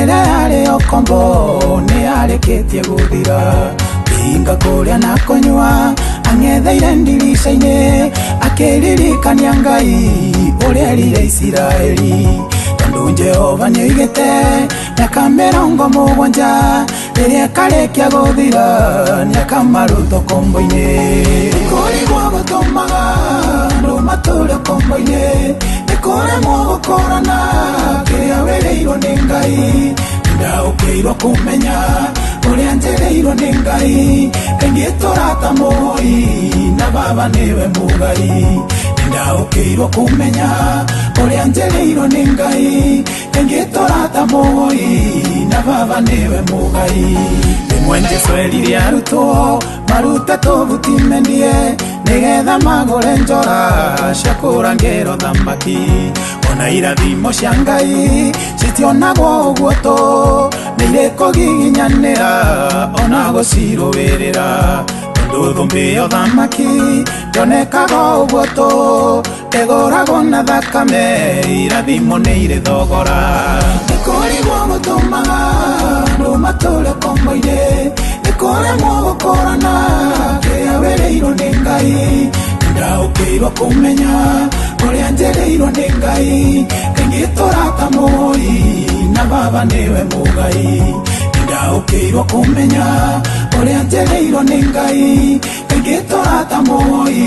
Ĩrĩa yarĩ ũkombo nĩ yarĩkĩtie gũthira. Hinga kũrĩa na kũnyua ang'etheire ndirica-inĩ, akĩririkania Ngai ũrĩa erire Isiraeli. Tondũ Jehova nĩoigĩte mĩaka 70 rĩrĩa ĩkarĩkia gũthira nĩakamaruta ũkombo-inĩ. Kũrigwo gũtũmaga andũ matũre ũkombo-inĩ, nĩ kũremwo gũkũrana kĩrĩa wĩrĩirwo nĩ Ngai. Ndaũkĩirwo kũmenya ũrĩa njĩrĩirwo nĩ Ngai, kaingĩ tũrata mũhoi na baba nĩwe mũgai. Ndaũkĩirwo kũmenya ũrĩa njĩrĩirwo nĩ Ngai, kaingĩ tũrata mũhoi na baba nĩwe mũgai. Rĩmwe Jesũ erire arutwo marute tũbuti mendie, nĩgetha magũre njora cia kũrangĩrwo thamaki. Ona irathimo cia Ngai citionagwo ũguo tũ, nĩ irĩ kũgiginyanĩra ona gũcirũĩrĩra. Tondũ thũmbĩ ya ũthamaki ndĩonekaga ũguo tũ, ĩgũragwo na thakame, irathimo nĩ irĩ thogora. Nĩ kũrigwo gũtũmaga andũ matũre ũkombo-inĩ, nĩ kũremwo gũkũrana kĩrĩa wĩrĩirwo nĩ Ngai. Ndaũkĩirwo kũmenya ũrĩa njĩrĩirwo nĩ Ngai, kaingĩ tũrata mũhoi na baba nĩwe mũgai. Ndaũkĩirwo kũmenya ũrĩa njĩrĩirwo nĩ Ngai, kaingĩ tũrata mũhoi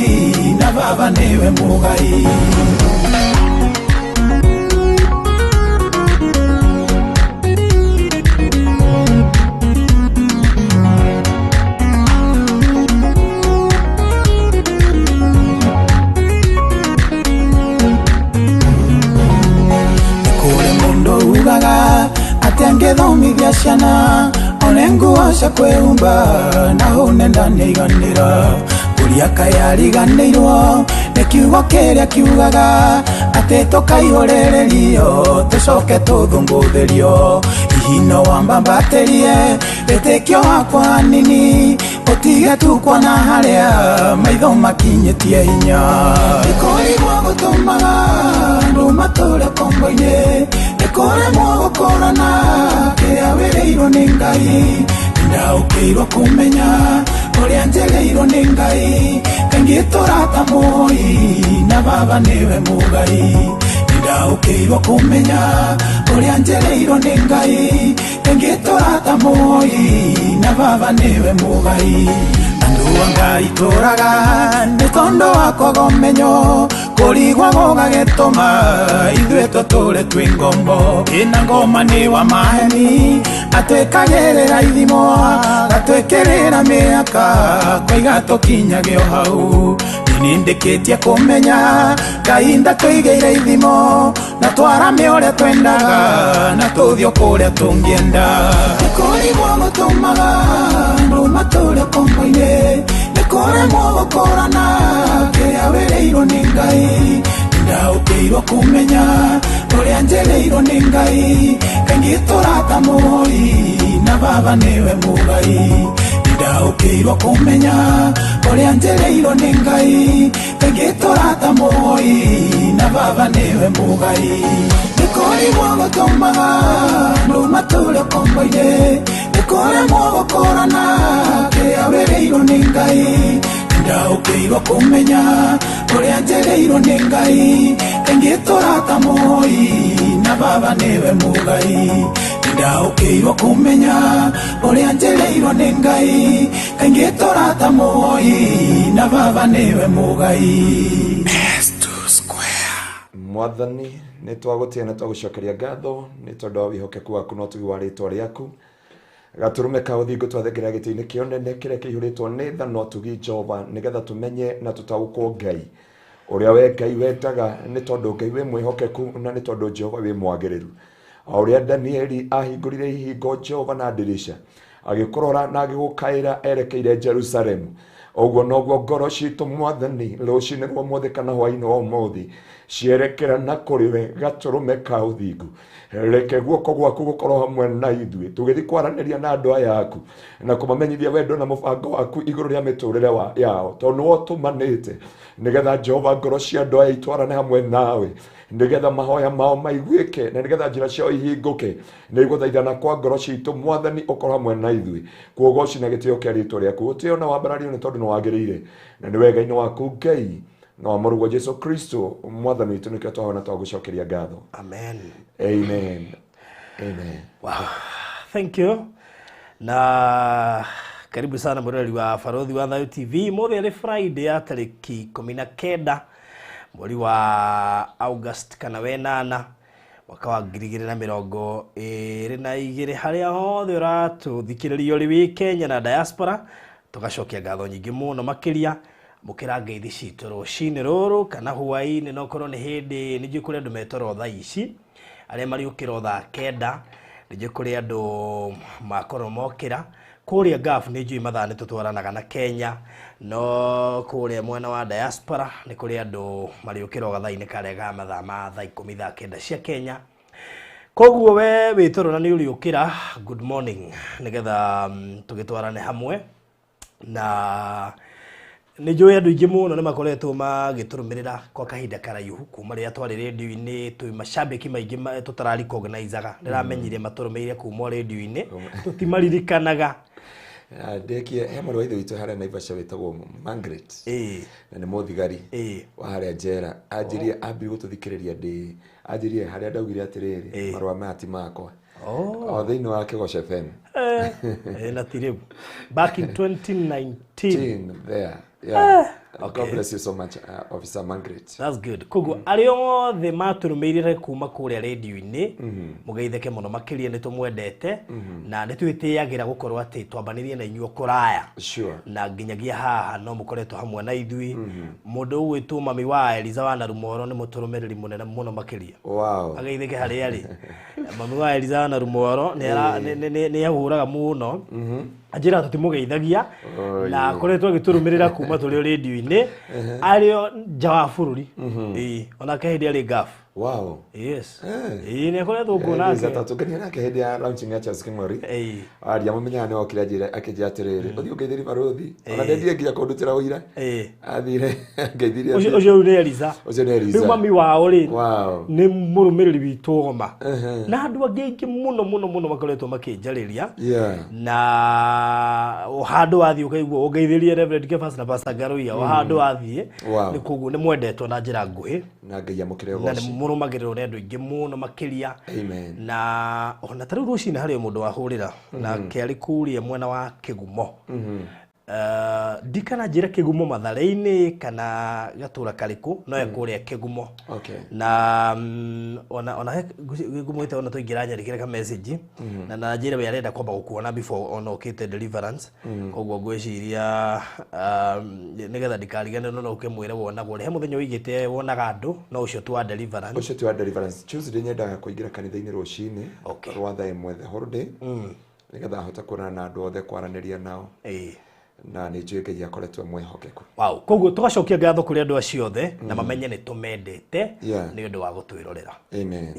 na baba nĩwe mũgai. Kũrĩ mũndũ ugaga atĩ angĩthomithia ciana one nguo cia kwĩhumba na hũne ndanĩiganĩra. Kũria kaĩ ariganĩirwo nĩ kiugo kĩrĩa kiugaga atĩ tũkaihũrĩrĩrio tũcoke tũthũngũthĩrio. Hihi no wambambatĩrie wĩtĩkio wakwa hanini, ũtige tu kuona harĩa maitho makinyĩtie hinya. Nĩ kũrigwo gũtũmaga andũ matũre ũkombo-inĩ, nĩ kũremwo gũkũrana kĩrĩa wĩrĩirwo nĩ Ngai. Ndaũkĩirwo kũmenya ũrĩa njĩrĩirwo nĩ Ngai, kaingĩ tũrata mũhoi na baba nĩwe mũgai. Ndaũkĩirwo kũmenya ũrĩa njĩrĩirwo nĩ Ngai, kaingĩ tũrata mũhoi na baba nĩwe mũgai. Andũ a Ngai tũraga nĩ tondũ wa kwaga ũmenyo, kũrigwo gũgagĩtũma ithuĩ tũtũre twĩ ngombo. Ĩna ngoma nĩ wa maheni atwĩkagĩrĩra ithimo, gatwĩkĩrĩra mĩaka kwaiga tũkinyage o hau. Nĩ ndĩkĩtie kũmenya Ngai ndatũigĩire ithimo, na twarame ũrĩa twendaga na tũthiĩ kũrĩa tũngĩenda. Nĩ kũrigwo gũtũmaga andũ matũre ũkombo-inĩ, nĩ kũremwo gũkũrana kĩrĩa wĩrĩirwo nĩ Ngai. Ndaũkĩirwo kũmenya ũrĩa njĩrĩirwo nĩ Ngai, kaingĩ tũrata mũhoi na baba nĩwe mũgai. Ndaũkĩirwo kũmenya ũrĩa njĩrĩirwo nĩ Ngai, kaingĩ tũrata mũhoi na baba nĩwe mũgai. Nĩ kũrigwo gũtũmaga andũ matũre ũkombo-inĩ, nĩ kũremwo gũkũrana kĩrĩa wĩrĩirwo nĩ Ngai. Ndaũkĩirwo kũmenya ũrĩa njĩrĩirwo nĩ Ngai, kaingĩ tũrata mũhoi na baba nĩwe mũgai. Ndaũkĩirwo kũmenya ũrĩa njĩrĩirwo nĩ Ngai, kaingĩ tũrata mũhoi na baba nĩwe mũgai. S2 Square. Mwathani nĩ twagũtĩa na twagũcokeria ngatho nĩ tondũ wa wĩhokeku waku na ũtugi wa rĩtwa rĩaku. Gatũrũme ka ũthingu twathengerera gĩtĩ-inĩ kĩa ũnene kĩrĩa kĩihũrĩtwo nĩ tha na ũtugi Jehova, nĩgetha tũmenye na tũtaũkwo Ngai ũrĩa we Ngai wendaga, nĩ tondũ Ngai wĩ mwĩhokeku na nĩ tondũ Jehova wĩ mwagĩrĩru. O ũrĩa Danieli ahingũrire ihingo Jehova na ndirica, agĩkũrora na agĩgũkaĩra erekeire Jerusalemu, ũguo noguo ngoro citũ Mwathani rũcinĩ rwa ũmũthĩ kana hwaĩ-inĩ wa ũmũthĩ cierekera na kũrĩ we gatũrũme ka ũthingu. Reke guoko gwaku gũkorwo hamwe na ithuĩ tũgĩthiĩ kwaranĩria na andũ aya aku na kũmamenyithia wendo na mũbango waku igũrũ rĩa mĩtũrĩre yao, tondũ nĩwe ũtũmanĩte nĩgetha Jehova ngoro cia andũ aya itwarane hamwe nawe. Nĩgetha mahoya mao maiguĩke na nĩgetha njĩra ciao ihingũke. Nĩ gũthaithana kwa ngoro citũ Mwathani ũkorwo hamwe na ithuĩ. Kuogoci na gĩtĩo kĩa rĩtwa rĩaku. Ũtĩo na wambarario nĩ tondũ nĩ wagĩrĩire. Na nĩ wega-inĩ waku Ngai na wa mũrũguo Jesu Kristo Mwathani witũ nĩkĩo twahona twagũcokeria ngatho. Amen. Amen. Amen. Wow. Thank you. Na karibu sana mwiroreri wa Barothi wa Thayu TV. Mũthĩ arĩ Friday ya tarĩki 19 mweri wa August kana wenana mwaka wa 2022 harĩa hothe ũratũthikĩrĩria ũrĩ wĩ Kenya na diaspora, tũgacokia ngatho nyingĩ mũno makĩria mũkĩra ngeithi citũ rũcinĩ rũrũ kana hwaĩ-inĩ, no korwo nĩ hĩndĩ nĩ njũĩ kũrĩ andũ metoro thaa ici arĩa mariũkĩra thaa 9, nĩ njũĩ kũrĩ andũ makorwo mokĩra kũrĩa Gulf, nĩ njũĩ mathaa nĩ tũtwaranaga na Kenya, no kũrĩa mwena wa diaspora nĩ kũrĩ andũ mariũkĩra gathaa-inĩ karĩa ga mathaa ma thaa 10 thaa 9 cia Kenya. Koguo we wĩ toro na nĩ ũrĩũkĩra, good morning, nĩgetha tũgĩtwarane hamwe. Na nĩ njũĩ andũ aingĩ mũno nĩ makoretwo magĩtũrũmĩrĩra kwa kahinda karaihu kuma rĩrĩa twarĩ rĩndiũ-inĩ, twĩ macambĩki maingĩ tũtararecognizaga. Ndĩramenyire matũrũmĩrĩire kuma rĩndiũ-inĩ, tũtimaririkanaga. Ndekie he mũrũ wa ithe witũ harĩa Naivasha wĩtagwo Margaret. Na nĩ mũthigari wa harĩa njera. Anjirie ambire gũtũthikĩrĩria ndĩ anjirie harĩa ndaugire atĩrĩrĩ marũa maya ti makwa. O thĩinĩ wa Kĩgoco FM. Na ti rĩu. Back in 2019. There. Yeah. Okay. God bless you so much, Officer Margaret. That's good. Koguo arĩa othe matũrũmĩrĩire kuma kũrĩa rĩndiũ-inĩ, mũgeithĩke mũno makĩria, nĩ tũmwendete na nĩ twĩtĩagĩra gũkorwo atĩ twambanĩrie na inyuĩ kũraya. Sure. Na nginyagia haha no mũkoretwo hamwe na ithuĩ. Mũndũ ũgwĩtwo mami wa Eliza wa Narumoro nĩ mũtũrũmĩrĩri mũnene mũno makĩria. Wow. Ageithĩke harĩa arĩ. Mami wa Eliza wa Narumoro nĩ ahũraga mũno. Anjĩra tũtimũgeithagia na akoretwo agĩtũrũmĩrĩra kuma tũrĩ rĩndiũ-inĩ arĩ nja wa bũrũri. Onake hĩndĩ arĩ Gulf. Wow. Yes. Nĩ akoretwo kuo nake. Tũkenia nake hĩndĩ ya launching ya Charles King'ori. Aria mũmenyaga nĩ okire anjĩra akĩnjĩra atĩrĩrĩ, ũthiĩ ũngeithĩrie barothi. Ona ndendire nginya kũndutĩra ũira. Athire ngeithirie. Ũcio nĩ Eliza. Ũcio nĩ Eliza. Rĩu mami wao rĩ nĩ mũrũmĩrĩri witũ goma. Na andũ angĩ aingĩ mũno mũno mũno makoretwo makĩnjarĩria. Na o handũ wathiĩ ũkaigua ũngeithĩrie Reverend Kefas na Pastor Ngaruiya, o handũ wathiĩ nĩ koguo nĩ mwendetwo na njĩra nguhĩ. Na Ngai amũkĩre ũgoci. Na nĩ mũrũmagĩrĩrwo nĩ andũ aingĩ mũno makĩria. Amen. Na ona ta rĩu rũcinĩ harĩ mũndũ wahũrĩra na kĩarĩ kũrĩa mwena wa Kĩgumo. Ndikana njĩra Kĩgumo Mathare-inĩ kana gatũra karĩkũ, no kũrĩa Kĩgumo. Okay. Na ona ngũmwĩte ona tũingĩra nyandĩkĩre ka message na njĩra we arenda kwamba gũkuona before ona ũkĩte deliverance. Koguo ngwĩciria nĩgetha ndikariganĩrwo no ũkĩmwĩre wonagwo he mũthenya ũigĩte wonaga andũ no ũcio tu wa deliverance. Ũcio tu wa deliverance. Tuesday nyendaga kũingĩra kanitha-inĩ rũcinĩ rwa thaa 1 the whole day. Nĩgetha hote kuonana na andũ othe kwaranĩria nao. Na nĩ njũĩ Ngai akoretwo mwĩhokeku. Wow. Koguo tũgacokia ngatho kũrĩ andũ acio othe na mamenye nĩ tũmendete nĩ ũndũ wa gũtwĩrorera. Amen.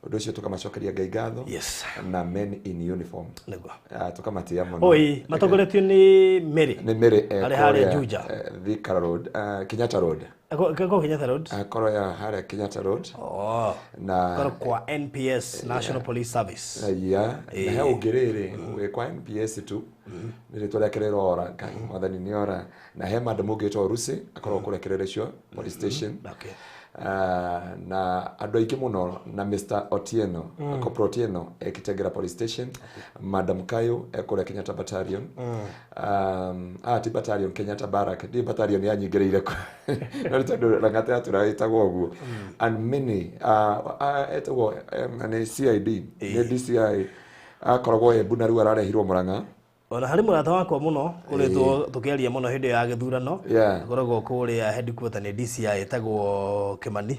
Ũndũ ũcio tũkamacokeria Ngai ngatho. Yes. Na men in uniform. Nĩguo. Tũkamatĩa mũno. Oi, matongoretio nĩ Mary. Nĩ Mary arĩ harĩa Juja. Thika Road, Kenyatta Road. Ko Kenyatta Road? Koro ya harĩa Kenyatta Road. Oh. Na koro kwa NPS, National Police Service. Yeah. Na he ũngĩ rĩrĩ, kwa NPS tu. Nĩ rĩtwa rĩake rĩrora, Ngai Mwathani nĩ ora. Na he madam ũngĩ wĩtagwo Lucy, akoragwo kũrĩa Kĩrĩrĩcio Police Station. Okay. Na andũ aingĩ mũno na Mr. Otieno, Corporal Otieno e Kitengela Police Station, Madam Kayo e kũrĩa Kenyatta Battalion. Ti Battalion, Kenyatta Barrack, ndi battalion yanyingĩrĩire kũ. No nĩ tondũ Lang'ata yatũra ĩtagwo ũguo. And many etagwo nĩ CID, nĩ DCI, akoragwo Embu na rĩu ararehirwo Murang'a. Ona harĩ mũrata wakwa mũno kũrĩtwo tũkĩaria mũno hĩndĩ ya gĩthurano, akoragwo kũrĩa headquarter nĩ DCI ĩtagwo Kĩmani.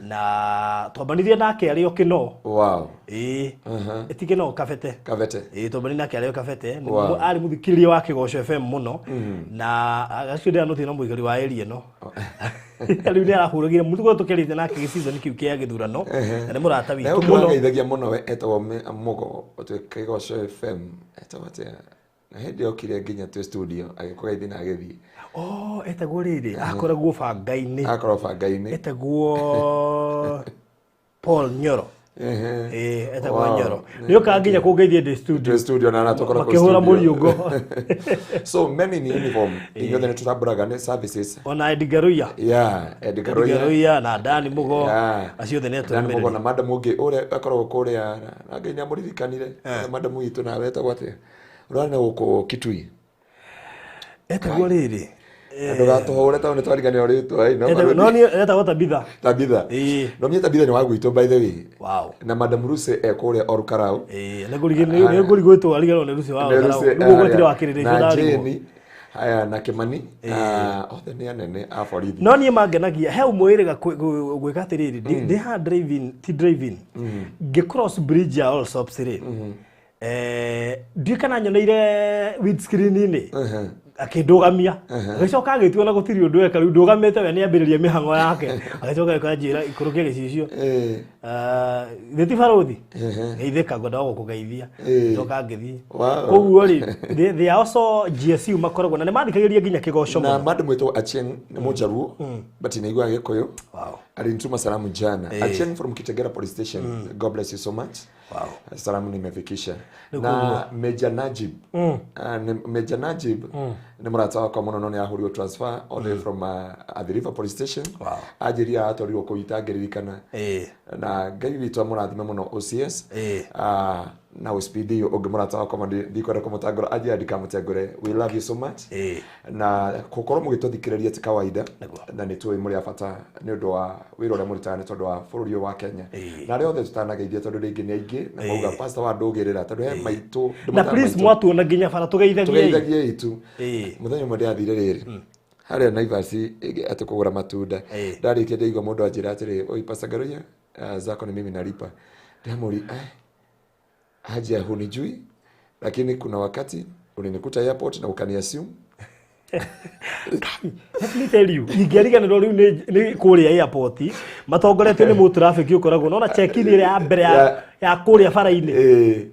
Na twambanirie nake arĩ o Kĩno. Wow. Ti Kĩno, Kabete. Kabete. Twambanirie nake arĩ o Kabete. Arĩ mũthikĩrĩria wa Kĩgoco FM mũno. Na acio ndĩranũtie no mũikari wa area ĩno. Rĩu nĩ arahũragire mũno tũkorwo tũkĩarĩte nake gĩseason kĩu kĩa gĩthurano. Na nĩ mũrata witũ mũno. Ngeithagia mũno we etagwo Mũgo, twĩ Kĩgoco FM. Etagwo atĩa? Na hĩndĩ okire nginya twĩ studio agĩkũgeithia na agĩthiĩ. Oh, etagwo rĩrĩ, akoragwo banga-inĩ. Akorwo banga-inĩ. Etagwo Paul Nyoro. Ehe. Ĩĩ, etagwo Wow. Nyoro. Nĩ okaga nginya kũngeithia ndĩ studio. Twĩ studio na tũkorwo kũu Makĩhũra studio. mũriũngo. So men in uniform, inyuothe nĩ tũtambũraga nĩ services. Ona Edgar Ruya. Yeah, Edgar Ruya. Edgar Ruya na Dani Mugo. Yeah. Acio othe nĩ Dani Mugo na atũrũmĩrĩri. madam ũngĩ ũrĩa akoragwo kũrĩa na Ngai nĩamũririkanire. Madam witũ nawe etagwo atĩa? Ũrĩa nĩ gũkũ Kitui. Etagwo rĩrĩ. Ndũgatũhũre tondũ nĩtwariganĩrwo rĩtwa ĩ, no No niĩ etagwo Tabitha. Tabitha. Ĩĩ. No mie Tabitha nĩ wa gwitũ by the way. Wow. Na Madam Lucy e kũrĩa Olkarau. Ĩĩ, nĩ ngũrigwĩtwo ariganĩrwo nĩ Lucy wa Nĩ Olkarau. Lucy, Nĩguo gwetire harĩa. wa kĩrĩrĩ Na ndarigwo. Jane, haya na Kimani, othe nĩ anene a borithi. No niĩ mangenagia he ũmwe ĩrĩga gwĩka atĩrĩrĩ, ndĩ haha driving, ti driving, ngĩ cross bridge ya Allsops rĩ, ndiũĩ kana nyoneire windscreen-inĩ akĩndũgamia, agĩcoka agĩtua na gũtirĩ ũndũ eka, rĩu ndũgamĩte we nĩambĩrĩria mĩhang'o yake, agĩcoka agĩkanjĩra ikũrũkia gĩcicio. Thĩ ti barũthi geithĩka, ngwendaga gũkũgeithia, coka ngĩthiĩ. Wow. Koguo rĩ, they are also GSU makoragwo na nĩ mathikagĩrĩria nginya kĩgoco Na mũno. madam witũ Achieng nĩ Mũjaruo, but nĩaiguaga Gĩkũyũ. Wow. Alinituma salamu jana. Achieng from Kitegera Police Station. God bless you so much. Wow. Salamu nimefikisha. Na Major Najib. Major Najib nĩ mũrata wakwa mũno no nĩ ahũrirwo transfer all the way from Athi River Police Station. Wow. Anjĩrire atwarirwo kũu itangĩririkana. Na Ngai witũ amũrathime mũno OCS. Na OSPD ũngĩ mũrata wakwa ndikwenda kũmũtangũra, anjĩra ndikamũtengũre. We love you so much. Na gũkorwo mũgĩtũthikĩrĩria ti kawaida. Nĩguo. Na nĩ tũĩ mũrĩ a bata nĩ ũndũ wa wĩra ũrĩa mũrutaga nĩ tondũ wa bũrũri ũyũ wa Kenya. Na arĩa othe tũtanageithia tondũ rĩngĩ nĩ aingĩ na mauga pastor wa ndũgĩrĩra tondũ he maitũ Na please mwatuona nginya bara tũgeithagiei. Tũgeithagiei tu. Mũthenya ũmwe ndĩrathire rĩrĩ harĩa Naivas atĩ kũgũra matunda, ndarĩkia ndaigua mũndũ anjĩra atĩrĩ, oi Pastor Ngaruiya, zako ni mimi nalipa. Ndamũria, haja hunijui, lakini kuna wakati ulinikuta airport na ukaniassume. Let me tell you, ingĩariganĩrwo rĩu nĩ kũrĩa airport matongoretio nĩ mũtraffic ũkoragwo nona check-in ĩrĩa ya mbere ya kũrĩa bara-inĩ.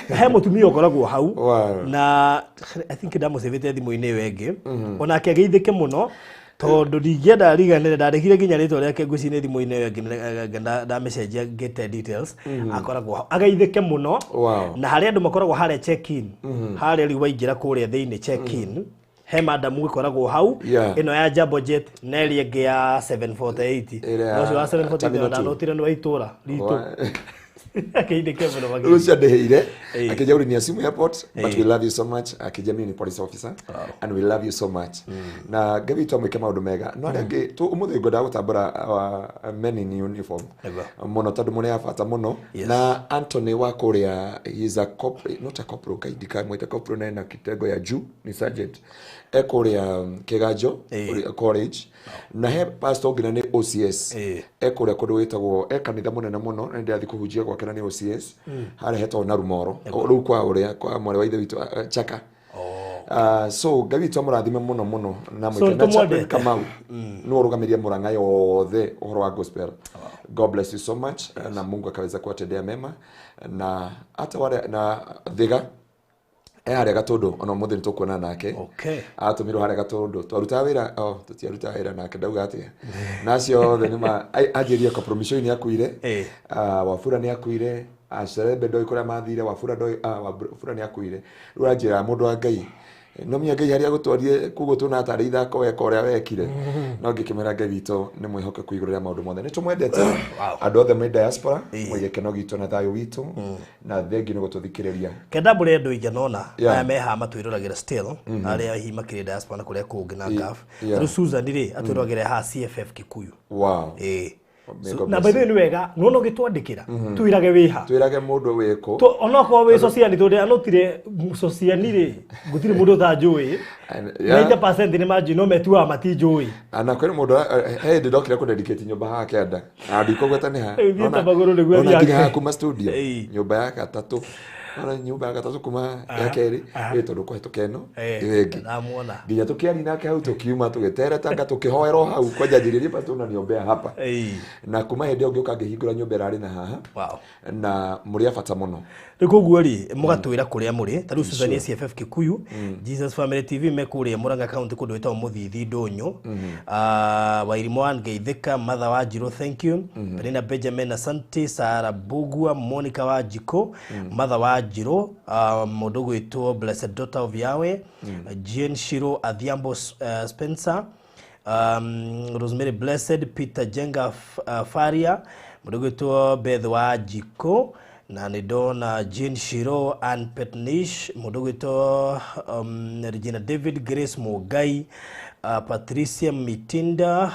He mũtumia ũkoragwo hau. Wow. Na I think ndamũcĩvĩte thimũ-inĩ ĩyo ĩngĩ, onake ageithĩke mũno tondũ ndingĩenda riganĩre, ndarĩhire nginya rĩtwa rĩake ngwĩciria thimũ-inĩ ĩyo ĩngĩ ndamĩcenjia ngĩte details. Akoragwo hau ageithĩke mũno. Wow. Na harĩa andũ makoragwo harĩa check in, harĩa rĩu waingĩra kũrĩa thĩinĩ check in, he madamu ĩkoragwo hau, ĩno ya Jambo Jet na ĩrĩa ĩngĩ ya 748. Ĩrĩa Na ũcio wa 748 Terminal 2. ndanotire nĩ wa itũra ritũ. Akeithĩke mũno Rĩu makĩria. ũcio andĩhĩire akĩnja uliniassume airport, but we love you so much. Akĩnja mimi ni police officer and we love you so much, na Ngai witũ amwĩke maũndũ mega. No arĩa angĩ ũmũthĩ ngwendaga gũtambũra men in uniform Nĩguo. mũno tondũ mũrĩ a bata mũno. Yes. Na Anthony wa kũrĩa, he is a cop, not a corporal, kaindi kamwĩta corporal na ena kitengo ya juu, ni sergeant, e kũrĩa Kĩganjo college. Na he pastor ũngĩ na nĩ OCS, e kũrĩa kũndũ gwĩtagwo, e kanitha mũnene mũno na nĩndĩrathiĩ kũhunjia gwake na nĩ OCS harĩa hetagwo Narumoro, rĩu kwa ũrĩa kwa mwarĩ wa ithe witũ, Chaka. So Ngai witũ amũrathime mũno mũno na So, mwĩke. Na Chaplain nĩtũmwendete. Kamau nĩwe ũrũgamĩrĩire Murang'a yothe ũhoro wa gospel. God bless you so much. Na Mungu akaweza kuwatendea mema na hata wale na Thiga e harĩa Gatũndũ, ona ũmũthĩ nĩtũkuonana nake. Atũmirwo harĩa Gatũndũ, twarutaga wĩra, oh, tũtiarutaga wĩra nake, ndauga atĩa, na acio othe nĩma anjĩrie compromission nĩ akuire. Wafula nĩ akuire, Acerembe ndoĩ kũrĩa mathire, Wafula ndoĩ, Wafula nĩ akuire. Rĩu anjĩra mũndũ wa Ngai, no menya Ngai harĩa agũtwarire, koguo tuona tarĩ ithako weka ũrĩa wekire. No ngĩkĩmwĩra Ngai witũ nĩ mwĩhokeku igũrũ rĩa maũndũ mothe. Nĩ tũmwendete andũ othe me diaspora, mwĩ gĩkeno gitũ na thayũ witũ, na thengiũ nĩ gũtũthikĩrĩria. Kenda mbũre andũ aingĩ nona Yeah. aya me haha matwĩroragĩra still, arĩa hihi makĩrĩ diaspora na kũrĩa kũngĩ na Gulf. Yeah. Rĩu Susan rĩ atwĩroragĩra haha CFF Kikuyu. Wow. Ĩĩ. May So, God na bless by the way nĩ wega nona ũgĩtwandĩkĩra twĩrage wĩha. Twĩrage mũndũ wĩkũ. Onokorwo wĩ sociani, tondũ anotire sociani rĩ, gũtirĩ mũndũ ũtanjũĩ. Yeah. 90% nĩ manjũĩ no metuaga matinjũĩ. Na kwĩrĩ mũndũ he hĩndĩ ndokire kũdedicate nyũmba haha kĩanda na ndikũgweta nĩ ha. Rĩu thiĩte magũrũ nĩguo Nona nginya thiake. haha kuma studio, Ĩĩ. nyũmba ya gatatũ. Ona nyumba ya gatatũ kuma ya kerĩ ĩ tondũ kũhetũka ĩno ĩyo ĩngĩ. Ndamuona. Nginya tũkĩaria nake hau tũkiuma tũgĩteretanga tũkĩhoerwo hau kwanja njĩrĩrie pastor unaniombea hapa. Na kuma hĩndĩ ĩyo ngĩũka ngĩhingũra nyũmba ĩrarĩ na haha. Wow. Na mũrĩ a bata mũno. Rĩu koguo rĩ mũgatwĩra kũrĩa mũrĩ ta rĩu Susan CFF Kikuyu, Jesus Family TV me kũrĩa Murang'a County kũndũ gwĩtagwo Mũthithi Ndũnyũ. Wairimũ wa Ngeithĩka, Mother wa Njirũ, thank you. Penina Benjamin, asante. Sara Bugua, Monica wa Njikũ, Mother wa Njirũ, mũndũ gwĩtwo Blessed Daughter of Yahweh, Jane Shiro Adhiambo, Spencer, Rosemary Blessed, Peter Jenga, Faria, mũndũ gwĩtwo Beth wa Njikũ, na nĩ ndona Jane Shiro, Ann Petnish, mũndũ gwĩtwo Regina David, Grace Mugai, Patricia Mitinda,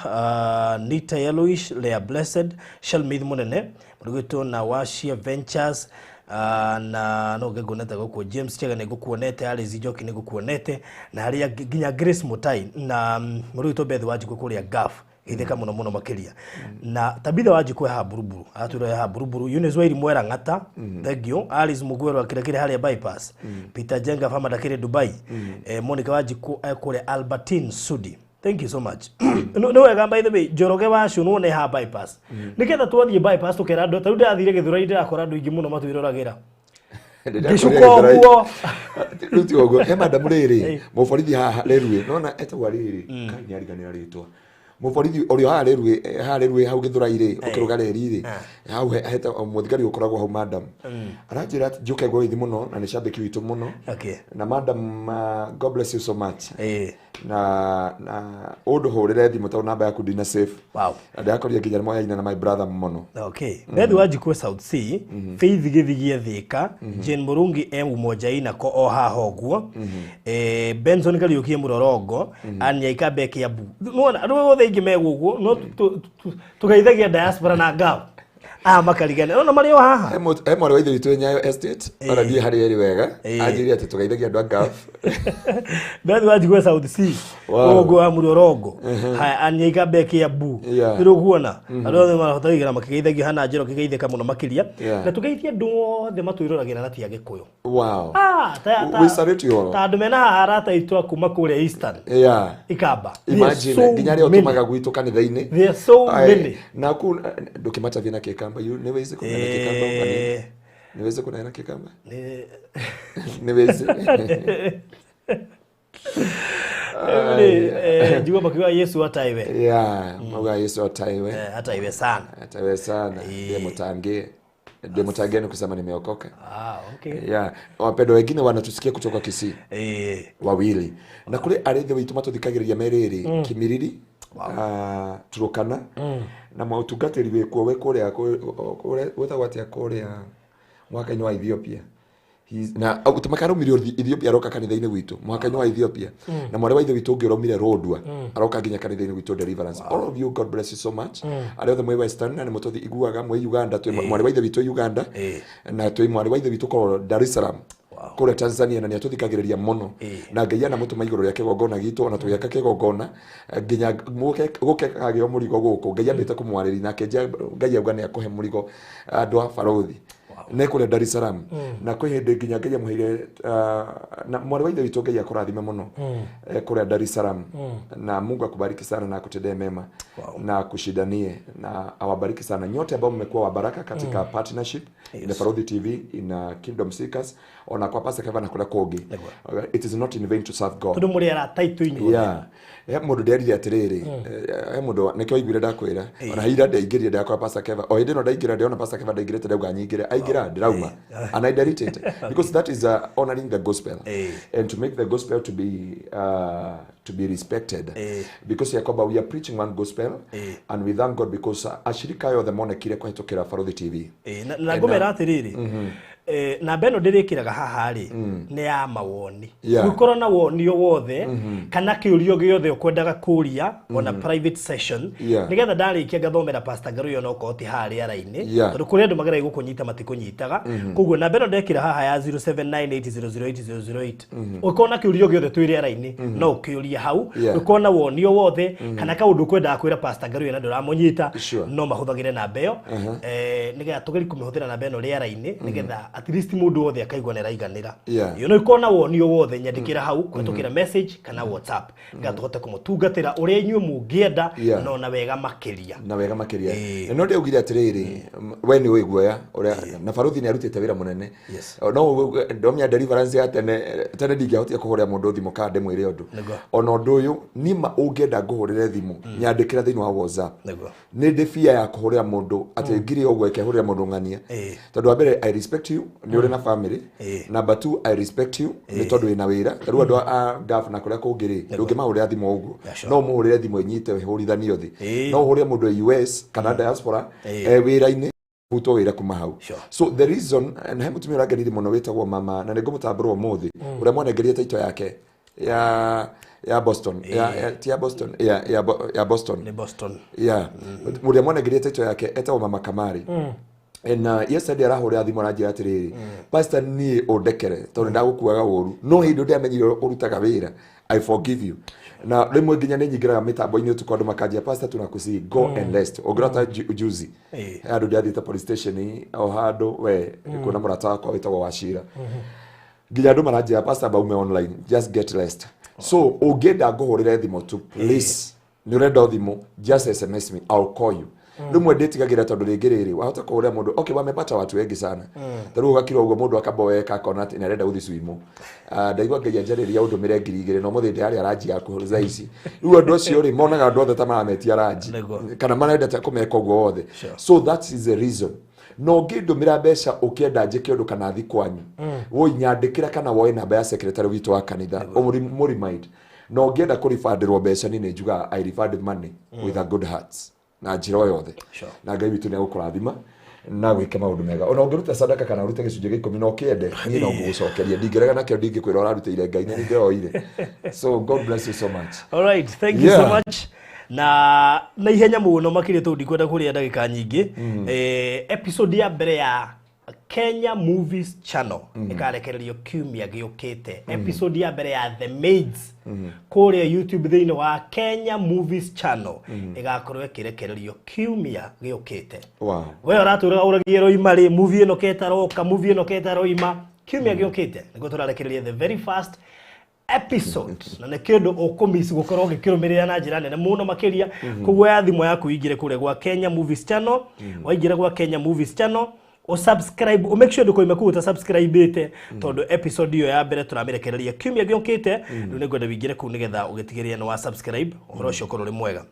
Nita Yellowish, Lea Blessed, Shalmith Munene, mũndũ gwĩtwo Nawashia Ventures, na no ngĩnguonete gũkũ James Chega nĩ ngũkuonete, Alice Njoki nĩ ngũkuonete, na harĩa nginya Grace Mutai na mũndũ gwĩtwo Beth Wanjikũ kũrĩa Gulf geithĩka mũno mũno makĩria, na Tabitha Wanjikũ haha Buruburu atwĩra haha Buruburu, Eunice Wairi Mwera Ng'ata, thank you. Alice Mugwero akĩrĩ harĩa bypass, Peter Jenga Fama ndakĩrĩ Dubai, Monica Wanjikũ kũrĩa Albertine Sudi, thank you so much. Nĩ wega, by the way, Njoroge wa Cũ nĩ haha bypass, nĩgetha twathiĩ bypass tũkera andũ ta rĩu ndĩrathire Gĩthũrai ndĩrakora andũ aingĩ mũno matwĩroragĩra ngĩcuka ũguo. Rĩu ti ũguo he madam rĩrĩ mũborithi haha rĩruĩ nona etagwo rĩrĩ kai nĩ ariganĩra rĩtwa mũborithi ũrĩa haha rĩruĩ, haha rĩruĩ hau Gĩthũrai rĩ ũkĩrũga reri rĩ hau heta mũthigari ũkoragwo hau, madam aranjĩra atĩ njũke ngũgĩthi mũno na nĩ cambĩki witũ mũno. Na madam, God bless you so much. Na ũndũhũrĩre thimũ tondũ namba yaku ndina save. Na ndĩrakorire nginya nĩ na my brother mũno. Okay. Beth Wanjikũ South C, Faith Gĩthigie Thika, Jane Mũrungi M Umoja ko o haha ũguo, Benson Kariũki Mũrorongo, Ania Ikambe Kiambu. Nĩwona andũ othe aingĩ me gũkũ no tũgeithagia diaspora na ngao. Aya makarigana. Ona marĩ o haha. He mwarĩ wa ithe witũ Nyayo Estate ona ndiĩ harĩa ĩrĩ wega anjĩrire atĩ tũgeithagia andũ a Gulf. Beth Wanjikũ South C. Wow. Ũguo wa Mũrorongo. Haya Ania Ikambe Kiambu. Yeah. Nĩ ũkuona andũ othe marahota kũigana makĩgeithagio hana njĩra ũkĩgeithĩka mũno makĩria. Yeah. Na tũgeithie andũ othe matwĩroragĩra na ti Agĩkũyũ. Wow. Ah, ta We salute you all. ta andũ mena haha arata aitũ a kuma kũrĩa Eastern. Ikamba. They are Imagine so nginya arĩa many. ũtũmaga gwitũ kanitha-inĩ. They are so Aye, many. na ku ndũkĩmatavia na Kĩkamba you nĩwĩzi kũneana Kĩkamba ũkani nĩwĩzi kũneana Kĩkamba nĩwĩzi. Njigua makiuga Yesu ataiwe. Yeah, mauga Yesu ataiwe. Ataiwe sana. Ataiwe sana. Ndiye mutangie, ndiye mutangie ni kusema nimeokoka. Ah, okay. Yeah, wapendwa wengine wanatusikia kutoka Kisii wawili na kuri arĩthi witũ matũthikagĩrĩria me rĩrĩ Kimiriri, Turukana na mũtungatĩri wĩkuo wĩ kũrĩa gwĩtagwo atĩa kũrĩa mwaka-inĩ wa Ethiopia. Na tũmaka araumire Ethiopia aroka kanitha-inĩ gwitũ mwaka-inĩ wa Ethiopia na mwarĩ wa ithe witũ ũngĩ ũraumire Rondwa aroka nginya kanitha-inĩ gwitũ Deliverance. All of you, God bless you so much. Arĩa othe mwĩ Western na nĩ mũtũthi iguaga mwĩ Uganda, twĩ mwarĩ wa ithe witũ Uganda na twĩ mwarĩ wa ithe witũ korwo Dar es Salaam kũrĩa Tanzania na nĩ atũthikagĩrĩria mũno na Ngai anamũtũma igũrũ rĩa kĩgongona gitũ ona tũgĩaka kĩgongona nginya gũke kagĩo mũrigo gũkũ Ngai ambĩte kũmwarĩria nake Ngai auga nĩ akũhe mũrigo andũ a barũthi ne kũrĩa Dar es Salaam na kwĩ hĩndĩ nginya Ngai amũheire na mwarĩ wa ithe witũ Ngai akũrathime mũno kũrĩa Dar es Salaam na Mungu akubariki sana na akutendee mema na akushindanie na awabariki sana nyote ambao mmekuwa wa baraka katika partnership in the Farodhi TV in Kingdom Seekers ona kwa Pastor Kevin na kũrĩa kũngĩ. It is not in vain to serve God. Tondũ mũrĩ arata aitũ inyuothe. Yeah. He mũndũ nderire atĩrĩrĩ, he mũndũ nĩkĩo aiguire ndakwĩra ona ira ndaingĩrire ndakora Pastor Keva o hĩndĩ ĩno ndaingĩra ndĩrona Pastor Keva ndaingĩrĩte ndauga nyingĩre aingĩra ndĩrauma and I delete it because that is honoring the gospel and to make the gospel to be respected because ya kwamba we are preaching one gospel and we thank God because ashirika aya othe monekire kũhetũkĩra Farodhi TV. Na ngũmera atĩrĩrĩ, namba ĩno ndĩrĩkĩraga haha rĩ nĩ ya mawoni. Ũngĩkorwo na woni o wothe kana kĩũrio gĩothe ũkwendaga kũria ona private session nĩgetha ndarĩkia ngathomera Pastor Ngaruiya onokorwo ti haha rĩera-inĩ tondũ kũrĩ andũ mageragia gũkũnyita matikũnyitaga. Koguo namba ĩno ndekĩra haha ya 0798008008 ũngĩkorwo na kĩũrio gĩothe twĩ rĩera-inĩ no ũkĩũrie hau. Ũngĩkorwo na woni o wothe kana kaũndũ ũkwendaga kwĩra Pastor Ngaruiya na ndũramũnyita no mahũthagĩre namba ĩyo, nĩgetha tũgerie kũmĩhũthĩra namba ĩno rĩera-inĩ nĩgetha At least mũndũ wothe akaigua nĩ araiganĩra. Iyo no ikorwo na woni o wothe, nyandĩkĩra hau kũhetũkĩra message kana WhatsApp, nĩgetha tũhote kũmũtungatĩra ũrĩa inyuĩ mũngĩenda no na wega makĩria. Na wega makĩria. Na no ndĩaugire atĩrĩrĩ, we nĩ ũĩ guoya ũrĩa na baruthi nĩ arutĩte wĩra mũnene. No ndomia deliverance ya tene tene, ndingĩahotire kũhũrĩra mũndũ thimũ kana ndĩmwĩre ũndũ. Ona ũndũ ũyũ nima, ũngĩenda ngũhũrĩre thimũ, nyandĩkĩra thĩinĩ wa WhatsApp. Nĩ ndĩ bia ya kũhũrĩra mũndũ atĩ ngiri ũguo ĩkehũrĩra mũndũ ng'ania, tondũ wa mbere, I respect you, nĩ ũrĩ na family. Number two, I respect you nĩ tondũ wĩna wĩra. Ta rĩu andũ a gaf na kũrĩa kũngĩ rĩ, ndũngĩmahũrĩra thimũ o ũguo. No ũmũhũrĩre thimũ ĩnyite ĩhũrithanio thĩ. No ũhũrĩre mũndũ e US kana diaspora e wĩra-inĩ, butwo wĩra kuma hau. So the reason, na he mũtumia ũrangenirie mũno wĩtagwo mama, na nĩ ngũmũtambũra ũmũthĩ, ũrĩa mwanengerie taito yake ya Boston, ti ya Boston, ya Boston. Nĩ Boston. Yeah, ũrĩa mwanengerie taito yake etagwo Mama Kamari. Na yesterday arahũrĩra thimũ, aranjĩra atĩrĩrĩ, "Pastor, niĩ ũndekere tondũ ndagũkuaga ũru, no hĩndĩ ndamenyire ũrutaga wĩra, I forgive you." Na rĩmwe nginya nĩ nyingĩraga mĩtambo-inĩ ũtukũ, andũ makanjia, "Pastor, tunakusii, go and rest." Ũngĩrora ta juzi, he handũ ndĩrathiĩte police station o handũ we kuona mũrata wakwa wĩtagwo Wacira, nginya andũ maranjĩra, "Pastor, baume online, just get rest." So ũngĩenda ngũhũrĩre thimũ tu, please, nĩ ũrenda thimũ, just SMS me, I'll call you. Rĩmwe ndĩtigagĩra tondũ rĩngĩ rĩrĩ wahota kũhũrĩra mũndũ, okay, wamepata watu wengi sana. Ta rĩu ũgakira ũguo, mũndũ akaboeka akona atĩ nĩarenda gũthiĩ swimo. Ah, ndaigua Ngai anjarĩria ũndũmĩre 2000, na ũmũthĩ ndĩrarĩa ranji yaku thaa ici. Rĩu andũ acio rĩ, monaga andũ othe ta marametia ranji kana marendete kũmeka ũguo wothe. So that is the reason. Na ũngĩndũmĩra mbeca ũkĩenda njĩke ũndũ kana thi kwanyu, woi, nyandĩkĩra kana woe namba ya secretary witũ wa kanitha, ũmũ remind. Na ũngĩenda kũribandĩrwo mbeca, niĩ nĩ njugaga I refund money with a good heart na njĩra o yothe. Na Ngai witũ nĩ egũkũrathima na gwĩke maũndũ mega. Ona ũngĩruta sadaka kana ũrute gĩcunjĩ gĩa 10 na ũkĩende, niĩ no ngũgũcokeria, ndingĩrega nakĩo, ndingĩkwĩra ũrarutĩire Ngai, nĩ ndĩroire. So God bless you so much. All right, thank you so much. Na ihenya mũno makĩria tondũ ndikwenda kũrĩa ndagĩka nyingĩ, episode ya mbere ya Kenya Movies Channel ĩkarekererio kiumia gĩũkĩte. Episode ya mbere ya The Maids kũrĩa YouTube thĩinĩ wa Kenya Movies Channel ĩgakorwo ĩkĩrekererio kiumia gĩũkĩte. We ũratũraga ũragie roima rĩ, movie ĩno ketaroka, movie ĩno ketaroima, kiumia gĩũkĩte nĩguo tũrarekereria the very first episode, na nĩ kĩndũ ũkũmiss gũkorwo ũgĩkĩrũmĩrĩra na njĩra nene mũno makĩria. Koguo ya thimũ yaku, ingĩre kũrĩa gwa Kenya Movies Channel. Waingĩra gwa Kenya Movies Channel, ũsubscribe, make sure ndũkoime kũu ũtasubscribe-ĩte, tondũ episode ĩyo ya mbere tũramĩrekereria kiumia gĩũkĩte. Rĩu nĩngwenda wĩingĩre kũu nĩgetha ũgĩtigĩrĩre nĩ wa subscribe, ũhoro ũcio ũkorwo ũrĩ mwega.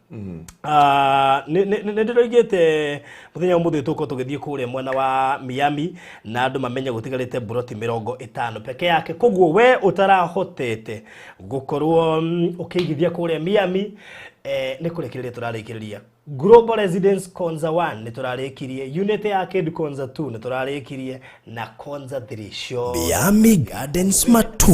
Ah, nĩ ndĩroigĩte mũthenya wa ũmũthĩ tũkorwo tũgĩthiĩ kũrĩa mwena wa Miami, na andũ mamenye gũtigarĩte mburoti 50 peke yake. Koguo we ũtarahotete gũkorwo ũkĩigithia kũrĩa Miami, nĩ kũrĩkĩrĩria tũrarĩkĩrĩria Global Residence Konza 1, nĩ tũrarĩkirie unit ya Arcade Konza 2, nĩ tũrarĩkirie na Konza 3 ciothe. Miami Gardens Matu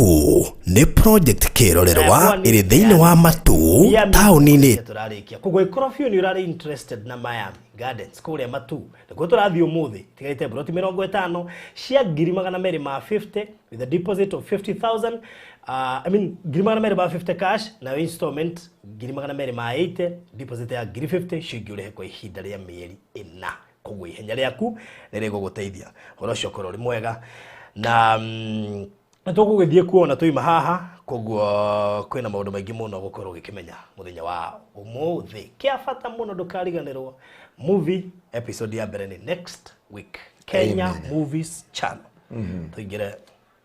nĩ project kĩrorerwa ĩrĩ thĩinĩ wa Matu Miami taũni-inĩ. Tũrarĩkia. Koguo ĩkorwo biũ nĩ ũrarĩ interested na Miami Gardens kũrĩa Matu, nĩkuo tũrathiĩ ũmũthĩ. Tigarĩte mburoti 50 cia 250,000 with a deposit of 50,000, I mean 250,000 cash, nayo installment 280,000, deposit ya ngiri 50, icio ingĩ ũrĩhe kwa ihinda rĩa mĩeri 4. Koguo ihenya rĩaku nĩ rĩgũgũteithia, ũhoro ũcio ũkorwo ũrĩ mwega. Na nĩ tũgũgĩthiĩ kuona tũima haha. Koguo kwĩna maũndũ maingĩ mũno gũkorwo ũgĩkĩmenya mũthenya wa ũmũthĩ. Kĩa bata mũno, ndũkariganĩrwo movie episode ya mbere nĩ next week, Kenya Amen. Movies Channel. Tũingĩre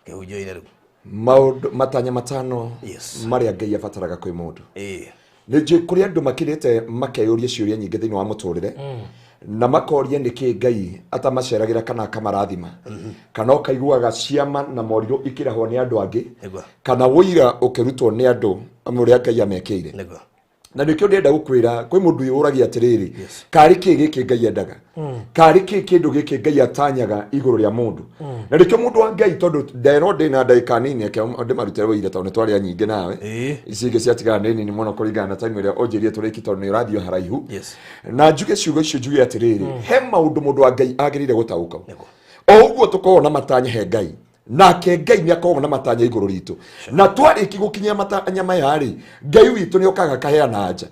kĩhunjio-inĩ rĩu. Maũndũ matanya matano marĩa Ngai abataraga kwĩ mũndũ. Nĩ njũĩ kũrĩ andũ makirĩte makeyũria ciũria nyingĩ thĩinĩ wa mũtũrĩre, na makoria nĩkĩ Ngai atamaceragĩra kana akamarathima, kana ũkaiguaga ciama na morirũ ikĩrahwo nĩ andũ angĩ, kana ũira ũkĩrutwo nĩ andũ ũrĩa Ngai amekĩire. Na nĩkĩo ndĩrenda gũkwĩra, kwĩ mũndũ ũragia atĩrĩrĩ, karĩ kĩ gĩkĩ Ngai endaga, karĩ kĩ kĩndũ gĩkĩ Ngai atanyaga igũrũ rĩa mũndũ? Na nĩkĩo mũndũ wa Ngai, tondũ nderwo ndĩ na ndagĩka nini, reke ndĩmarutĩre wĩira tondũ nĩ twarĩa nyingĩ nawe. Ici ingĩ ciatigara nĩ nini mũno kũringana na time ĩrĩa ũnjĩrire tũrĩki, tondũ nĩ ũrathiĩ o haraihu. Na njuge ciugo icio, njuge atĩrĩrĩ, he maũndũ mũndũ wa Ngai agĩrĩire gũtaũka. O ũguo tũkoragwo na matanya he Ngai, nake Ngai nĩ akoragwo na matanya igũrũ ritũ, na twarĩki gũkinyia matanya maya rĩ, Ngai witũ nĩ okaga akaheana anja.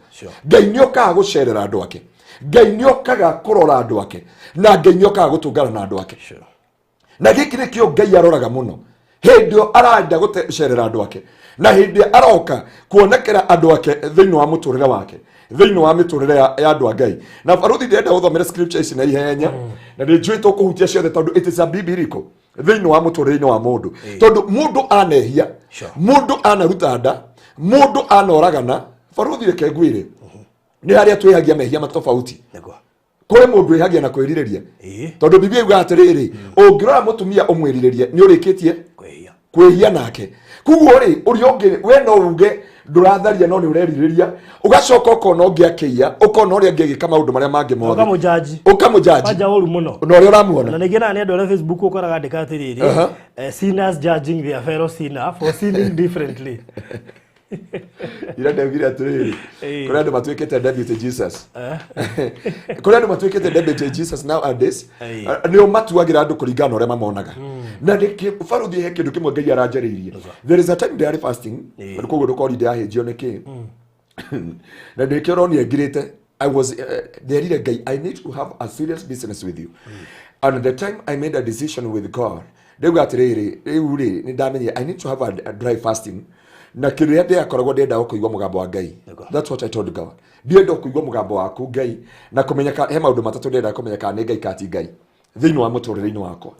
Ngai nĩ okaga gũcerera andũ ake, Ngai nĩ okaga kũrora andũ ake, na Ngai nĩ okaga gũtũngana na andũ ake. Na gĩkĩ nĩkĩo Ngai aroraga mũno hĩndĩ ĩyo arenda gũcerera andũ ake, na hĩndĩ ĩrĩa aroka kuonekera andũ ake thĩinĩ wa mũtũrĩre wake, thĩinĩ wa mĩtũrĩre ya andũ a Ngai. Na baruthi, ndĩrenda gũthomera scripture ici na ihenya, na nĩ njũĩ tũkũhutia ciothe tondũ it is a biblical thĩinĩ wa mũtũrĩre-inĩ wa mũndũ, tondũ mũndũ anehia, mũndũ anaruta nda, mũndũ anoragana. Baruthi, reke ngwĩre, nĩ harĩa twĩhagia mehia matofauti. Kũrĩ mũndũ wĩhagia na kwĩrirĩria, tondũ Biblia yugaga atĩrĩrĩ, ũngĩrora mũtumia ũmwĩrirĩrie, nĩ ũrĩkĩtie kwĩhia. Kwĩhia nake. Koguo rĩ, ũrĩa ũngĩ, we no uge ndũratharia, no nĩ ũrerirĩria, ũgacoka ũkona ũngĩ akĩiya, ũkona ũrĩa ũngĩ agĩka maũndũ marĩa mangĩ mothe. Ũkamũjaji. Ũkamũjaji. Wanja ũru mũno. Na ũrĩa ũramuona. Na ningĩ na nĩ andũ arĩa Facebook ũkoraga andĩka atĩrĩrĩ, sinners judging their fellow sinner for sinning differently. Ira ndaugire atĩrĩrĩ, kũrĩ andũ matuĩkĩte deputy Jesus, kũrĩ andũ matuĩkĩte deputy Jesus nowadays. Nĩo matuagĩra andũ kũringana na ũrĩa mamonaga. Na nĩkĩ baruthi, he kĩndũ kĩmwe Ngai aranjarĩirie. There is a time ndĩrarĩ fasting, na koguo ndũkori ndĩrahĩnjio nĩkĩ, na ndĩkĩo ũronire ngirĩte. I was nderire Ngai, "I need to have a serious business with you." And the time I made a decision with God, ndauga atĩrĩrĩ, rĩu rĩ, nĩ ndamenyire I need to have a dry fasting, na kĩrĩa ndĩakoragwo ndĩrenda kũigua mũgambo wa Ngai. That's what I told God: ndĩrenda kũigua mũgambo waku Ngai, na kũmenya he maũndũ matatũ ndĩrenda kũmenya, kana nĩ Ngai kana ti Ngai thĩinĩ wa mũtũrĩre-inĩ wakwa.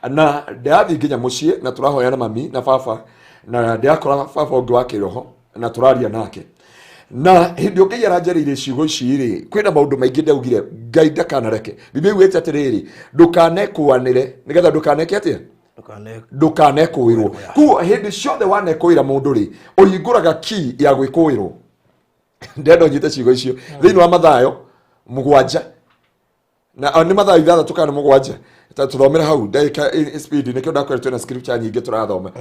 Na ndĩrathiĩ nginya mũciĩ na tũrahoya na mami na baba, na ndĩrakora baba ũngĩ wa kĩroho na tũraria nake, na hĩndĩ ĩyo Ngai aranjarĩirie ciugo ici rĩ, kwĩna maũndũ maingĩ ndaugire Ngai ndakanareke. Biblia ĩugĩte atĩrĩrĩ, ndũkanekũanĩre nĩgetha ndũkaneke atĩa? Ndũkanekũĩrwo. Koguo hĩndĩ ciothe wanekũĩra mũndũ rĩ, ũhingũraga key ya gwĩkũĩrwo. Ndĩrenda ũnyite ciugo icio thĩinĩ wa Mathayo 7 na nĩ Mathayo 6 kana 7. Ta tũthomere hau ndagĩka speed, nĩkĩo ndakwĩra twĩna scripture nyingĩ tũrathoma.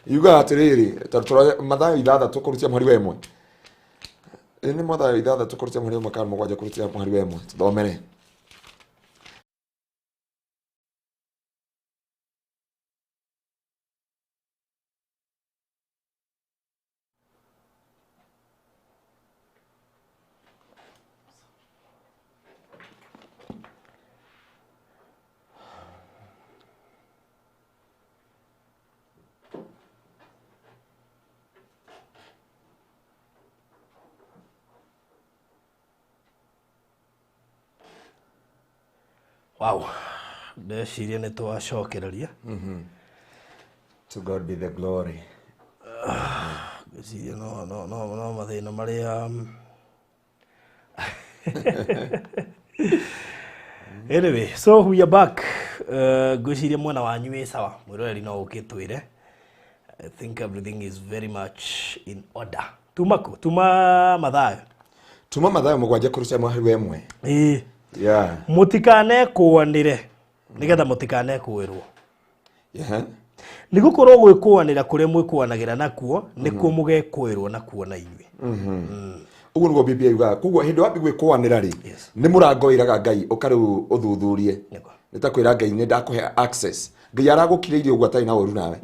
Yugaga atĩrĩrĩ, ta tũrore Mathayo 6 kũrutia mũhari wa 1. Ĩ nĩ Mathayo 6 kũrutia mũhari wa 1 kana 7 kũrutia mũhari wa 1? Tũthomere. Wow, ndeciria nĩ twacokereria. To God be the glory. Ngwĩciria no mathĩna marĩa anyway, so we are back. Ngwĩciria mwena wanyu wĩ sawa. Mwĩroreri no ũkĩtwĩre. I think everything is very much in order. Tuma kũ? Tuma Mathayo. Tuma Mathayo 7 kũruta mũhari wa 1. Ĩĩ. Yeah. Mũtikanekũanĩre nĩgetha mũtikanekũĩrwo, nĩ gũkorwo gwĩkũanĩra kũrĩa mwĩkũanagĩra nakuo nĩkuo mũgekũĩrwo nakuo na inyuĩ. Ũguo nĩguo Biblia yugaga. Koguo hĩndĩ wambi gwĩkũanĩra rĩ, nĩ mũrango wĩraga Ngai ũka rĩu ũthuthurie. Nĩ ta kwĩra Ngai, nĩ ndakũhe access. Ngai aragũkirĩirie ũguo atarĩ na ũru nawe.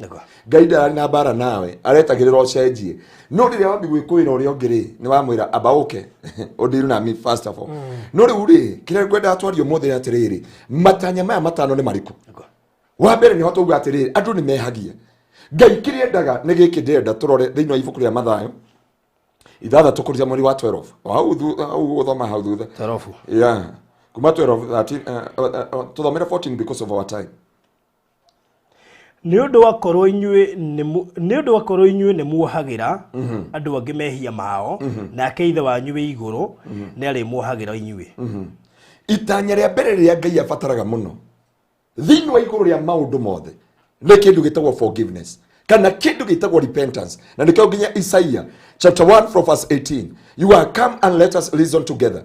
Ngai ndararĩ na mbara nawe, aretagĩrĩra ũcenjie. No rĩrĩa wambi gwĩkũĩra ũrĩa ũngĩ rĩ, nĩ wamwĩra amba ũke ũndiru nami first of all. No rĩu rĩ, kĩrĩa ngwendaga twarie ũmũthĩ nĩ atĩrĩrĩ, matanya maya matano nĩ marĩkũ? Wa mbere nĩ tauga atĩrĩrĩ, andũ nĩ mehagia. Ngai kĩrĩa endaga nĩ gĩkĩ, ndĩrenda tũrore thĩinĩ wa ibuku rĩa Mathayo 6 kũruta mweri wa 12. O hau hau gũthoma hau thutha. Torobu. Yeah, kuma 12, 13, tũthomere 14 because of our time. Nĩ ũndũ wakorwo inyuĩ nĩ muohagĩra andũ angĩ mehia mao, nake Ithe wanyu wĩ igũrũ nĩ arĩmuohagĩra inyuĩ. Itanya rĩa mbere rĩrĩa Ngai abataraga mũno thĩinĩ wa igũrũ rĩa maũndũ mothe nĩ kĩndũ gĩtagwo forgiveness kana kĩndũ gĩtagwo repentance. Na nĩkĩo nginya Isaia chapter 1 from verse 18, "You are come and let us reason together."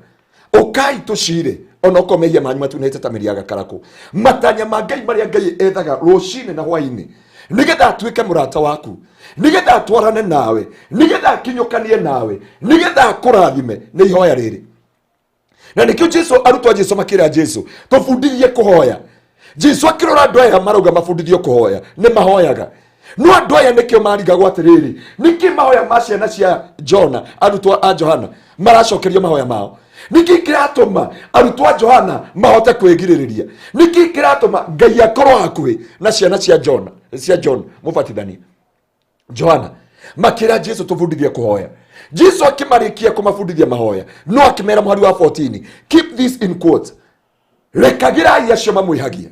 Ũkai tũcire, onokorwo mehia manyu matunĩte ta mĩri ya gakarakũ. Matanya ma Ngai marĩa Ngai ethaga rũcinĩ na hwainĩ, nĩgetha atuĩke mũrata waku, nĩgetha atwarane nawe, nĩgetha akinyũkanie nawe, nĩgetha akũrathime, nĩ ihoya rĩrĩ. Na nĩkĩo Jesu, arutwo a Jesu makĩra Jesu, "Tũbundithie kũhoya." Jesu akĩrora andũ aya marauga mabundithio kũhoya, nĩ mahoyaga. No andũ aya nĩkĩo marigagwo atĩrĩrĩ, nĩkĩ mahoya ma ciana cia Jona, arutwo a Johana, maracokerio mahoya mao, Nĩkĩ kĩratũma arutwo a Johana mahote kwĩgirĩrĩria? Nĩkĩ kĩratũma Ngai akorwo hakuhĩ na ciana cia John, cia John mũbatithania Johana? Makĩra Jesu, tũbundithie kũhoya. Jesu akĩmarĩkia kũmabundithia mahoya, no akĩmera mũhari wa 14, keep this in quotes, rekagĩrai acio mamwĩhagia,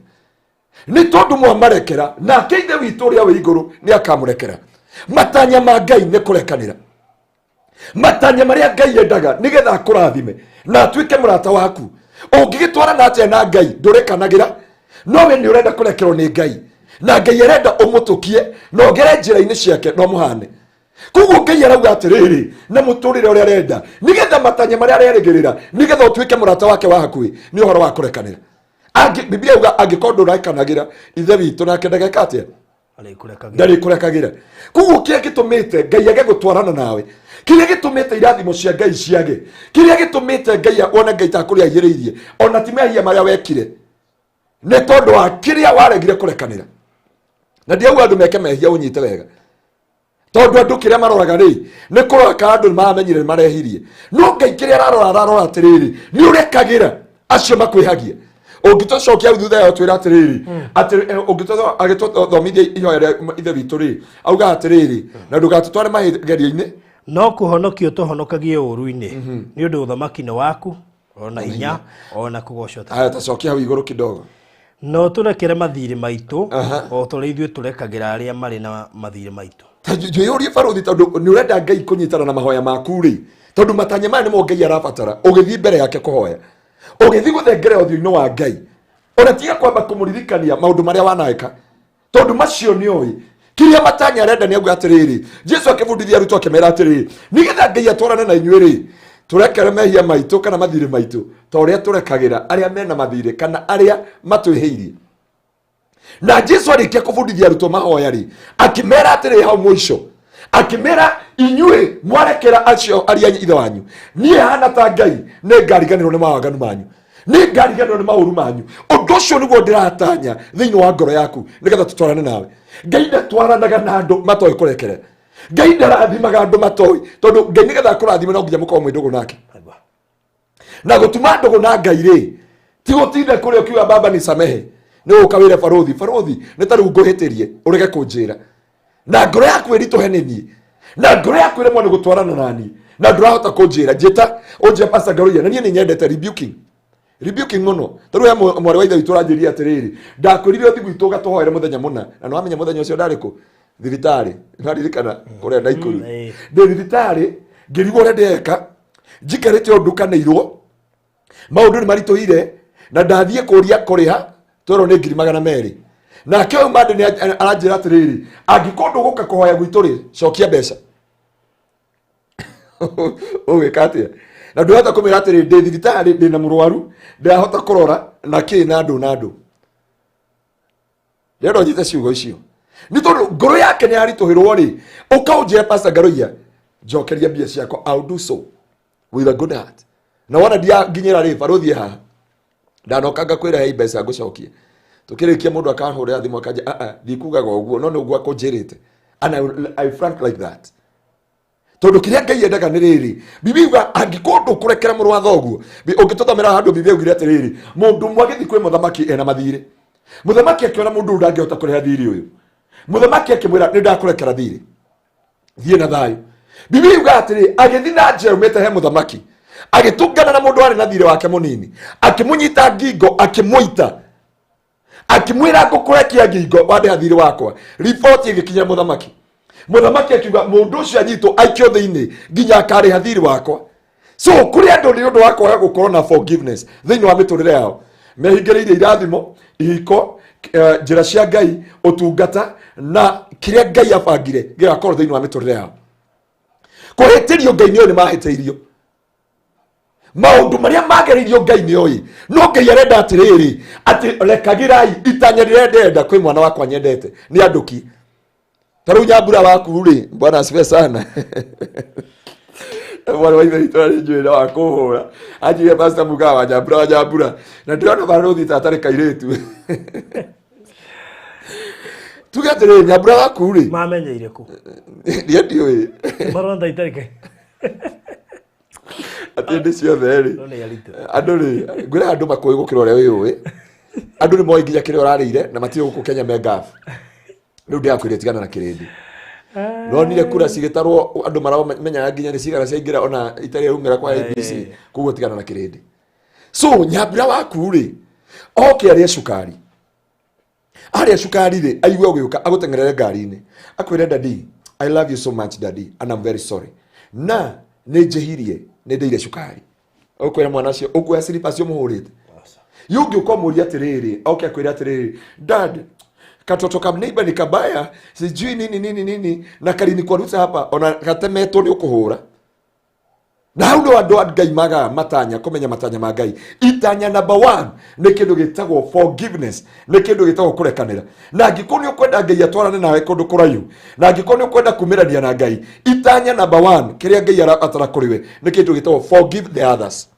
nĩ tondũ mwamarekera, nake Ithe witũ ũrĩa wĩ igũrũ nĩ akamũrekera. Matanya ma Ngai nĩ kũrekanĩra. Matanya marĩa Ngai endaga nĩgetha akũrathime na atuĩke mũrata waku, ũngĩgĩtwarana atĩa na Ngai ndũrekanagĩra? No we nĩ ũrenda kũrekerwo nĩ Ngai, na Ngai arenda ũmũtũkie na ũgere njĩra-inĩ ciake na ũmũhane. Koguo Ngai arauga atĩrĩrĩ, na mũtũrĩre ũrĩa arenda nĩgetha matanya marĩa arerĩgĩrĩra nĩgetha ũtuĩke mũrata wake wa hakuhĩ nĩ ũhoro wa kũrekanĩra. Biblia yauga angĩkorwo ndũrekanagĩra, Ithe witũ nake ndageka atĩa? Arĩkũrekagĩra. Ndarĩkũrekagĩra. Koguo kĩrĩa gĩtũmĩte Ngai age gũtwarana nawe, kĩrĩa gĩtũmĩte irathimo cia Ngai ciage, kĩrĩa gĩtũmĩte Ngai wone Ngai ta kũrĩa aiyĩrĩirie, ona ti mehia marĩa wekire, nĩ tondũ wa kĩrĩa waregire kũrekanĩra. Na ndiauga andũ meke mehia, ũnyite wega, tondũ andũ kĩrĩa maroraga rĩ, nĩ kũrora kana andũ nĩ maramenyire nĩ marehirie. No Ngai kĩrĩa ararora, ararora atĩrĩrĩ, nĩ ũrekagĩra acio makwĩhagia. Ũngĩtũcokia hau thutha ĩyo, twĩra atĩrĩrĩ, atĩ ũngĩtũ agĩtũthomithia ihoya rĩa Ithe witũ rĩ, auga atĩrĩrĩ, na ndũgatũtware magerio-inĩ, no kũhonokio tũhonokagie ũũru-inĩ, nĩ ũndũ ũthamaki nĩ waku, ona hinya, ona kũgocwo Aya, tacokia hau igũrũ kidogo. No tũrekere mathirĩ maitũ, o ta ũrĩa ithuĩ tũrekagĩra arĩa marĩ na mathirĩ maitũ. Ta njĩyũrie, barũthi, tondũ nĩ ũrenda Ngai kũnyitana na mahoya maku rĩ, tondũ matanya maya nĩmo Ngai arabatara ũgĩthiĩ mbere yake kũhoya, ũgĩthiĩ gũthengerera ũthiũ-inĩ wa Ngai. Ona tiga kwamba kũmũririkania maũndũ marĩa waneka, tondũ macio nĩ oĩ. Kĩrĩa matanya arenda nĩ auga atĩrĩrĩ, Jesu akĩbundithia arutwo akĩmera atĩrĩrĩ, nĩgetha Ngai atwarane na inyuĩ rĩ, tũrekere mehia maitũ kana mathirĩ maitũ ta ũrĩa tũrekagĩra arĩa mena mathirĩ kana arĩa matwĩhĩirie. Na Jesu arĩkia kũbundithia arutwo mahoya rĩ, akĩmera atĩrĩ, hau mũico akĩmera, inyuĩ mwarekera acio arĩa ithe wanyu, niĩ hana ta Ngai nĩ ngariganĩrwo nĩ mawaganu manyu, nĩ ngariganĩrwo nĩ maũru manyu. Ũndũ ũcio nĩguo ndĩratanya thĩinĩ wa ngoro yaku nĩgetha tũtwarane nawe. Ngai ndatwaranaga na andũ matoĩ kũrekera. Ngai ndarathimaga andũ matoĩ, tondũ Ngai nĩgetha akũrathime no nginya mũkorwo mwĩ ndũgũ nake. Aigua. Na gũtuma ndũgũ na Ngai rĩ, ti gũtinda kũrĩa ũkiuga, baba nisamehe. Nĩ ũka wĩre barũthi, barũthi, nĩ ta rĩu ngũhĩtĩrie, ũrege kũnjĩra na ngoro yaku ĩritũhe nĩ niĩ, na ngoro yaku ĩremwo nĩ gũtwarana na niĩ, na ndũrahota kũnjĩra, njĩta ũnjĩre, Pastor Ngaruiya. Na niĩ nĩ nyendete rebuking mũno. Ta rĩu he mwarĩ wa ithe witũ ũranjĩrire atĩrĩrĩ, ndakwĩrire ũthi gwitũ ũgatũhoere mũthenya mũna, na nĩ wamenya mũthenya ũcio ndarĩ kũ? Thibitarĩ. Nĩwaririkana kũrĩa Naikuru? Ndĩ thibitarĩ ngĩrigwo ũrĩa ndĩreka, njikarĩte ũndũ ndukanĩirwo, maũndũ nĩ maritũhire, na ndathiĩ kũria kũrĩha twerwo nĩ 200,000. Nake ũyũ mande nĩ aranjĩra atĩrĩrĩ, angĩkorwo ndũgũka kũhoya gwitũ rĩ, cokia mbeca. Ũgwĩka atĩa na ndũrahota kũmĩra atĩrĩ, ndĩ thibitarĩ, ndĩ na mũrwaru, ndĩrahota kũrora na kĩ na ndũ na ndũ? Ndĩrenda ũnyite ciugo icio, nĩ tondũ ngoro yake nĩ yaritũhĩrwo rĩ, ũkaũnjĩra, Pastor Ngaruiya, njokeria mbia ciakwa. I'll do so with a good heart. Na wona ndianginyĩra rĩ, barũthi haha ndanoka ngakwĩra, hei mbeca ngũcokia. Tũkĩrĩkia, mũndũ akahũrĩra thimũ akanja, ah ah, ndikugaga ũguo, no nĩ ũguo akũnjĩrĩte. And I frank like that, tondũ kĩrĩa Ngai endaga nĩ rĩrĩ. Bibi yuga angĩkorwo ndũkũrekera mũrũ wa thoguo, ũngĩtũthomera handũ Bibi yaugire atĩrĩrĩ, mũndũ ũmwe agĩthiĩ kwĩ mũthamaki ena mathirĩ. Mũthamaki akĩona mũndũ ũyũ ndangĩhota kũrĩha thirĩ ũyũ. Mũthamaki akĩmwĩra, nĩ ndakũrekera thirĩ, thiĩ na thayũ. Bibi yuga atĩrĩ, agĩthiĩ na njĩra umĩte he mũthamaki, agĩtũngana na mũndũ warĩ na thirĩ wake mũnini, akĩmũnyita ngingo, akĩmũita, akĩmwĩra, ngũkũrekia ngingo wandĩha thirĩ wakwa. Riboti ĩgĩkinyĩra mũthamaki. Mũthamaki akiuga mũndũ ũcio anyitwo, aikio thĩinĩ nginya akarĩha thirĩ wakwa. So kũrĩ andũ nĩ ũndũ wa kwaga gũkorwo na forgiveness thĩinĩ wa mĩtũrĩre yao, mehingĩrĩirie irathimo, ihiko, njĩra cia Ngai, ũtungata na kĩrĩa Ngai abangire gĩgakorwo thĩinĩ wa mĩtũrĩre yao. Kũhĩtĩrio Ngai nĩ oĩ nĩ mahĩtĩirio, maũndũ marĩa magereirio Ngai nĩ oĩ, no Ngai arenda atĩrĩrĩ, atĩ rekagĩrai. Itanya rĩrĩa ndĩrenda kwĩ mwana wakwa nyendete nĩ andũki ta rĩu Nyambura waku rĩ, bwana asifiwe sana. Mwana wa ithe witũ arĩ njũĩ wa kũhũra anjĩre, Pastor Mugawa wa Nyambura, wa Nyambura, na ndĩrona barũthi ta atarĩ kairĩtu. Tuge atĩrĩrĩ, Nyambura waku rĩ, Mamenyeire kũ? Niĩ ndiũĩ. Marona ta itarĩ kai. Atĩ hĩndĩ ciothe rĩ, No nĩ aritũ. Andũ rĩ, ngwĩra andũ makũĩ gũkĩra ũrĩa wĩyũĩ. Andũ nĩ moĩ nginya kĩrĩa ũrarĩire na matirĩ gũkũ Kenya me ngabu. Rĩu ndĩrakwĩra tigana na kĩrĩndĩ. Nonire kura cigĩtarwo andũ maramenyaga nginya nĩ cigana ciaingĩra ona itarĩ yaumĩra kwa ABC. Koguo tigana na kĩrĩndĩ. So nyambura waku rĩ, oke arĩe cukari. Arĩa cukari rĩ, aigue ũgĩũka agũteng'erere ngari-inĩ, akwĩre, "Daddy, I love you so much, daddy, and I'm very sorry, na nĩ njĩhirie, nĩ ndĩire cukari." Ũkwĩra mwana ũcio ũkuoya slippers ũmũhũrĩte? Yũngĩ ũkamũria atĩrĩrĩ, oke akwĩre atĩrĩrĩ, "Dad, katoto ka neighbor ni kabaya, sijui nini nini nini, na kalinikwaruta hapa," ona gatemetwo nĩ ũkũhũra. Na hau no andũ a Ngai magaga matanya kũmenya matanya ma Ngai. Itanya number one nĩ kĩndũ gĩtagwo forgiveness, nĩ kĩndũ gĩtagwo kũrekanĩra. Na angĩkorwo nĩ ũkwenda Ngai atwarane nawe kũndũ kũraihu, na angĩkorwo nĩ ũkwenda kumĩrania na Ngai, itanya number one kĩrĩa Ngai arabatara kũrĩ we nĩ kĩndũ gĩtagwo forgive the others.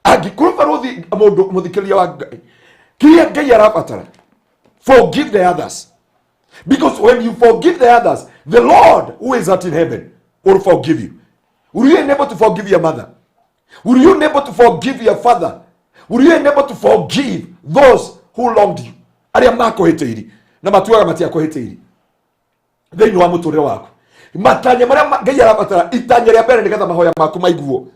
Angĩkorwo barũthi mũndũ mũthikĩrĩria wa Ngai, kĩrĩa Ngai arabatara, forgive the others, because when you forgive the others, the Lord who is at in heaven will forgive you. Will you enable to forgive your mother? Will you enable to forgive your father? Will you enable to forgive those who wronged you, arĩa makũhĩtĩiri na matuaga matiakũhĩtĩiri thĩinĩ wa mũtũrĩre waku? Matanya marĩa Ngai arabatara, itanya rĩa mbere, nĩgetha mahoya maku maiguo,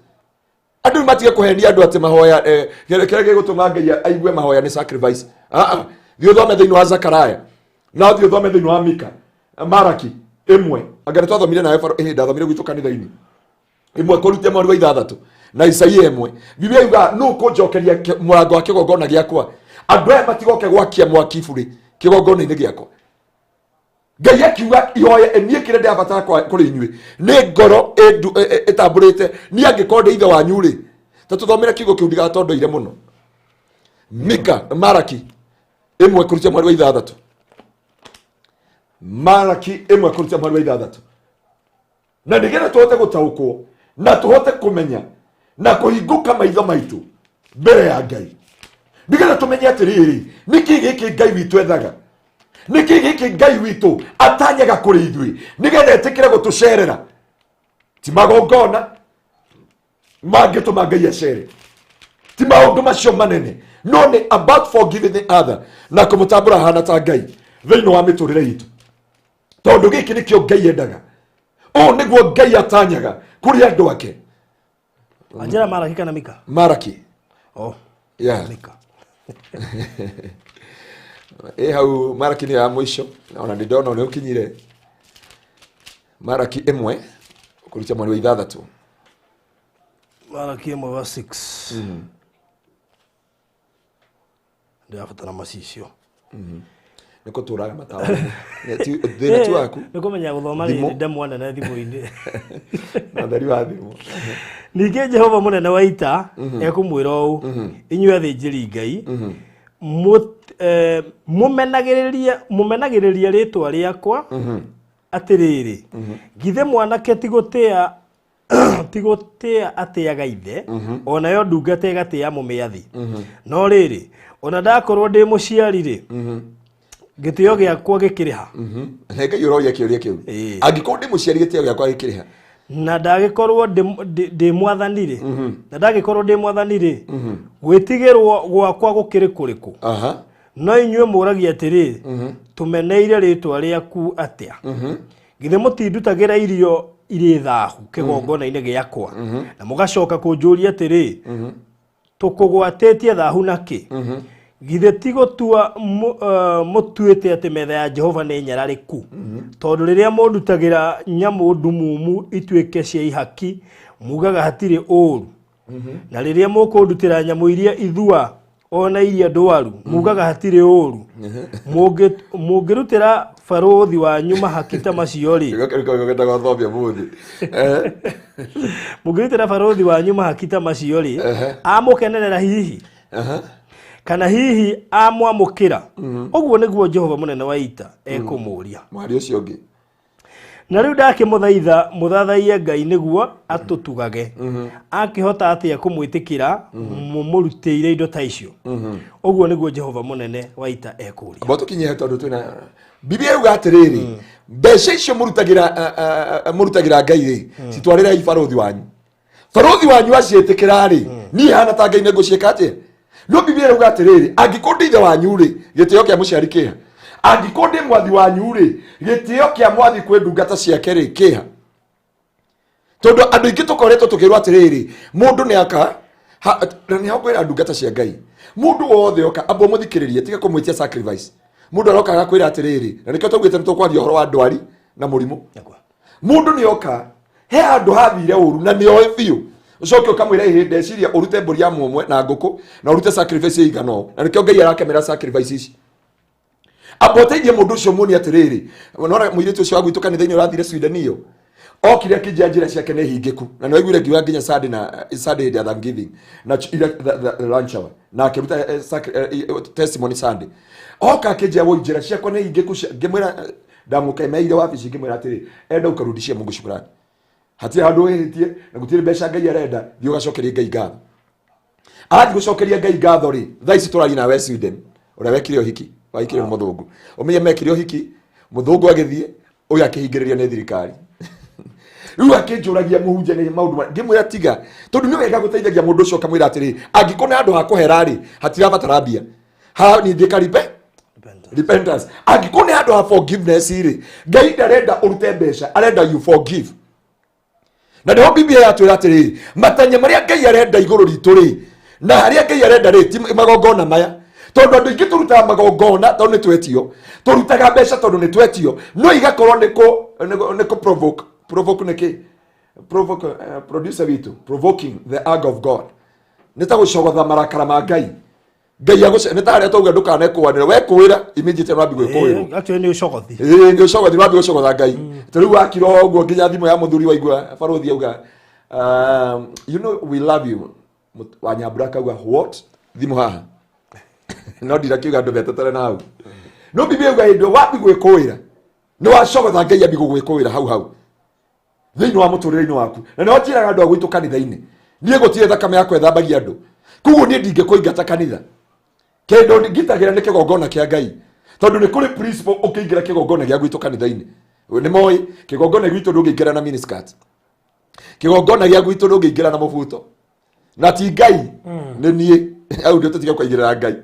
andũ nĩ matige kũhenia andũ atĩ mahoya kĩrĩa gĩgũtũma Ngai aigue mahoya nĩ sacrifice. Ah, ah. Thiĩ ũthome thĩinĩ wa Zakaraya, na thiĩ ũthome thĩinĩ wa Mika, Maraki 1, anga nĩ twathomire nawe ĩhĩndĩ ndathomire gwitũ kanitha-inĩ, 1 kũrutia mweri wa 6, na Isaia 1. Biblia yuga, nũ kũnjokeria mũrango wa kĩgongona gĩakwa? Andũ aya matigoke gwakia mwaki burĩ kĩgongona-inĩ gĩakwa. Ngai akiuga, ihoya niĩ kĩrĩa ndĩrabatara kũrĩ inyuĩ nĩ ngoro ĩtambũrĩte. Niĩ angĩkorwo ndĩ ithe wanyu rĩ, ta tũthomere kiugo kĩu ndigatondoire mũno. Mika, Maraki 1 kũrutia mweri wa 6, Maraki 1 kũrutia mweri wa 6, na nĩgetha tũhote gũtaũkwo na tũhote kũmenya na kũhingũka maitho maitũ mbere ya Ngai, nĩgetha tũmenye atĩrĩrĩ, nĩkĩ gĩkĩ Ngai witũ ethaga, nĩkĩ gĩkĩ Ngai witũ atanyaga kũrĩ ithuĩ, nĩgetha etĩkĩre gũtũcerera. Ti magongona mangĩtũma Ngai acere, ti maũndũ macio manene, no nĩ about forgiving the other na kũmũtambũra hana ta Ngai thĩinĩ wa mĩtũrĩre itũ, tondũ gĩkĩ nĩkĩo Ngai endaga. Ũũ nĩguo Ngai atanyaga kũrĩ andũ ake. Anjĩra Maraki kana Mika? Maraki. Oh. Yeah. Mika. Ĩ hau Maraki nĩ ya mũico, ona ndĩ ndona nĩ ũkinyire Maraki 1 kũruta mweri wa 6. Maraki 1 verse 6. Ndĩrabatara macicio. Nĩ kũtũraga matawa. Thĩna ti waku. Nĩ kũmenya gũthoma. Thimũ. Rĩrĩ ndemwa nene thimũ-inĩ. Na theri wa thimũ. Ningĩ Jehova mũnene wa ita ekũmwĩra ũũ, inyuĩ athĩnjĩri Ngai, mũmenagĩrĩria rĩtwa rĩakwa. Atĩrĩrĩ, githĩ mwanake ti gũtĩa ti gũtĩa atĩaga ithe, onayo ndungata ĩgatĩa mũmĩathi? No rĩrĩ, ona ndakorwo ndĩ mũciari rĩ, gĩtĩo gĩakwa gĩkĩrĩha? Nĩ Ngai ũroria kĩũria kĩu. Ĩĩ. Angĩkorwo ndĩ mũciari, gĩtĩo gĩakwa gĩkĩrĩha? Na ndagĩkorwo ndĩ mwathani rĩ, na ndagĩkorwo ndĩ mwathani rĩ, gwĩtigĩrwo gwakwa gũkĩrĩ kũrĩkũ? No inyuĩ mũragia atĩrĩ, "Tũmeneire rĩtwa rĩaku atĩa?" Githĩ mũtindutagĩra irio irĩ thahu kĩgongona-inĩ gĩakwa? Na mũgacoka kũnjũria atĩrĩ, "Tũkũgwatĩtie thahu nakĩ?" Githĩ ti gũtua mũtuĩte atĩ metha ya Jehova nĩ nyararĩku? Tondũ rĩrĩa mũndutagĩra nyamũ ndumumu ituĩke cia ihaki, mugaga hatirĩ ũũru, na rĩrĩa mũkũndutĩra nyamũ iria ithua ona iria ndwaru, mugaga hatirĩ ũũru. Mũngĩrutĩra barũthi wanyu mahaki ta macio rĩ, Kiugo kĩu kĩu gĩtagwo thomia mũthĩ. Mũngĩrutĩra barũthi wanyu mahaki ta macio rĩ, amũkenerera hihi, kana hihi amwamũkĩra? Ũguo nĩguo Jehova mũnene wa ita ekũmũũria. Mwari ũcio ũngĩ. Na rĩu ndakĩmũthaitha mũthathaiye Ngai nĩguo atũtugage. Akĩhota atĩa kũmwĩtĩkĩra mũmũrutĩire indo ta icio? Ũguo nĩguo Jehova mũnene wa ita ekũũria. Amba tũkinye tondũ twĩna Biblia yuga atĩrĩrĩ, Mbeca icio mũrutagĩra Ngai rĩ, citwarĩrei barothi wanyu. Barothi wanyu aciĩtĩkĩra rĩ, niĩ hana ta Ngai nĩngũciĩka atĩa? No Biblia ĩrauga atĩrĩrĩ, angĩkorwo ndĩ ithe wanyu rĩ, gĩtĩo kĩa mũciari kĩha. Angĩkorwo ndĩ mwathi wanyu rĩ, gĩtĩo kĩa mwathi kwĩ ndungata ciake rĩ, kĩha. Tondũ andũ aingĩ tũkoretwo tũkĩrwo atĩrĩrĩ, mũndũ nĩ aka na nĩ hakwĩra ndungata cia Ngai, mũndũ wothe oka amba ũmũthikĩrĩrie, tiga kũmwĩtia sacrifice. Mũndũ aroka agakwĩra atĩrĩrĩ, na nĩkĩo twaugĩte nĩ tũkwaria ũhoro wa ndwari na mũrimũ. Mũndũ nĩ oka he handũ hathire ũru na nĩ oĩ biũ, ũcoke ũkamwĩra ĩhĩ ndeciria ũrute mbũri ya mũmwe na ngũkũ na ũrute sacrifice ĩigana ũũ, na nĩkĩo Ngai arakemera sacrifice ici. Amba ũteithie mũndũ ũcio muonie atĩrĩrĩ, nona mũirĩtu ũcio wa gwitũ kanitha-inĩ ũrathire Sweden ĩyo, okire akĩnjĩra njĩra ciake nĩ hingĩku, na nĩ waiguire ngiuga nginya Sunday na Sunday hĩndĩ ya Thanksgiving na the lunch hour, na akĩruta testimony Sunday. Oka akĩnjĩra woi njĩra ciakwa nĩ hingĩku, ngĩmwĩra ndamũkemeire wabici, ngĩmwĩra atĩrĩ, enda ũkarudishia Mungu shukrani, hatirĩ handũ wĩhĩtie na gũtirĩ mbeca Ngai arenda, thiĩ ũgacokerie Ngai ngatho. Arathiĩ gũcokeria Ngai ngatho rĩ, thaa ici tũraria nawe Sweden, ũrĩa wekire ũhiki, wahikire nĩ mũthũngũ. Ũmenye mekire ũhiki, mũthũngũ agĩthiĩ, ũyũ akĩhingĩrĩrio nĩ thirikari. Rĩu akĩnjũragia mũhunjia nĩ maũndũ ngĩmwĩra tiga, tondũ nĩ wega gũteithagia mũndũ ũcio ũkamwĩra atĩrĩ, angĩkorwo nĩ handũ ha kũhera rĩ, hatirabatara mbia. Ha ningĩ karibe repentance. Angĩkorwo nĩ handũ ha forgiveness rĩ, Ngai ndarenda ũrute mbeca, arenda you forgive. Na nĩho Biblia yatwĩra atĩrĩrĩ, matanya marĩa Ngai arenda igũrũ ritũ rĩ, na harĩa Ngai arenda rĩ, ti magongona maya. Tondũ andũ aingĩ tũrutaga magongona tondũ nĩ twetio, tũrutaga mbeca tondũ nĩ twetio, no igakorwo nĩ kũ provoke. Provoke nĩ kĩ? Provoke, producer witũ, provoking the anger of God. Nĩ ta gũcogotha marakara ma Ngai. Ngai agũce, nĩ ta harĩa twauga ndũkanekũanĩre, wekũĩra immediately wambi gwĩkũĩrwo. Actually nĩ ũcogothi. Ĩĩ, nĩ ũcogothi, wambi gũcogotha Ngai. Ta rĩu wakira o ũguo nginya thimũ ya mũthuri waigua barothi auga, you know we love you. Wanyambura akauga what? Thimũ haha. No ndirakiuga andũ metetere na hau. No Biblia yauga hĩndĩ ĩyo wambi gwĩkũĩra, nĩ wacogotha Ngai ambi gũgwĩkũĩra hau hau thĩinĩ wa mũtũrĩre-inĩ waku. Na nĩho njĩraga andũ a gwitũ kanitha-inĩ, niĩ gũtirĩ thakame yakwa ĩthambagia andũ, koguo niĩ ndingĩkũingata kanitha. Kĩndũ ngitagĩra nĩ kĩgongona kĩa Ngai, tondũ nĩ kũrĩ principle ũkĩingĩra kĩgongona gĩa gwitũ kanitha-inĩ. Nĩ moĩ kĩgongona gwitũ ndũngĩingĩra na miniskirt, kĩgongona gĩa gwitũ ndũngĩingĩra na mũbuto, na ti Ngai nĩ niĩ. Hau ndio tũtige kũigĩrĩra Ngai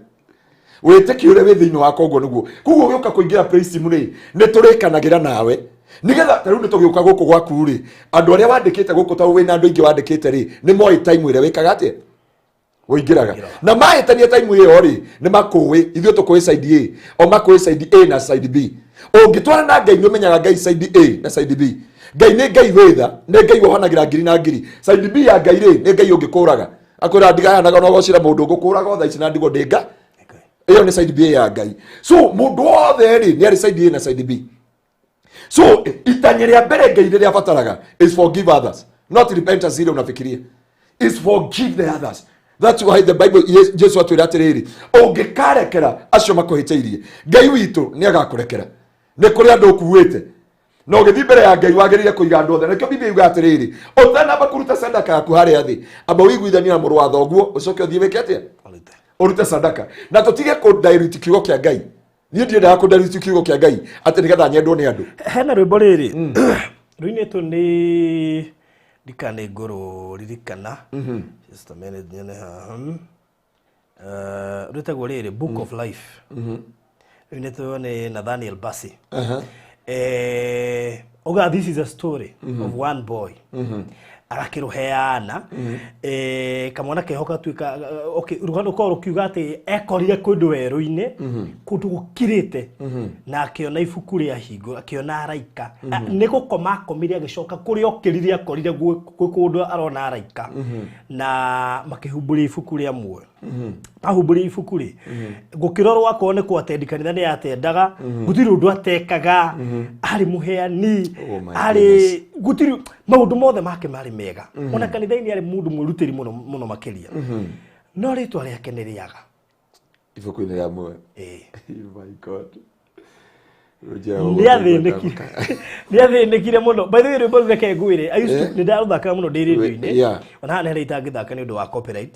wĩtĩkio ũrĩa wĩ thĩinĩ wakwa, ũguo nĩguo. Koguo ũgĩũka kũingĩra praise team rĩ, nĩ tũrĩkanagĩra nawe nĩgetha ta rĩu nĩ tũgĩũka gũkũ gwaku rĩ, andũ arĩa wandĩkĩte gũkũ, tondũ wĩna andũ aingĩ wandĩkĩte rĩ, nĩ moĩ time ĩrĩa wĩkaga atĩa, ũingĩraga, na mahĩtania time ĩyo rĩ, nĩ makũĩ. Ithuĩ tũkũĩ side A, o makũĩ side A na side B. Ũngĩtwara na Ngai nĩ ũmenyaga Ngai side A na side B. Ngai nĩ Ngai wĩ tha, nĩ Ngai wohanagĩra ngiri na ngiri. Side B ya Ngai rĩ, nĩ Ngai ũngĩkũraga akwĩra ndigayanaga na ũgocira mũndũ ngũkũraga o thaa ici na ndigwo ndĩ nga. Ĩyo nĩ side B ya Ngai. So mũndũ wothe rĩ, nĩ arĩ side A na side B. So itanya rĩa mbere Ngai rĩrĩa abataraga is forgive others, not repentance ile unafikiria, is forgive the others. That's why the Bible, Jesu atwĩra atĩrĩrĩ, ũngĩkarekera acio makũhĩtĩirie, Ngai witũ nĩ agakũrekera. Nĩ kũrĩ andũ ũkuĩte na ũgĩthiĩ mbere ya Ngai wagĩrĩire kũiga andũ othe. Nakĩo Biblia yuga atĩrĩrĩ, ũtanamba kũruta sadaka yaku harĩa thĩ, amba ũiguithanie na mũrũ wa thoguo, ũcoke ũthiĩ wĩke atĩa? Ũrute sadaka. Na tũtige kũ-dilute kiugo kĩa Ngai. Niĩ ndiendaga kũ-dilute kiugo kĩa Ngai atĩ nĩgetha nyendwo nĩ andũ. Hena rwĩmbo rĩrĩ rũinĩtwo nĩ ndikana ngũrũririkana, just a minute nyone haha. Rwĩtagwo rĩrĩ Book of Life, rũinĩtwo nĩ Nathaniel Bassey. Uga this is a story of one boy, agakĩrũheana kamwana keho gatuĩka, okay, rũgano rũkorwo rũkiuga atĩ ekorire kũndũ werũ-inĩ, kũndũ gũkirĩte, na akĩona ibuku rĩa hingo, akĩona araika. Nĩ gũkoma akomire, agĩcoka kũrĩa okĩrire akorire gwĩ kũndũ arona araika na makĩhumbũria ibuku rĩa muoyo. Ahumbũria ibuku rĩ, gũkĩrorwo akorwo nĩ kũatendi kanitha nĩ atendaga, gũtirĩ ũndũ atekaga, arĩ mũheani, Oh my arĩ gũtirĩ maũndũ mothe make marĩ mega, ona kanitha-inĩ arĩ mũndũ mwĩrutĩri mũno mũno makĩria, no rĩtwa rĩake nĩ rĩaga ibuku-inĩ rĩa muoyo. Ĩĩ. Oh my God. Nĩ athĩnĩkire mũno. By the way, rwĩmbo rũu reke ngwĩre, I used to, nĩ ndarũthakaga mũno ndĩ rĩndiũ-inĩ, ona haha nĩ harĩa itangĩthaka nĩ ũndũ wa copyright.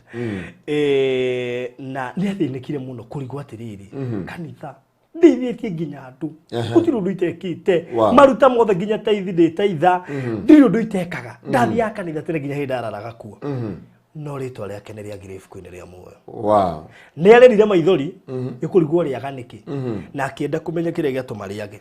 Na nĩ athĩnĩkire mũno kũrigwo atĩrĩrĩ, kanitha Ndeithĩtie nginya andũ. Gũtirĩ ũndũ itekĩte. Wow. Maruta mothe nginya taithi ndĩtaitha. Ndirĩ ũndũ itekaga. Ndathiaga kanitha tene nginya hĩndĩ ndararaga kuo. No rĩtwa rĩake nĩ rĩagire ibuku-inĩ rĩa muoyo. Wow. Nĩ arĩrire maithori nĩ kũrigwo rĩaga nĩkĩ. Na akĩenda kũmenya kĩrĩa gĩatũma rĩage.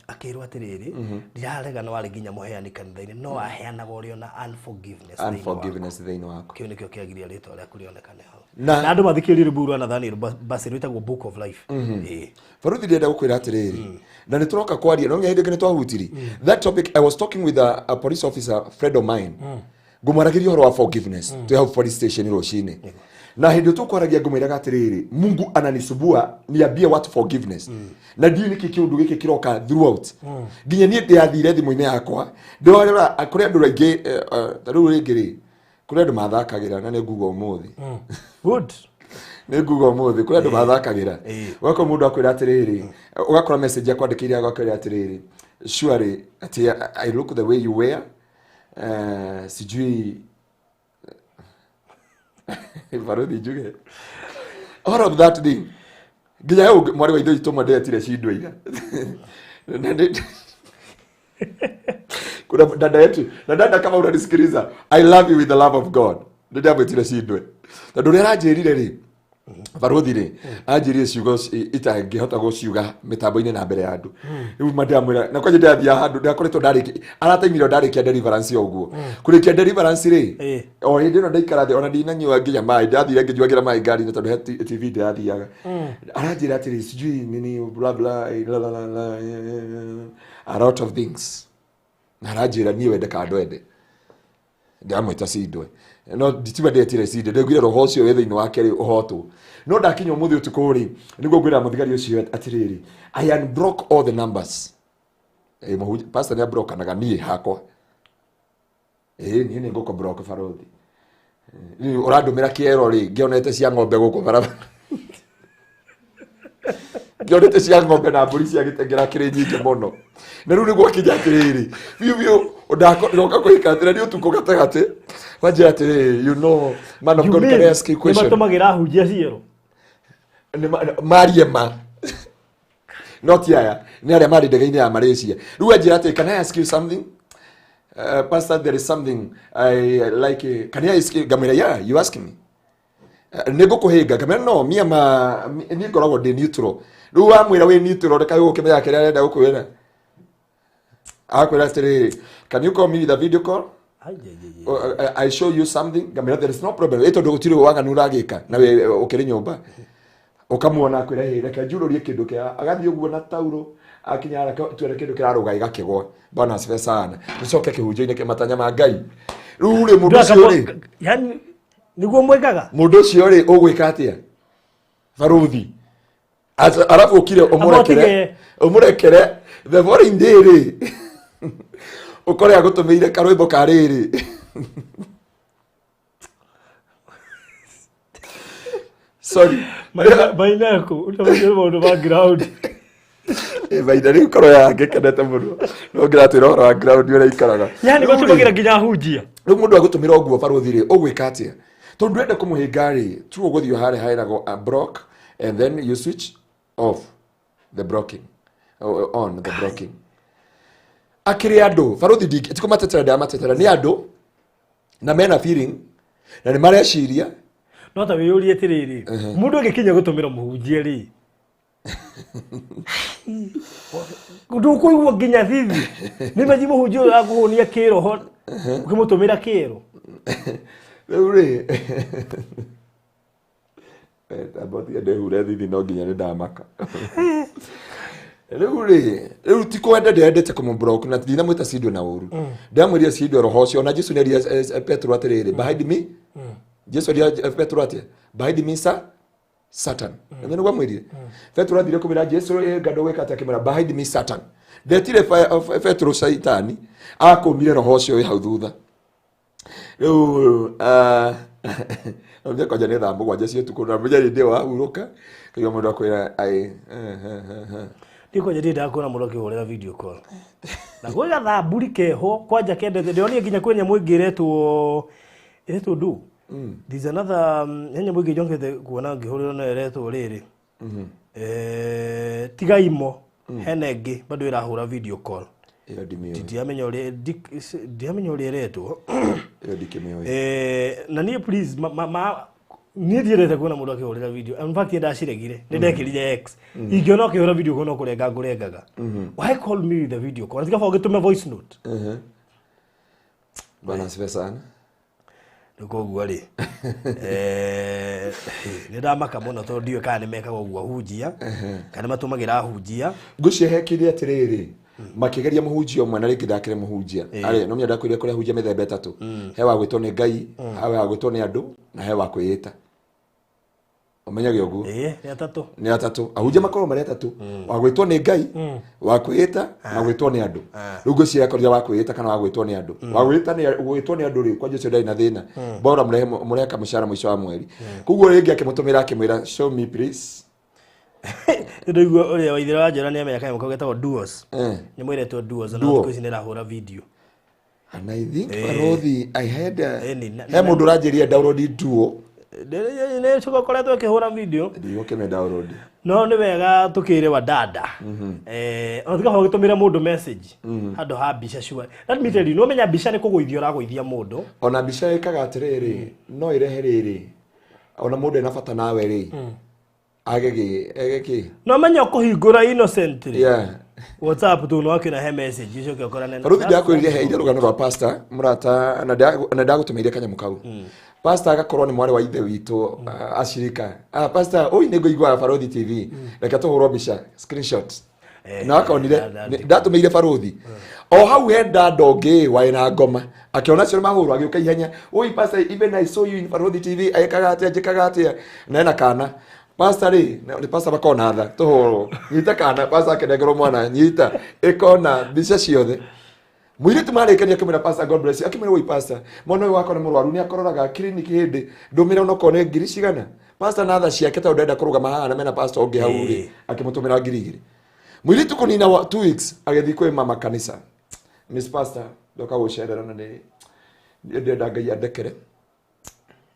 Akĩrwo atĩrĩrĩ, ndirarega no arĩ nginya mũheani kanitha-inĩ, no aheanaga ũrĩa na unforgiveness thĩinĩ waku. Unforgiveness thĩinĩ waku. Kĩu nĩkĩo kĩagiria rĩtwa rĩaku rĩonekane hau. Na- Na andũ mathikĩrĩrie rwĩmbo rwa Nathaniel Bassey rwĩtagwo Book of Life. Ĩĩ. Baruthi ndĩrenda gũkwĩra atĩrĩrĩ, na nĩ tũroka kwaria no nginya hĩndĩ ĩngĩ nĩ twahutirie that topic. I was talking with a police officer friend of mine, ngũmwaragĩria ũhoro wa forgiveness twĩ hau police station rũcinĩ, na hĩndĩ ĩyo tũkwaragia ngũmwĩraga atĩrĩrĩ, Mungu ananisumbua niambie what forgiveness, na ndiũĩ nĩkĩ kĩũndũ gĩkĩ kĩroka throughout. Nginya niĩ ndĩrathire thimũ-inĩ yakwa ndĩrarora kũrĩ andũ aingĩ, ta rĩu rĩngĩ rĩ, kũrĩ andũ mathakagĩra na nĩ nguga ũmũthĩ. Good. Nĩ nguga ũmũthĩ kũrĩ andũ mathakagĩra. Ũgakora mũndũ akwĩra atĩrĩrĩ, ũgakora message akwandĩkĩire agakwĩra atĩrĩrĩ, surely atĩ I look the way you wear, sijui baruthi njuge all of that thing. Nginya he mwarĩ wa ithe witũ ũmwe ndetire cindwa ira. Na kuna dada yetu, na dada, kama unanisikiliza, I love you with the love of God. Nĩ ndamwĩtire cindwe tondũ ũrĩa aranjĩrire rĩ, baruthi rĩ, anjĩrire ciugo itangĩhota gũciuga mĩtambo-inĩ na mbere ya andũ. Rĩu ma ndamwĩra na kwanja ndĩrathiaga handũ ndakoretwo ndarĩkia arataimire ndarĩkia deliverance o ũguo kũrĩkia deliverance rĩ, o hĩndĩ ĩno ndaikara thĩ ona ndinanyua nginya maĩ, ndathire ngĩnyuagĩra maĩ ngari-inĩ tondũ he TV ndĩrathiaga. Aranjĩra atĩrĩ, sijui nini bla bla la la la la, a lot of things, na aranjĩra niĩ wende kana ndwende ndamwĩta cindwe, no nditiga ndetire cindwe, ndaiguire roho ũcio wĩ thĩinĩ wake rĩ ũhotwo. No ndakinya ũmũthĩ ũtukũ rĩ, nĩguo ngwĩra mũthigari ũcio atĩrĩrĩ, I unblock all the numbers. Pastor nĩ abrokanaga niĩ hakwa. Niĩ nĩ ngũkũ block barothi. Rĩu ũrandũmĩra kĩero rĩ, ngĩonete cia ng'ombe gũkũ barabara, ngĩonete cia ng'ombe na mbũri cia gĩtengera kĩrĩ nyingĩ mũno. Na rĩu nĩguo akinya atĩrĩrĩ, biũ biũ ndoka kũhika atĩrĩ nĩ ũtukũ gatagatĩ wanjĩra atĩrĩrĩ, you know, man of God, can I ask you a question? Nĩmatũmagĩra ahunjia ciero. Marie ma no ti aya, nĩ arĩa marĩ ndege-inĩ ya Malaysia. Rĩu anjĩra atĩrĩ, can I ask you something, pastor? There is something I like, can I ask you? Ngamwĩra, yeah, you ask me. Nĩ ngũkũhĩnga? Ngamwĩra, no mia ma niĩ ngoragwo ndĩ neutral. Rĩu wamwĩra wĩ neutral, reka ũkĩmenya kĩrĩa arenda gũkwĩra. Akwĩra atĩrĩrĩ, can you call me with a video call? I show you something. Ngamwĩra, there is no problem, ĩ tondũ gũtirĩ waganu ũragĩka na we ũkĩrĩ nyũmba ũkamuona. Akwĩra, hĩ, reke njurũrie kĩndũ kĩa agathiĩ ũguo na tauro, akinya reke tuone kĩndũ kĩrarũga gĩgakĩgwa. Bwana asifiwe sana. Tũcoke kĩhunjio-inĩ kĩa matanya ma Ngai. Rĩu rĩ, mũndũ ũcio rĩ, Yani nĩguo mwĩkaga. Mũndũ ũcio rĩ, ũgwĩka atĩa baruthi? Arabu ũkire ũmũrekere, Amotige. ũmũrekere, the following day rĩ, ũkore agũtũmĩire karwĩmbo ka rĩrĩ. Sorry. Mainaku ũtamaire maũndũ ma ground. Maina rĩu korwo yangĩkenete mũno no ngĩratwĩra ũhoro wa ground ũrĩa ikaraga. Yani Rĩu rĩ, matũmagĩra nginya ahunjia. Rĩu mũndũ agũtũmĩra ũguo baruthi rĩ, ũgwĩka atĩa? Tondũ ndũrenda kũmũhĩnga rĩ, tu ũgũthiĩ harĩa heragwo a block and then you switch off the blocking, on the blocking. Akĩrĩ andũ baruthi, ti kũmatetera ndĩramatetera, nĩ andũ na mena feeling na nĩ mareciria. No ta wĩyũrie atĩrĩrĩ, mũndũ agĩkinya gũtũmĩra mũhunjia rĩ, ndũkũigua nginya thithi nĩ maji mũhunjia ũyũ akũhũnia kĩroho ũkĩmũtũmĩra kĩero. Rĩu rĩ, amba ũtige ndĩhure thithi, no nginya nĩ ndamaka. Rĩu rĩ, rĩu ti kwenda ndĩrendete kũmũblock na ndinamwĩta cindwe na ũru, ndĩramwĩria cindwe roho ũcio. Ona Jesu nĩerire Petro atĩrĩrĩ, behind me. Jesu erire Petro atĩa? Behind me, sir, Satan. Mm. Nĩguo amwĩrire Petro athire kũmwĩra Jesu, ngando gwĩka atĩa? Akĩmwĩra, behind me, Satan. Ndetire Petro Shaitani, akũmire roho ũcio wĩ hau thutha. Rĩu kwanja nĩ thaa 7 cia ũtukũ na mũthenya hĩndĩ ĩyo wahurũka kaigua mũndũ akwĩra ai. Ndikwanja ndiendaga kuona mũndũ akĩhũrĩra video call na gwĩ gathamburi keho kwanja kendete ndĩronire nginya kwĩ nyamũ ĩngĩ ĩretwo ndu. There's another he nyamũ ĩngĩ njokete kuona ngĩhũrĩrwo nayo ĩretwo rĩrĩ. Tiga imo hena ĩngĩ bado ĩrahũra video call. Ĩyo ndimĩũĩ. Ndiamenya ũrĩa ndiamenya ũrĩa ĩretwo. Ĩyo ndikĩmĩũĩ. Na niĩ please niĩ ndiendete kuona mũndũ akĩhũrĩra video. In fact ndaciregire, nĩ ndekĩrire X. Ingĩona ũkĩhũra video call no kũrenga ngũrengaga. Why call me with a video call? Tiga ũgĩtũme voice note. Bwana asifiwe sana. Rĩu koguo rĩ, nĩ ndamaka mũno tondũ ndiũĩ kana nĩ mekaga ũguo ahunjia kana matũmagĩra ahunjia. Ngwĩciria hekire atĩrĩrĩ, makĩgeria mũhunjia ũmwe na rĩngĩ ndakĩrĩ mũhunjia. Arĩ no menya ndakwĩrire kũrĩ ahunjia mĩthemba ĩtatũ. He wa gwĩtwo nĩ Ngai, he wa gwĩtwo nĩ andũ na he wa kwĩĩta. Ũmenyage ũguo. Nĩ atatũ. Nĩ atatũ. Ahunjia makoragwo marĩ atatũ. Wa gwĩtwo nĩ Ngai, wa kwĩĩta na gwĩtwo nĩ andũ. Rĩu ngwĩciria akorire wa kwĩĩta kana wa gwĩtwo nĩ andũ. Wa gwĩta nĩ gwĩtwo nĩ andũ rĩ, kwanja ũcio ndarĩ na thĩna. Bora mũrehe kamũcara mũico wa mweri. Koguo rĩngĩ akĩmũtũmĩra akĩmwĩra show me please. Nĩndaigua ũrĩa Waithera wa Njora nĩamenya kanyamũ kau getagwo duos. Nyamũ ĩretwo duos na Duo. thikũ ici nĩrahũra video. And I think Barothi, I had a, Ni he mũndũ ũranjĩrire download duo. Nĩ koretwo ĩkĩhũra video. Ndigũkĩme download. No nĩ wega tũkĩre wa dada. Ona tiga ũgĩtũmĩra mũndũ message handũ ha mbica sure. Let me tell you, no menya mbica nĩ kũgũithia ũragũithia mũndũ. Ona mbica ĩkaga atĩrĩrĩ, no ĩrehe rĩrĩ. Ona mũndũ ena bata nawe rĩ. Age gĩ, ege kĩ. No menya ũkũhingũra innocently. Yeah. WhatsApp tu no akĩona he message ũcoke ũkorane na. Barothi ndakwĩrire heire rũgano rwa pastor mũrata na ndagũtũmĩire kanyamũ kau. Pastor agakorwo nĩ mwarĩ wa ithe witũ acirika. Pastor, oi nĩ ngũiguaga Barothi TV. Reke tũhũrwo mbica screenshot. Na akonire ndatũmĩire Barothi. O hau he dada ũngĩ warĩ na ngoma. Akĩona cio mahũrwo agĩũka ihenya. Oi pastor, even I saw you in Barothi TV. Ekaga atĩa, njĩkaga atĩa. Na ena kana. Pastor rĩ, nĩ pastor makona tha, tũhũrwo. Nyita kana, pastor akĩnengerwo mwana, nyita. Ĩkona mbica ciothe. Mũirĩtu marĩkania akĩmwĩra pastor God bless you. Akĩmwĩra woi pastor, mwana ũyũ wakwa nĩ mũrwaru nĩ akororaga clinic hĩndĩ ndũmĩre onokorwo nĩ ngiri cigana. Pastor na tha ciake tondũ ndenda kũrũgama haha na mena pastor ũngĩ hau rĩ, akĩmũtũmĩra ngiri igĩrĩ. Mũirĩtu kũnina 2 weeks agĩthiĩ kwĩ mama kanitha. Miss pastor, ndoka gũcerera na nĩ ndĩrenda Ngai andekere.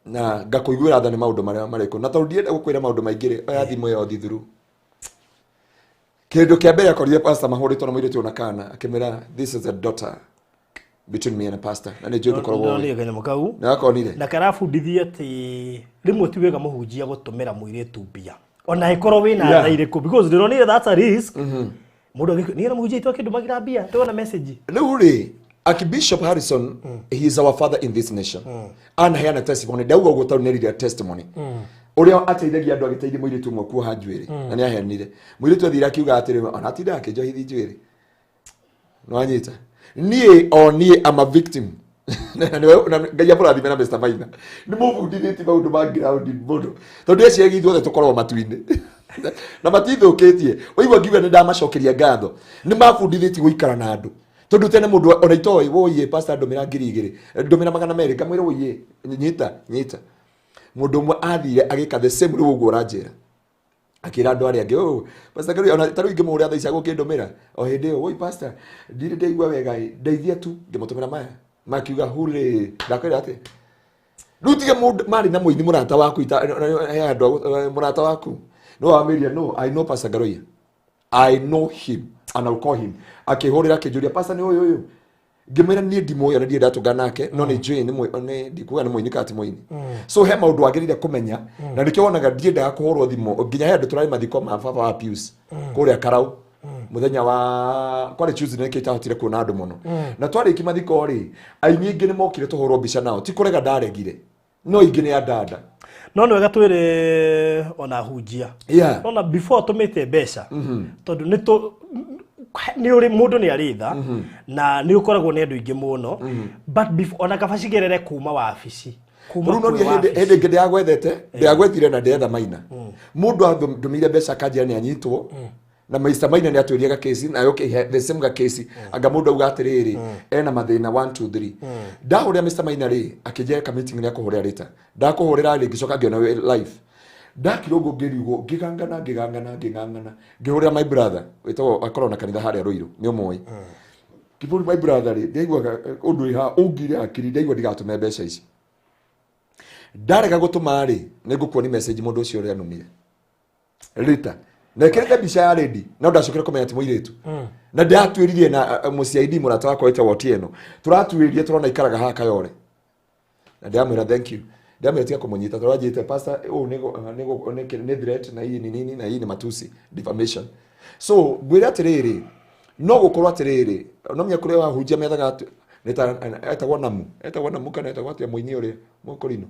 Na ngakũiguĩra tha nĩ maũndũ marĩa marĩkũ. Na tondũ ndienda gũkwĩra maũndũ maingĩ rĩ, oya thimũ ĩyo thithuru. Kĩndũ kĩa mbere akorire pastor mahũrĩtwo na mũirĩtu ona kana, akĩmwĩra this is a daughter between me and a pastor. Na nĩ njũĩ ndũkoragwo ũĩ. Ndonire kanyamũ kau. Nĩ wakonire? Na karabundithia atĩ rĩmwe ti wega mũhunjia gũtũmĩra mũirĩtu mbia. Ona ĩkorwo wĩna tha irĩkũ because ndĩronire that's a risk. Mũndũ agĩkũ niĩ na mũhunjia itũ akĩndũmagĩra mbia, ndĩrona message. Rĩu rĩ, Archbishop Harrison, he is our father in this nation. Anaheana testimony, ndauga ũguo tondũ nĩerire testimony. Ũrĩa ateithagia andũ agĩteithia mũirĩtu ũmwe kuoha njuĩrĩ, na nĩaheanire. Mũirĩtu athire akiuga atĩrĩ, ona atindaga akĩnjohithia njuĩrĩ. Nĩwanyita? Niĩ o niĩ am a victim. Na Ngai amũrathime na Mr. Maina. Nĩ mũbundithĩtie maũndũ ma ground mũno. Tondũ eciragia ithuothe tũkoragwo matu-inĩ. Na matithũkĩtie. Waigua ngiuga nĩ ndamacokeria ngatho. Nĩ mabundithĩtie gũikara na andũ. Tondũ tene mũndũ ona itoĩ, woiye pastor ndũmĩra ngiri igĩrĩ, ndũmĩra magana merĩ, ngamwĩra woiye, nyita, nyita. Mũndũ ũmwe athire agĩka the same rĩu ũguo ũranjĩra. Akĩra andũ arĩa angĩ, oh, pastor Ngarũi, ona ta rĩu ingĩmũhũrĩra thaa ici agũkĩndũmĩra. O hĩndĩ ĩyo, woi pastor, ndirĩ ndaigua wega ĩ, ndeithia tu, ngĩmũtũmĩra maya. Makiuga, hurĩ, ndakwĩra atĩa? Rĩu tiga mũndũ marĩ na mũini mũrata waku ita, he andũ a mũrata waku. No wamĩria, no, I know Pastor Ngaruiya. I know him and I'll call him. Akĩhũrĩra akĩnjũria, pastor nĩ ũyũ ũyũ. Ngĩmwĩra niĩ ndimũĩ ona ndirĩ ndatũngana nake, no nĩ njũĩ nĩ nĩ ndikuga nĩ mũini kana ti mũini. So he maũndũ wagĩrĩire kũmenya, na nĩkĩo wonaga ndiendaga kũhũrwo thimũ nginya he andũ tũrarĩ mathiko ma baba wa Pius kũrĩa Karau. Mũthenya wa kwarĩ Tuesday nĩkĩo itahotire kuona andũ mũno. Na twarĩkia mathiko rĩ, aini aingĩ nĩ mokire tũhũrwo mbica nao, ti kũrega ndaregire, no ingĩ nĩ andanda. No nĩ wega twĩre ona hunjia. Ona before tũmĩte mbeca, tondũ nĩ tũ nĩ ũrĩ mũndũ nĩ arĩ tha, na nĩ ũkoragwo nĩ andũ aingĩ mũno. But before ona kaba cigerere kuma wabici. Kuma Rĩu no kwĩ niĩ wabici. hĩndĩ ĩngĩ ndĩragwethete, ndĩragwethire na ndĩretha Maina. Mũndũ andũmĩire mbeca akanjĩra nĩ anyitwo, na Mr. Maina nĩ atwĩrie gakesi, na okay, the same gakesi. Anga mũndũ auga atĩrĩrĩ, ena mathĩna 1 2 3. Ndahũrĩra Mr. Maina rĩ, akĩnjĩra ka meeting nĩ akũhũrĩra later. Ndakũhũrĩra rĩ, ngĩcoka ngĩona wĩ live. Ndakira ũguo ngĩrigwo, ngĩgangana, ngĩgangana, ngĩng'ang'ana. Ngĩhũrĩra my brother, wĩtagwo akoragwo na kanitha harĩa Ruiru, nĩ ũmũĩ. Ngĩhũrĩra my brother rĩ, ndaiguaga ũndũ wĩ haha ũngire hakiri, ndaigua ndigatũme mbeca ici. Ndarega gũtũma rĩ, nĩ ngũkuonia message mũndũ ũcio ũrĩa anumire. Rita. Na ĩkĩrĩte mbica ya lady no ndacokire kũmenya ti mũirĩtu. Na ndĩratuĩririe na mũCID mũrata wakwa wĩtagwo Otieno. Tũratuĩrie tũrona ikaraga haha Kayole. Na ndĩramwĩra thank you. Ndĩramwĩra tiga kũmũnyita tondũ anjĩte pastor ũũ nĩ threat na hii ni nini na hii ni matusi, defamation. So ngwĩre atĩrĩrĩ, no gũkorwo atĩrĩrĩ, no menya kũrĩa wahunjia methaga nĩ ta etagwo Namu, etagwo Namu kana etagwo atĩa mũini ũrĩa mũkũrinũ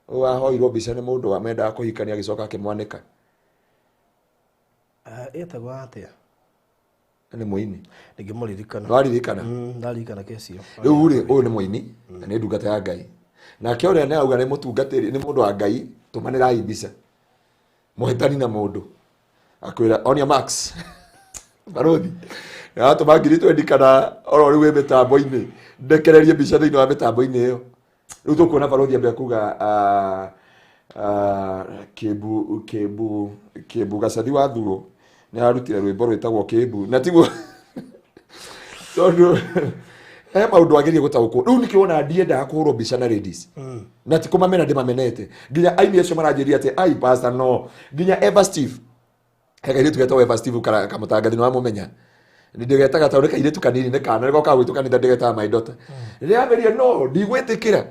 wahoirwo mbica nĩ mũndũ wa mendaga kũhikania agĩcoka akĩmwanĩka. Etagwo atĩa? Nĩ mũini. Ndingĩmũririkana. Nĩwaririkana? Ndaririkana kesi ĩyo. Rĩu rĩ, ũyũ nĩ mũini na nĩ ndungata ya Ngai. Nake ũrĩa nĩ auga nĩ mũtungatĩri, nĩ mũndũ wa Ngai, tũmanĩrai mbica. Mũhĩtani na mũndũ. Akwĩra onia Max. Barothi. Atũma ngiri twendi kana oro rĩu wĩ mĩtambo-inĩ. Ndekererie mbica thĩinĩ wa mĩtambo-inĩ ĩyo. Rĩu tũkuona barothi ambia kuga Kĩmbu Kĩmbu Kĩmbu Gacathi wa Thuo nĩ ararutire rwĩmbo rwĩtagwo Kĩmbu na tiguo tondũ he maũndũ agerie gũtaũkwo. Rĩu nĩkĩo wona ndiendaga kũhũrwo mbica na ladies. Na ti kũmamena ndĩmamenete. Nginya aini acio maranjĩria atĩ ai pastor no. Nginya Eva Steve. He kairĩtu getagwo Eva Steve kamũtangathi nĩ wamũmenya. Ndĩgetaga tondũ nĩ kairĩtu kanini nĩ kana nĩko kagwĩtwo kanitha ndĩgetaga my daughter. Rĩrĩa ambĩrire no ndigwĩtĩkĩra.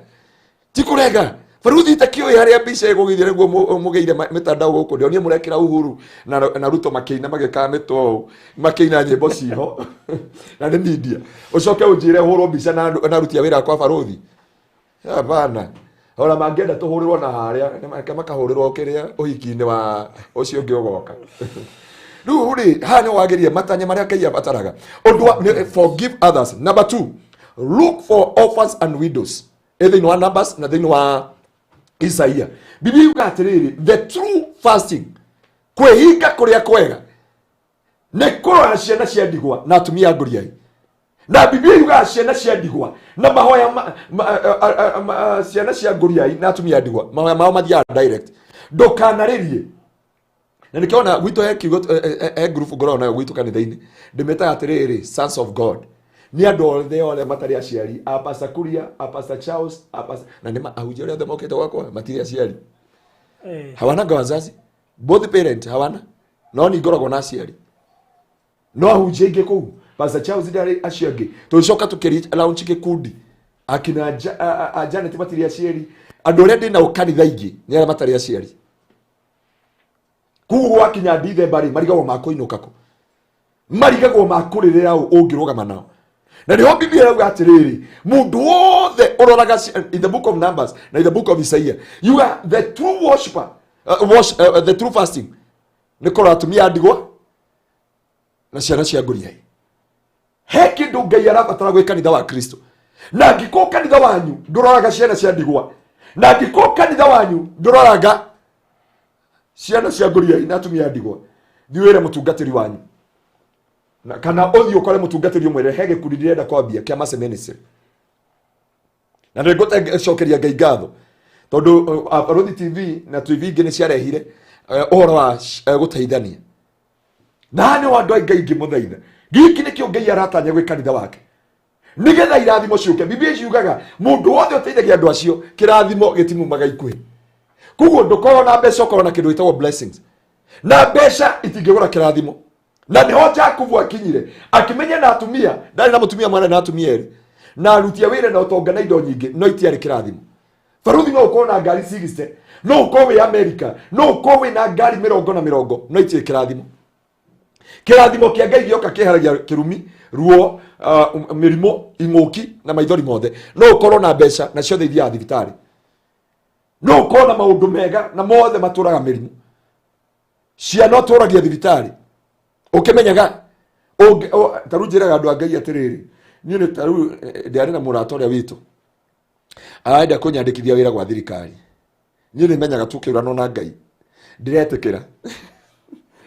Ti kũrega. Baruthi itakĩũĩ harĩa mbica ĩgũgĩthiĩ nĩguo mũgĩire mĩtandao gũkũ. Ndĩronire mũrekĩra Uhuru na Ruto makĩina magĩkaga mĩtwe ũũ, makĩina nyĩmbo ciho. Na nĩ media. Ũcoke ũnjĩre hũrwo mbica na aruti a wĩra kwa baruthi. Hapana. Ona mangĩenda tũhũrĩrwo na harĩa, makahũrĩrwo kĩrĩa ũhiki-inĩ wa ũcio ũngĩ ũgoka. Rĩu rĩ, haha nĩ wagĩrĩire matanya marĩa Ngai abataraga. Ũndũ wa, nĩ, forgive others. Number 2, look for orphans and widows. Ĩ thĩinĩ wa Numbers na thĩinĩ wa Isaiah. Biblia yuga atĩrĩrĩ, the true fasting, kwĩhinga kũrĩa kwega, nĩ kũrora ciana cia ndigwa na atumia a ngũriai. Na Biblia yugaga ciana cia ndigwa na mahoya ciana cia ngũriai na atumia a ndigwa, mahoya mao mathiaga direct. Ndũkanarĩrie. Na nĩkĩo ona gwitũ he kiugo, he group ngoragwo nayo gwitũ kanitha-inĩ, ndĩmĩtaga atĩrĩrĩ, Sons of God. Nĩ andũ othe arĩa matarĩ aciari, a Pastor Kuria, a Pastor Charles, a Pastor, na nĩ ahunjia arĩa othe mokĩte gwakwa matirĩ aciari. Hawana wazazi, both parent hawana, no ni ngoragwo na aciari. No ahunjia aingĩ kũu, Pastor Charles ndarĩ acio angĩ. Tũgĩcoka tũkĩri launch gĩkundi. Akina a Janet matirĩ aciari. Andũ arĩa ndĩ nao kanitha ingĩ nĩ arĩa matarĩ aciari. Koguo gwakinya Dithemba rĩ, marigagwo ma kũinũka kũ? Marigagwo ma kũrĩrĩra ũ ũngĩrũgama nao. Na nĩho Biblia ĩrauga atĩrĩrĩ, mũndũ wothe ũroraga in the book of Numbers na in the book of Isaiah, you are the true worshiper, the true fasting. Nĩ kũrora atumia a ndigwa na ciana cia ngũriai. He kĩndũ Ngai arabatara gwĩ kanitha wa Kristo. Na angĩkorwo kanitha wanyu ndũroraga ciana cia ndigwa, na angĩkorwo kanitha wanyu ndũroraga ciana cia ngũriai na atumia a ndigwa, thiĩ wĩre mũtungatĩri wanyu. Na kana ũthiĩ ũkore mũtungatĩri ũmwĩre he gĩkundi ndĩrenda kwambia kĩa Mercy Ministry. Na nĩ ngũcokeria Ngai ngatho tondũ Baruthi TV na TV ingĩ nĩ ciarehire ũhoro wa gũteithania. Na nĩ andũ aingĩ aingĩ mũthaitha. Gĩkĩ nĩkĩo Ngai aratanya gwĩ kanitha wake. Nĩgetha irathimo ciũke. Biblia ciugaga mũndũ wothe ũteithagia andũ acio kĩrathimo gĩtimumaga ikuhĩ. Koguo ndũkorwo na mbeca, ũkorwo na kĩndũ gĩtagwo blessings. Na mbeca itingĩgũra kĩrathimo. Na nĩho Jakubu akinyire akĩmenya na atumia, ndarĩ na mũtumia mwana na atumia erĩ, na aruti a wĩra na ũtonga na indo nyingĩ, no itiarĩ kĩrathimo. Baruthi no ũkorwo na ngari 60, no ũkorwo wĩ America, no ũkorwo wĩ na ngari mĩrongo na mĩrongo, no itirĩ kĩrathimo. Kĩrathimo kĩa Ngai gĩoka kĩeheragia kĩrumi, ruo, mĩrimũ, ing'ũki na maithori mothe. No ũkorwo na mbeca na ciothe ithiaga thibitarĩ. No ũkorwo na maũndũ mega na mothe matũraga mĩrimũ. Ciana ũtũragia thibitarĩ. Ũkĩmenyaga, ta rĩu njĩraga andũ a Ngai atĩrĩrĩ, niĩ nĩ ta rĩu ndĩarĩ na mũrata ũrĩa witũ. Arenda kũnyandĩkithia wĩra gwa thirikari. Niĩ nĩ menyaga tũkĩũranwo na Ngai. Ndĩretĩkĩra.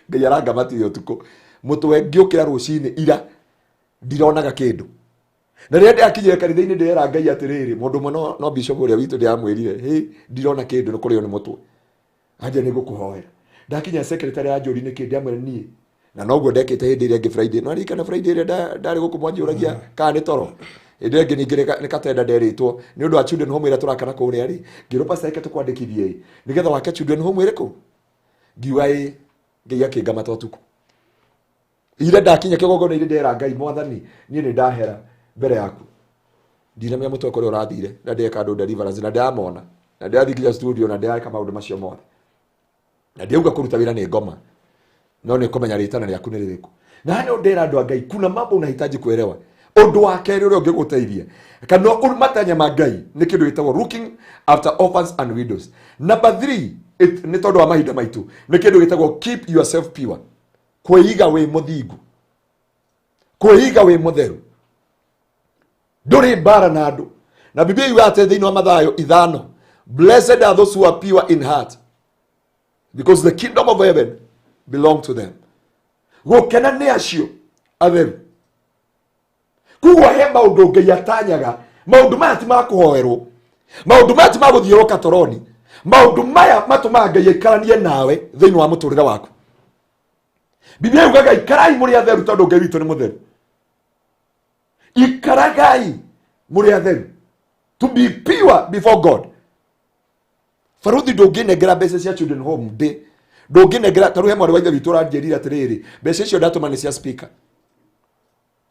Ngai arangamatire ũtukũ. Mũtwe ngĩũkĩra rũcinĩ ira ndironaga kĩndũ. Na rĩrĩa ndĩrakinyire kanitha-inĩ ndĩrera Ngai atĩrĩrĩ, mũndũ ũmwe no bishop ũrĩa witũ ndĩramwĩrire, hĩ, ndirona kĩndũ nĩ kũrĩo nĩ mũtwe. Anjia nĩ ngũkũhoera. Ndakinya secretary anjũria nĩkĩ, ndĩramwĩra niĩ. Na noguo ndekĩte hĩndĩ ĩrĩa ĩngĩ Friday. No ririkana Friday ĩrĩa ndarĩ gũkũ mwanjũragia kana nĩ toro. Hĩndĩ ĩyo ĩngĩ ningĩ nĩ katenda nderĩtwo nĩ ũndũ wa children home ĩrĩa tũrakana kũrĩa rĩ, ngĩrwo pastor reke tũkwandĩkithie ĩ, nĩgetha wake children home ĩrĩkũ? Ngiuga ĩ. Ngai akĩngamata ũtukũ. Ira ndakinya kĩgongona-inĩ ndera Ngai, Mwathani, niĩ nĩ ndahera mbere yaku. Ndinamenya mũtwe kũrĩa ũrathire, na ndeka andũ deliverance na ndamona, na ndĩrathiĩ nginya studio na ndĩreka maũndũ macio mothe. Na ndiauga kũruta wĩra nĩ ngoma, no nĩ kũmenya rĩtana rĩaku nĩ rĩrĩkũ. Na haha nĩho ndera andũ a Ngai, kuna mambo unahitaji kuelewa. Ũndũ wa kerĩ ũrĩa ũngĩgũteithia kana matanya ma Ngai nĩ kĩndũ gĩtagwo looking after orphans and widows. Number 3, nĩ tondũ wa mahinda maitũ, nĩ kĩndũ gĩtagwo keep yourself pure. Kwĩiga wĩ mũthingu, kwĩiga wĩ mũtheru, ndũrĩ mbara na andũ. Na Biblia yugaga atĩ thĩinĩ wa Mathayo 5, blessed are those who are pure in heart, because the kingdom of heaven belong to them. Gũkena nĩ acio atheru. Koguo he maũndũ Ngai atanyaga, maũndũ maya ti ma kũhoerwo, maũndũ maya ti ma gũthiĩrwo katoroni, maũndũ maya matũmaga Ngai aikaranie nawe thĩinĩ wa mũtũrĩre waku. Biblia yugaga ikarai mũrĩ atheru tondũ Ngai witũ nĩ mũtheru. Ikaragai mũrĩ atheru, to be pure before God. Baruthi ndũngĩnengera mbeca cia children home ndĩ ndũngĩnengera. Ta rĩu he mwarĩ wa ithe witũ ũranjĩrire atĩrĩrĩ, mbeca icio ndatũma nĩ cia speaker.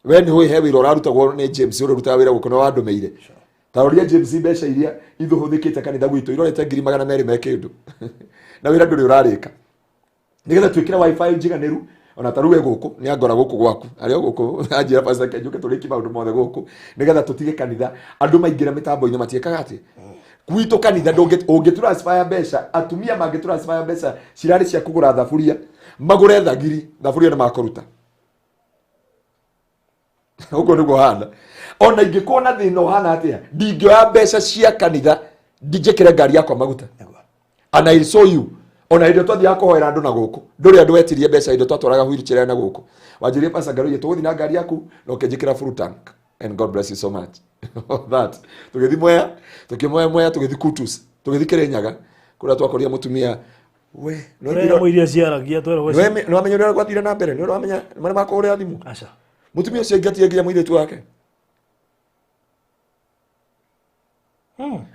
We nĩ ũĩ he wĩra ũrarutagwo nĩ James ũrĩa ũrutaga wĩra gũkũ na wandũmĩire. Ta roria James, mbeca iria ithũhũthĩkĩte kanitha gwitũ irorete ngiri magana merĩ me kĩndũ, na wĩra ndũrĩ ũrarĩka nĩgetha twĩkĩre wifi njiganĩru. Ona ta rĩu we gũkũ nĩ angora gũkũ gwaku arĩ o gũkũ anjĩra pastor Kenjuke tũrĩkie maũndũ mothe gũkũ nĩgetha tũtige kanitha andũ maingĩra mĩtambo-inĩ matiĩkaga atĩ gwitũ kanitha ũngĩ transfer mbeca, atumia mangĩ transfer mbeca cirarĩ cia kũgũra thaburia, magũre thagiri thaburia nĩ makũruta. Ũguo nĩguo hana. Ona ingĩkorwo na thĩna ũhana atĩa, ndingĩoya mbeca cia kanitha ndinjĩkĩre ngari yakwa maguta. And I saw you ona hĩndĩ ĩyo twathiaga kũhoera andũ na gũkũ, ndũrĩ andũ wetirie mbeca hĩndĩ ĩyo twatwaraga wheelchair na gũkũ, wanjĩrire, "Pastor Ngaruiya, tũgũthiĩ na ngari yaku," na ũkĩnjĩkĩra full tank, and God bless you so much for that. Tũgĩthiĩ Mwea, tũkĩmoya Mwea, tũgĩthiĩ Kutus, tũgĩthiĩ Kĩrĩnyaga kũrĩa twakorire mũtumia we no. Twĩre iria ciaragia twĩre. Nĩ wamenya ũrĩa gwathire na mbere? Nĩ ũramenya marĩa makũhũrĩra thimũ? Aca. Mũtumia ũcio aingatire nginya mũirĩtu wake.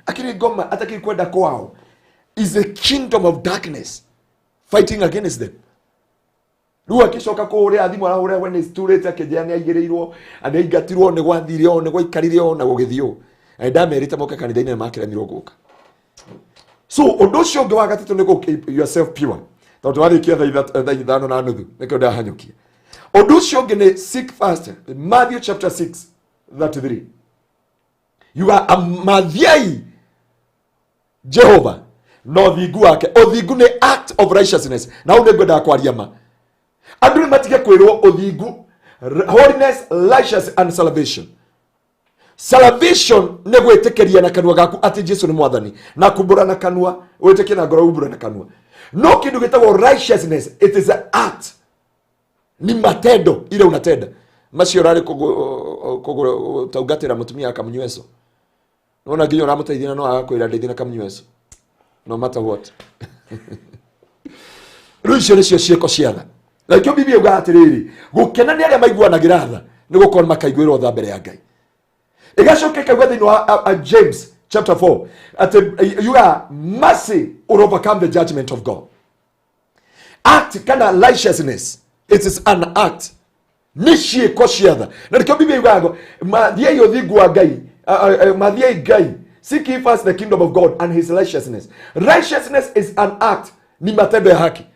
Akĩrĩ ngoma atakĩrĩ kwenda kwao. Is a kingdom of darkness fighting against them. Rĩu akĩcoka kũhũrĩra thimũ, arahũrĩra when it's too late, akĩnjĩra nĩ aigĩrĩirwo, nĩ aingatirwo, nĩ gwathire ũũ, nĩ gwaikarire ũũ na gũgĩthiĩ ũũ. Na ndamerĩte moke kanitha-inĩ na makĩremirwo gũka. So ũndũ ũcio ũngĩ wa gatatũ nĩ gũ keep yourself pure, tondũ twarĩkia thaa 5:30, nĩkĩo ndahanyũkia. Ũndũ ũcio ũngĩ nĩ seek first Matthew chapter 6 33, yuga mathiai Jehova na ũthingu wake. Ũthingu nĩ act of righteousness. Na hau nĩ ngwendaga kwaria ma andũ nĩ matige kwĩrwo ũthingu, holiness, righteous and salvation. Salvation nĩ gwĩtĩkĩria na kanua gaku atĩ Jesu nĩ Mwathani, na kumbũra na kanua, wĩtĩkie na ngoro, umbũre na kanua. No kĩndũ gĩtagwo righteousness, it is an act, ni matendo ile unatenda macio ũrarĩ kũgũtaungatĩra mũtumia akamunyweco. Nona nginya ũramũteithia na no agakwĩra ndeithia na kamunyweco, no matter what. Rĩu icio nĩcio ciĩko cia tha. Na ikĩo Biblia yugaga atĩrĩrĩ, gũkena nĩ arĩa maiguanagĩra tha, nĩ gũkorwo makaiguĩrwo tha mbere ya Ngai. Ĩgacoka ĩkauga thĩinĩ wa James chapter 4 atĩ yugaga mercy will overcome the judgment of God. Act kana righteousness, it is an act, nĩ ciĩko cia tha. Na nĩkĩo Biblia yugaga mathiei ũthingu wa Ngai, mathiei Ngai, seek ye first the kingdom of God and his righteousness. Righteousness is an act, ni matendo ya haki.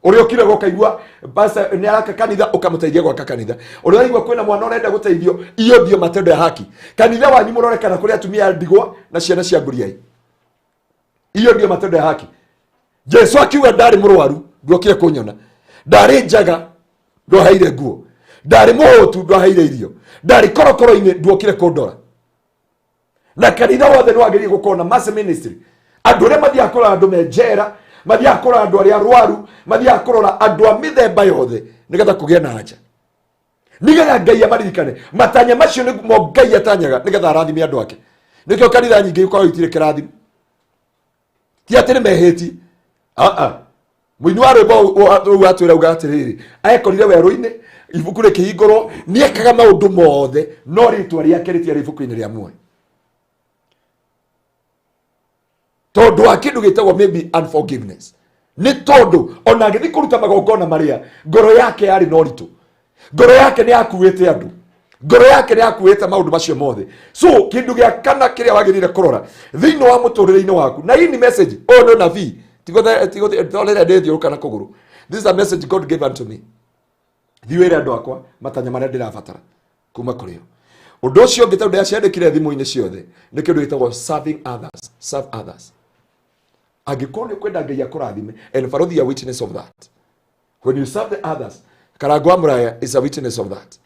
Ũrĩa ũkire ũkaigua pastor nĩ araka kanitha, ũkamũteithia gwaka kanitha. Ũrĩa ũraigua kwĩna mwana ũrenda gũteithio, iyo ndio matendo ya haki. Kanitha wanyu mũrore kana kũrĩ atumia a ndigwa na ciana cia ngũriai, iyo ndio matendo ya haki. Jesu akiuga, ndarĩ mũrwaru, nduokire kũnyona; ndarĩ njaga, ndwaheire nguo; ndarĩ mũhũtu, ndwaheire irio; ndarĩ korokoro-inĩ, nduokire kũndora. Na kanitha wothe nĩ wagĩrĩire gũkorwo na mass ministry, andũ arĩa mathiaga kũrora andũ me njera, mathiaga kũrora andũ arĩa arwaru, mathiaga kũrora andũ a mĩthemba yothe, nĩgetha kũgĩe na anja, nĩgetha Ngai amaririkane. Matanya macio nĩmo Ngai atanyaga nĩgetha arathime andũ ake. Nĩkĩo kanitha nyingĩ ikoragwo itirĩ kĩrathimo. Ti atĩ nĩ mehĩti aa. Mũini wa rwĩmbo rũu atwĩra uga atĩrĩrĩ, ekorire werũ-inĩ, ibuku rĩkĩhingũrwo, nĩekaga maũndũ mothe, no rĩtwa rĩake rĩtiarĩ ibuku-inĩ rĩa muoyo tondũ wa kĩndũ gĩtagwo maybe unforgiveness. Nĩ tondũ ona agĩthiĩ kũruta magongona marĩa, ngoro yake yarĩ na ũritũ, ngoro yake nĩ yakuĩte andũ, ngoro yake nĩ yakuĩte maũndũ macio mothe. So kĩndũ gĩa kana kĩrĩa wagĩrĩire kũrora thĩinĩ wa mũtũrĩre-inĩ waku, na hii ni message, ũyũ nĩ nabii, tigũtholera ndĩthiũrũka na kũgũrũ. This is a message God gave unto me. Thiĩ wĩre andũ akwa matanya marĩa ndĩrabatara kuma kũrĩ o. Ũndũ ũcio ũngĩ, tondũ ndĩraciandĩkire thimũ-inĩ ciothe, nĩ kĩndũ gĩtagwo serving others. Serve others. Angĩkorwo nĩ ũkwenda Ngai akũrathime, and Barothi a witness of that, when you serve the others, Karangũ wa Mũraya is a witness of that.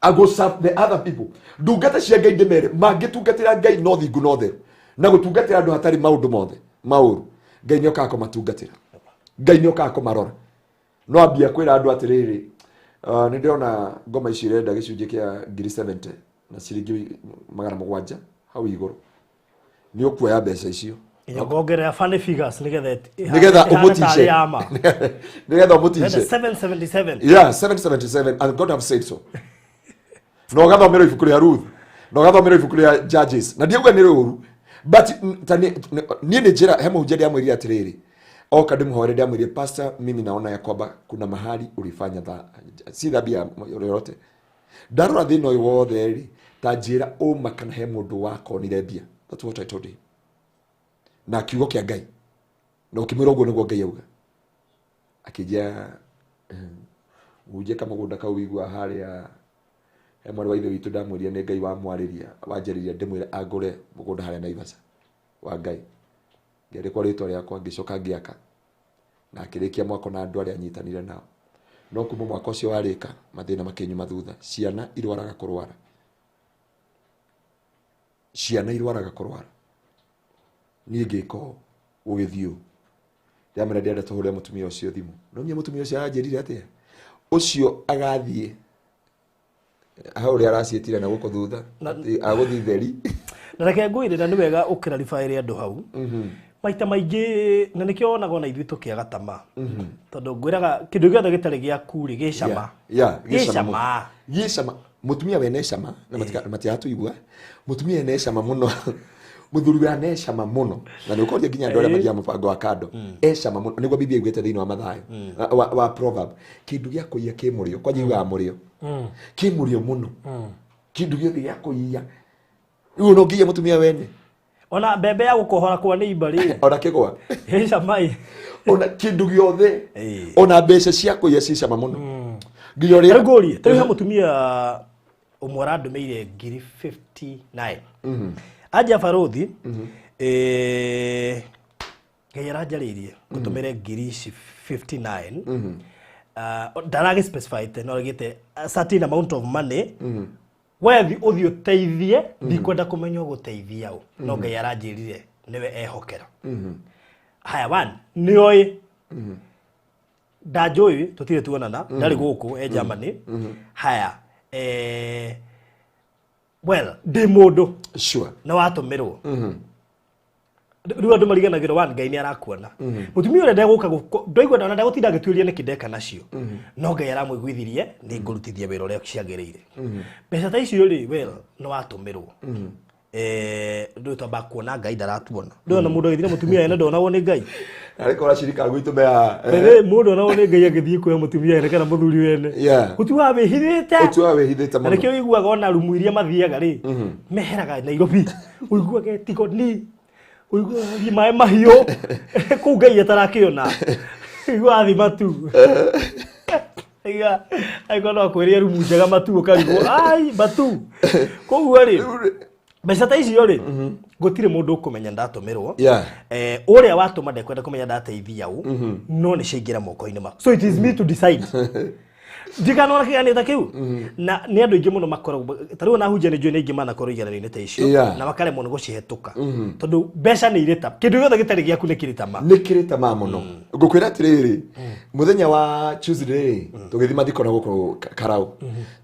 I go serve the other people. Ndungata cia Ngai, ndĩmere mangĩtungatĩra Ngai no thingu no theru na gũtungatĩra andũ hatarĩ maũndũ mothe maũru, Ngai nĩ okaga kũmatungatĩra, Ngai nĩ okaga kũmarora. No ambia kwĩra andũ atĩrĩrĩ, nĩ ndĩrona ngoma ici irenda gĩcunjĩ kĩa 70,000 na ciringi 700 hau igũrũ, nĩ ũkuoya mbeca icio. Nginya ngongerera funny figures nigetha nigetha ĩhane tarĩ ũmũtice ya ma. Nigetha ũmũtice. 777. Yeah, 777, and God have said so. Na ũgathomerwo ibuku rĩa Ruth, na ũgathomerwo ibuku rĩa Judges, na ndiauga nĩ rũru, but ta niĩ nĩ njĩra he mũhunjia ndĩamwĩrire atĩrĩrĩ, oka ndĩmũhoere, ndĩamwĩrire, "Pastor, mimi naona ya kwamba kuna mahali ulifanya si dhambi ya yoyote. Ndarora thĩna ũyũ wothe rĩ, ta njĩra ũma kana he mũndũ wakonire mbia." That's what I told him. Na kiugo kĩa Ngai na ũkĩmwĩra ũguo nĩguo Ngai auga. Akĩnjia hunjie kamũgũnda kau wigua harĩa he mwarĩ wa ithe witũ, ndamwĩrire nĩ Ngai wamwarĩria, wanjarĩria ndĩmwĩre angũre mũgũnda harĩa Naivasha wa Ngai. Ngĩandĩkwo rĩtwa rĩakwa, ngĩcoka ngĩaka na akĩrĩkia mwako na andũ arĩa anyitanire nao. No kuma mwaka ũcio warĩka, mathĩna makĩnyuma thutha, ciana irwaraga kũrwara, ciana irwaraga kũrwara. Niĩ ngĩka ũũ, gũgĩthiĩ ũũ, ndĩramwĩra ndĩrenda tũhũre mũtumia ũcio thimũ. No niĩ mũtumia ũcio aranjĩrire atĩa, ũcio agathiĩ hau ũrĩa araciĩtire na gũkũ thutha atĩ agũthiĩ theri. Na reke ngwĩre, na nĩ wega ũkĩraribaĩre andũ hau maita maingĩ, na nĩkĩo wonaga ona ithuĩ tũkĩaga tama, tondũ ngwĩraga kĩndũ gĩothe gĩtarĩ gĩaku rĩ, gĩcama. Gĩcama. Gĩcama. Gĩcama. Mũtumia we necama na matiratũigua. Mũtumia necama mũno, mũthuri we anecama mũno, na nĩ ũkoria nginya andũ arĩa mathiaga mũbango wa kando, ecama mũno. Nĩguo Biblia iguĩte thĩinĩ wa Mathayo, wa Proverb, kĩndũ gĩa kũiya kĩ mũrĩo. Kwanja iguaga mũrĩo, kĩ mũrĩo mũno kĩndũ gĩothe gĩa kũiya. Rĩu no nginya mũtumia wene. Ona mbembe ya gũkohora kwa nĩimba rĩ, ona kĩgwa, gĩcama ĩ. Ona kĩndũ gĩothe, ona mbeca cia kũiya ci cama mũno, nginya Rĩu ũrĩa ngũrie, tarĩu he mũtumia ũmwe arandũmĩire 59,000, anja barothi, Ngai aranjarĩirie ngũtũmĩre ngiri ici 59. Ndaragĩ specify no aragĩte a certain amount of money, wethi ũthiĩ ũteithie, ndikwenda kũmenya ũgũteithia ũ, no Ngai aranjĩrire nĩwe ehokera. Haya, one, nĩoĩ ndanjũĩ, tũtirĩ tuonana, ndarĩ gũkũ, e Germany. Haya, well, ndĩ mũndũ na watũmĩrwo. Rĩu andũ mariganagĩrwo, one, Ngai nĩ arakuona. Mũtumia ũrĩa ndegũka ndaigua ona ndegũtinda agĩtuĩria nĩkĩ ndeka nacio, no Ngai aramũiguithirie nĩ ngũrutithia wĩra ũrĩa ciagĩrĩire mbeca ta icio rĩ. Well, nĩ watũmĩrwo. Rĩu twamba kuona Ngai ndaratuona. Ndĩrona mũndũ agĩthiĩ na mũtumia ene ndonagwo nĩ Ngai. Arĩ kora cirika gwitũ mea. Ĩĩ, mũndũ onagwo nĩ Ngai agĩthiĩ kuoya mũtumia ene kana mũthuri wene. Ũtuaga wĩhithĩte. Ũtuaga wĩhithĩte Na mũno. nĩkĩo ũiguaga ona rumu iria mathiaga rĩ, meheraga Nairobi, ũiguaga tigoni, ũiguaga thiĩ maĩ mahiũ kũu Ngai atarakĩona, ũiguaga thiĩ matu. Aiga angĩkorwo no akwĩrĩre rumu njega matu, ũkarigwo ai matu. Koguo rĩ, mbeca ta icio rĩ, gũtirĩ mũndũ ũkũmenya ndatũmĩrwo. Ũrĩa watũma ndekwenda kũmenya ndateithia ũ, no nĩ ciaingĩra moko-inĩ maku, so it is me to decide. Ndikanona kĩgeranio ta kĩu, na nĩ andũ aingĩ mũno makoragwo ta rĩu ona hunjia nĩ njũĩ nĩ aingĩ manakorwo igeranio-inĩ ta icio na makaremwo nĩ gũcihetũka, tondũ mbeca nĩ irĩ ta kĩndũ gĩothe gĩtarĩ gĩaku nĩ kĩrĩ tama. Nĩ kĩrĩ tamaa mũno. Ngũkwĩra atĩrĩrĩ, mũthenya wa Tuesday rĩ, tũgĩthiĩ mathiko na gũkũ Karau.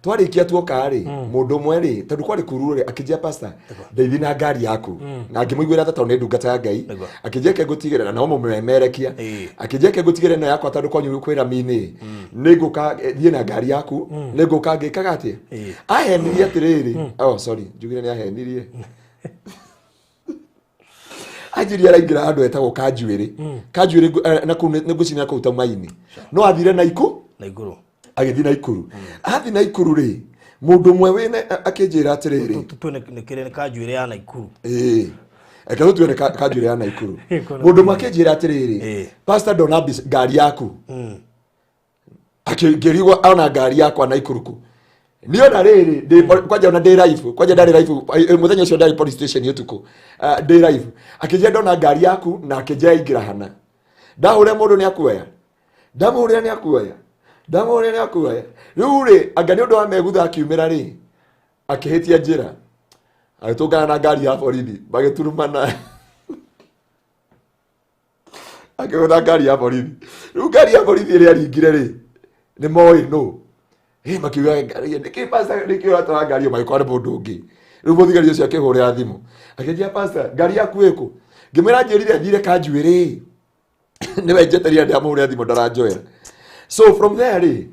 Twarĩkia tuoka rĩ, mũndũ ũmwe rĩ, tondũ kwarĩ kuru rĩ, akĩnjia, "Pastor, ndeithie na ngari yaku." Na ngĩmũiguĩra tha tondũ nĩ ndungata ya Ngai. Akĩnjia ke ngũtigĩrĩra nao mũmemerekia. Akĩnjia ke ngũtigĩrĩra ĩno yakwa, tondũ kwanyu kwĩ rami-inĩ, nĩ ngũka thiĩ na ngari yaku, nĩ ngũka ngĩkaga atĩa. Ahenirie atĩrĩrĩ, oh sorry, njugire nĩ ahenirie. Anjĩrire araingĩra handũ etagwo Kanjuĩrĩ. Kanjuĩrĩ na kũu nĩ ngũcina kũu Taumainĩ. No athire Naikuru. Agĩthiĩ Naikuru. Athiĩ Naikuru rĩ, mũndũ ũmwe wĩna akĩnjĩra atĩrĩrĩ. Tũtue nĩ kĩrĩa nĩ Kanjuĩrĩ ya Naikuru. Ĩĩ. Reke tũtue nĩ Kanjuĩrĩ ya Naikuru. Mũndũ ũmwe akĩnjĩra atĩrĩrĩ, pastor ndona ngari yaku. Akĩngĩrigwo ona ngari yakwa Naikuru kũ. Niona rĩrĩ, kwanja ona ndĩ live, kwanja ndarĩ live, mũthenya ũcio ndarĩ police station ũtukũ. Ndĩ live. Akĩnjĩra ndona ngari yaku na akĩnjĩra ingĩra hana. Ndahũrĩra mũndũ nĩ akuoya. Ndamũhũrĩra nĩ akuoya. Ndamũhũrĩra nĩ akuoya. Rĩu rĩ, anga nĩ ũndũ wa megutha akiumĩra rĩ, akĩhĩtia njĩra. Agĩtũngana na ngari ya borithi, magĩturumana. Akĩgũtha ngari ya borithi. Rĩu ngari ya borithi ĩrĩa aringire rĩ, nĩ moĩ nũ. Makiuga nĩkĩ pastor nĩkĩ ũratwara ngari ĩyo, magĩkora nĩ mũndũ ũngĩ. Rĩu mũthigari ũcio akĩhũrĩra thimũ. Akĩnjĩra pastor, ngari yaku ĩkũ? Ngĩmwĩra njĩrire thire Kanjuĩrĩ. Nĩwe njeterire ndamũhũrĩra thimũ ndaranjoera. So from there rĩ,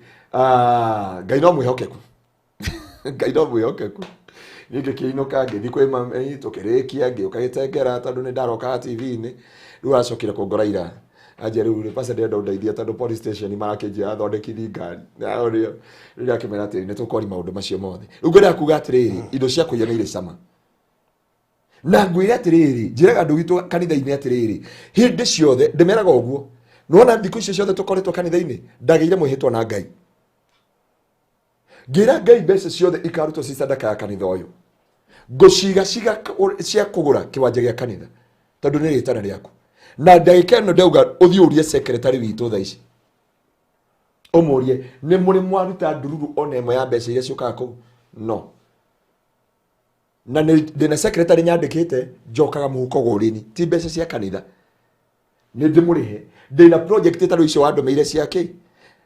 Ngai no mwĩhokeku. Ngai no mwĩhokeku. Niĩ ngĩkĩinũka ngĩthiĩ kwĩ mami tũkĩrĩkia ngĩũka gĩtengera tondũ nĩ ndarokaga TV-inĩ. Rĩu acokire kũngora ira. Anjia rĩu rĩ pastor ndĩrenda ũndeithie tondũ police station marakĩnjĩra thondekithi ngari. Rĩu ndakĩmera atĩrĩ nĩ tũkwaria maũndũ macio mothe. Rĩu ngwendaga kuga atĩrĩrĩ, indo cia kũiya nĩ irĩ cama. Na ngwĩre atĩrĩrĩ, njĩraga andũ witũ kanitha-inĩ atĩrĩrĩ, hĩndĩ ciothe ndĩmeraga ũguo. Nĩwona thikũ icio ciothe tũkoretwo kanitha-inĩ, ndagĩire mwĩhĩtwa na Ngai. Ngĩra Ngai mbeca ciothe ikarutwo ci sadaka ya kanitha ũyũ. Ngũciga cia kũgũra kĩwanja gĩa kanitha tondũ nĩ rĩtana rĩaku. Na ndagĩka ĩno ndauga ũthiĩ ũrie secretary witũ thaa ici. Ũmũrie nĩ mũrĩ mwaruta ndururu ona ĩmwe ya mbeca iria ciũkaga kũu? No. Na ndĩna secretary nyandĩkĩte njokaga mũhuko gũrini, ti mbeca cia kanitha. Nĩ ndĩmũrĩhe. Ndĩna project ĩtarĩ icio wandũmĩire cia kĩ?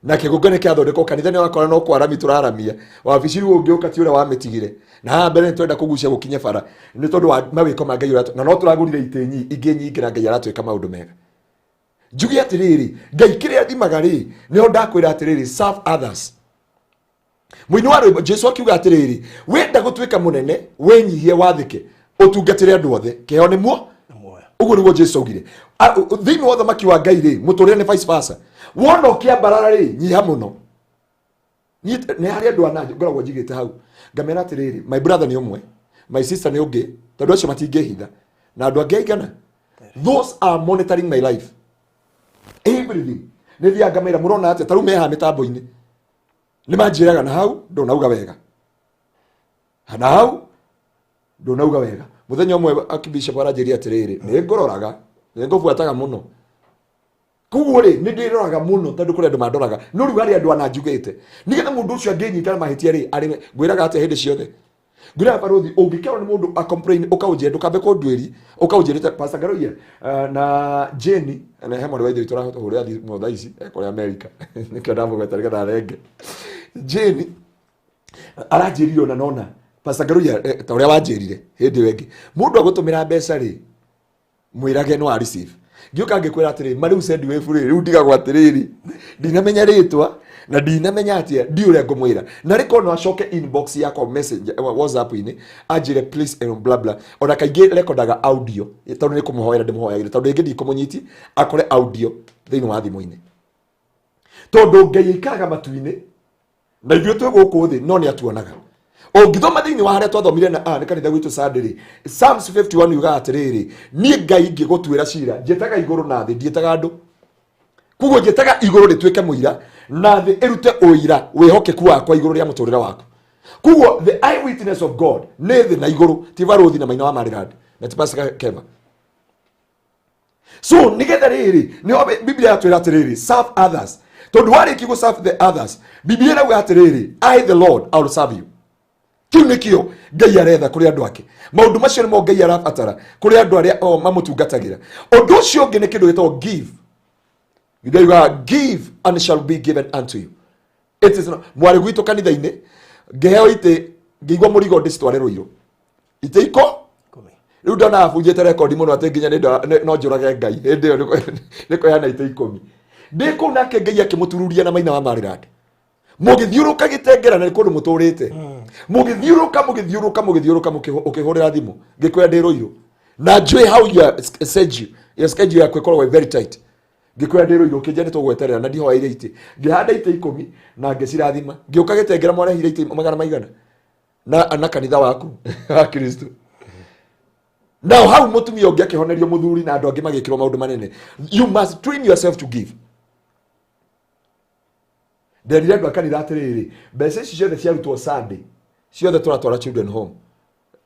Na kĩgongona kĩathondekwo kanitha nĩ wakora no kwarami tũraramia. Wabici rĩu ũngĩũka ti ũrĩa wamĩtigire. Na haha mbere nĩ twenda kũgucia gũkinye bara. Nĩ tondũ wa mawĩko ma Ngai ũrĩa na no tũragũrire itĩ ingĩ nyingĩ na Ngai aratwĩka maũndũ mega. Njuge atĩrĩrĩ, Ngai kĩrĩa athimaga rĩ, nĩho ndakwĩra atĩrĩrĩ, serve others. Mũini wa rwĩmbo Jesu akiuga atĩrĩrĩ, wenda gũtuĩka mũnene, wĩnyihie wathĩke, ũtungatĩre andũ othe, kĩheo nĩ muo. Ũguo nĩguo Jesu augire. Thĩinĩ wa ũthamaki wa Ngai rĩ, mũtũrĩre nĩ vice versa. Wona ũkĩambarara rĩ, nyiha mũno. Nĩ harĩ andũ ana ngoragwo njigĩte hau. Ngamera atĩrĩrĩ, my brother nĩ ũmwe, my sister nĩ ũngĩ, tondũ acio matingĩhitha. Na andũ angĩ aigana. Those are monitoring my life. Everything. Nĩ thiaga ngamera mũrona atĩa, ta rĩu me haha mĩtambo-inĩ. Nĩ manjĩraga na hau ndũnauga wega. Na hau ndũnauga wega. Mũthenya ũmwe Archbishop aranjĩrire atĩrĩrĩ, nĩ ngũroraga, nĩ ngũbuataga mũno. Koguo rĩ, nĩ ndĩroraga mũno tondũ kũrĩ andũ mandoraga. No rĩu harĩ andũ ana njugĩte. Nĩgetha mũndũ ũcio angĩnyita na mahĩtia rĩ, arĩ ngwĩraga atĩa hĩndĩ ciothe. Ngwĩraga barũthi, ũngĩkerwo nĩ mũndũ a complain, ũkaũnjĩra ndũkambe kũnduĩri, ũkaũnjĩrĩte Pastor Ngaruiya, na Jane, na he mwarĩ wa ithe witũ ũrahũrĩra thimũ thaa ici, kũrĩa America. Nĩkĩo ndamũgweta nĩgetha arenge. Jane aranjĩrire ona nona Pastor Ngaruiya, ta ũrĩa wanjĩrire hĩndĩ ĩyo ĩngĩ, mũndũ agũtũmĩra mbeca rĩ, mwĩrage no a receive. Ngĩũka ngĩkwĩra atĩrĩrĩ, ma rĩu send wave rĩ, rĩu ndigagwo atĩrĩrĩ, ndinamenya rĩtwa na ndinamenya atĩa, ndiũ ũrĩa ngũmwĩra. Na rĩkorwo no acoke inbox yakwa message, WhatsApp-inĩ, anjĩre please and bla bla. Ona kaingĩ rekondaga audio, tondũ nĩ kũmũhoera ndĩmũhoyagĩra, tondũ rĩngĩ ndikũmũnyiti, akore audio thĩinĩ wa thimũ-inĩ. Tondũ Ngai aikaraga matu-inĩ, na ithuĩ twĩ gũkũ thĩ, no nĩ atuonaga. Ũngĩthoma thĩinĩ wa harĩa twathomire na nĩ kanitha gwitũ Sunday rĩ, Psalms 51 yugaga atĩrĩrĩ, niĩ Ngai ngĩgũtuĩra cira, njĩtaga igũrũ na thĩ, ndiĩtaga andũ. Koguo njĩtaga igũrũ rĩtuĩke mũira na thĩ ĩrute ũira wĩhokeku wakwa igũrũ rĩa mũtũrĩre waku. Koguo the eyewitness of God nĩ thĩ na igũrũ, ti barũthi na maina wa Maryland na ti Pastor Keva. So nĩgetha rĩrĩ, nĩho Biblia yatwĩra atĩrĩrĩ, serve others. Tondũ warĩkia gũ serve the others, Biblia ĩrauga atĩrĩrĩ, I the Lord, I will serve you. Kĩu nĩkĩo Ngai aretha kũrĩ andũ ake. Maũndũ macio nĩmo Ngai arabatara kũrĩ andũ arĩa o mamũtungatagĩra. Ũndũ ũcio ũngĩ nĩ kĩndũ gĩtagwo give. Biblia yugaga give and shall be given unto you. It is not. Mwarĩ gwitũ kanitha-inĩ, ngĩheo itĩ, ngĩigua mũrigo ndĩcitware Rũirũ. Itĩ iko? Rĩu ndona abunjĩte rekondi mũno atĩ nginya no njũrage Ngai. Hĩndĩ ĩyo nĩ kũheana itĩ 10. Ndĩ kũu nake Ngai akĩmũtururia na maina wa Maryland. Mũgĩthiũrũka gĩtengera na nĩ kũndũ mũtũrĩte. Mũgĩthiũrũka, mũgĩthiũrũka, mũgĩthiũrũka, ũkĩhũrĩra thimũ. Ngĩkwĩra ndĩ Rũirũ. Na njũĩ how your schedule, your schedule yaku ĩkoragwo ĩ very tight. Ngĩkwĩra ndĩ rũirũ ũkĩnjia nĩ tũgweterera na ndihoeire itĩ. Ngĩhanda itĩ 10 na ngĩcirathima. Ngĩũka gĩtengera mwarehire itĩ magana maigana na kanitha waku wa Kristo. Now hau mũtumia ũngĩ akĩhonerio mũthuri na andũ angĩ magĩkĩrwo maũndũ manene. You must train yourself to give. Nderire andũ a kanitha atĩrĩrĩ, mbeca ici ciothe ciarutwo Sunday, ciothe tũratwara children home.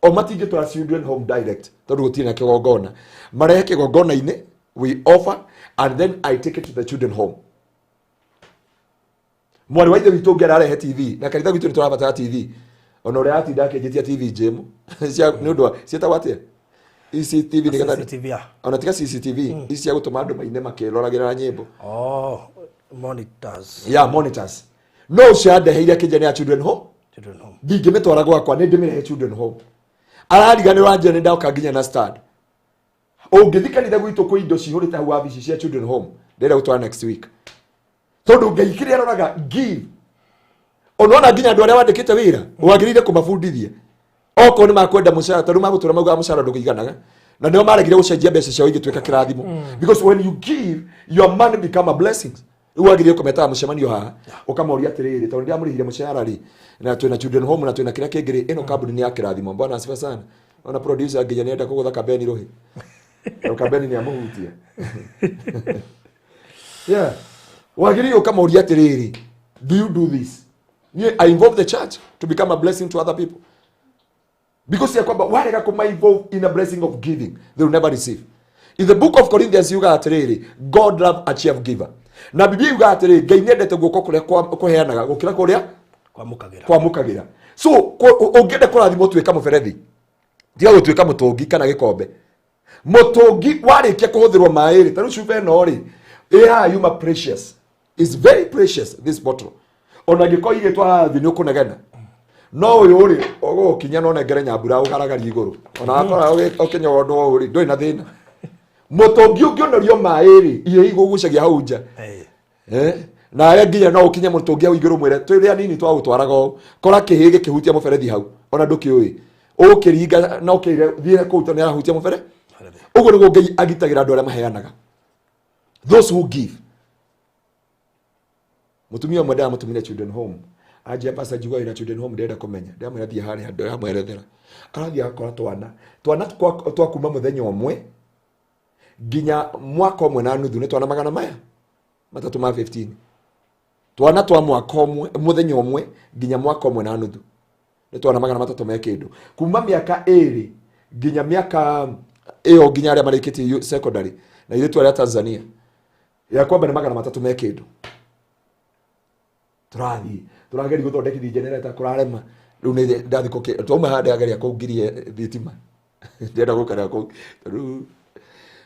O matingĩtwara children home direct tondũ gũtirĩ na kĩgongona. Marehe kĩgongona-inĩ, we offer, and then I take it to the children home. Mwarĩ wa ithe witũ ũngĩ ararehe TV, na kanitha gwitũ nĩ tũrabatara TV. Ona ũrĩa atinda akĩnjĩtia TV njĩmu. Nĩ ũndũ wa ciĩtagwo atĩa? Ici TV nĩ getha CCTV ya. Ona tiga CCTV, ici cia gũtũma andũ maine makĩroragĩra nyĩmbo. Oh, monitors. Yeah, monitors. No ũcio andeheire akĩnjia nĩ ya children home. Children home. Ndingĩmĩtwara gwakwa, nĩ ndĩmĩrehe children home. Arariganĩrwo anjĩra nĩ ndoka nginya na stand. Ũngĩthiĩ kanitha gwitũ kwĩ indo cihũrĩte hau wabici cia children home, ndĩrenda gũtwara next week. Tondũ Ngai kĩrĩa aroraga give. Ona nginya andũ arĩa wandĩkĩte wĩra, wagĩrĩire kũmabundithia. Okorwo nĩ makwenda mũcara, tondũ magũtũra maugaga mũcara ndũkĩiganaga. Na nĩo maregire gũcenjia mbeca ciao igĩtuĩka kĩrathimo. Because when you give, your money become a blessing. Rĩu wagĩrĩire kũmetaga mũcemanio haha, ũkamoria atĩrĩrĩ, tondũ ndĩramũrĩhire mũcara rĩ, na twĩna children home na twĩna kĩrĩa kĩngĩ rĩ, ĩno kambuni nĩ ya kĩrathimo. Bwana asifiwe sana. Ona producer nginya nĩenda kũgũtha Kabeni rũhĩ. Tondũ Kabeni nĩamũhutia. Yeah. Wagĩrĩire ũkamoria atĩrĩrĩ, do you do this? Niĩ, I involve the church to become a blessing to other people. Because ya kwamba warega kuma involve in a blessing of giving, they will never receive. In the book of Corinthians yugaga atĩrĩrĩ, God love a cheerful giver. Na Biblia yugaga atĩrĩrĩ, Ngai nĩendete guoko kũrĩa kũheanaga gũkĩra kũrĩa Kwamũkagĩra. Kwamũkagĩra. So ũngĩenda kũrathimwo tuĩka mũberethi, tiga gũtuĩka mũtũngi kana gĩkombe. Mũtũngi warĩkia kũhũthĩrwo maĩ rĩ, ta rĩu cuba ĩno rĩ, ĩ haha yuma precious. It's very precious this bottle. Ona angĩkorwo igĩtwo haha thĩ nĩ ũkũnegena. No ũyũ rĩ, ũgũgũkinya no nengere nyambura ũgaragarie igũrũ. Ona wakora ũkĩnyogondwo ũũ rĩ, ndũrĩ na thĩna. Mũtũngi ũngĩonorio maĩ rĩ, ihe igũgucagia hau nja. Na arĩa nginya no ũkinye mũtũngi hau igũrũ mwĩre, twĩ anini twagũtwaraga ũũ. Kora kĩhĩ gĩkĩhutia mũberethi hau, ona ndũkĩũĩ. Ũkĩringa na ũkĩire, thiĩ kũu tondũ nĩarahutia mũbere. Ũguo nĩguo Ngai agitagĩra andũ arĩa maheanaga. Those who give. Mũtumia ũmwe ndamũtũmire children home. Anjia pastor njigua wĩna children home ndĩrenda kũmenya. Ndamwĩra thiĩ harĩa ndĩramwerethera. Arathiĩ agakora twana. Twana twa kuma mũthenya ũmwe nginya mwaka ũmwe na nuthu nĩ twana magana maya matatũ ma 15. Twana twa mwaka ũmwe, mũthenya ũmwe nginya mwaka ũmwe na nuthu nĩ twana magana matatũ me kĩndũ. Kuma mĩaka ĩrĩ nginya mĩaka ĩyo nginya arĩa marĩkĩtie secondary na airĩtu arĩa Tanzania ya kwamba nĩ magana matatũ me kĩndũ. Tũrathiĩ tũrageria gũthondekithia generator kũrarema. Rĩu nĩ ndathiĩ kũkĩ-, twauma haha ndĩrageria kũngiria thitima. Ndĩrenda gũikara kũu. Rĩu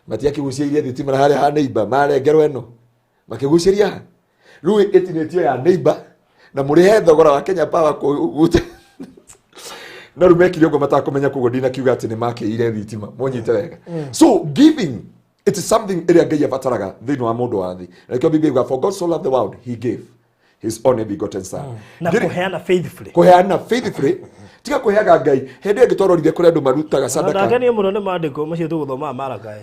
matiakĩgucĩirie thitima na harĩa ha neighbor, marengerwo ĩno. Makĩgucĩria ha? Rĩu ĩtinĩtio ya neighbor na mũrĩhe thogora wa Kenya Power kũguta. No rĩu mekire ũguo matakũmenya, koguo ndinakiuga atĩ nĩ makĩire thitima. Mũnyite wega. So giving, it is something ĩrĩa Ngai abataraga thĩinĩ wa mũndũ wa thĩ. Na nĩkĩo Biblia yugaga, for God so loved the world, he gave his only begotten son. Na kũheana faithfully. Kũheana faithfully. Tiga kũheaga Ngai. Hĩndĩ ĩngĩ twarorire kũrĩa andũ marutaga sadaka. Ndakenio mũno nĩ maandĩko macio tũgũthomaga Maraka.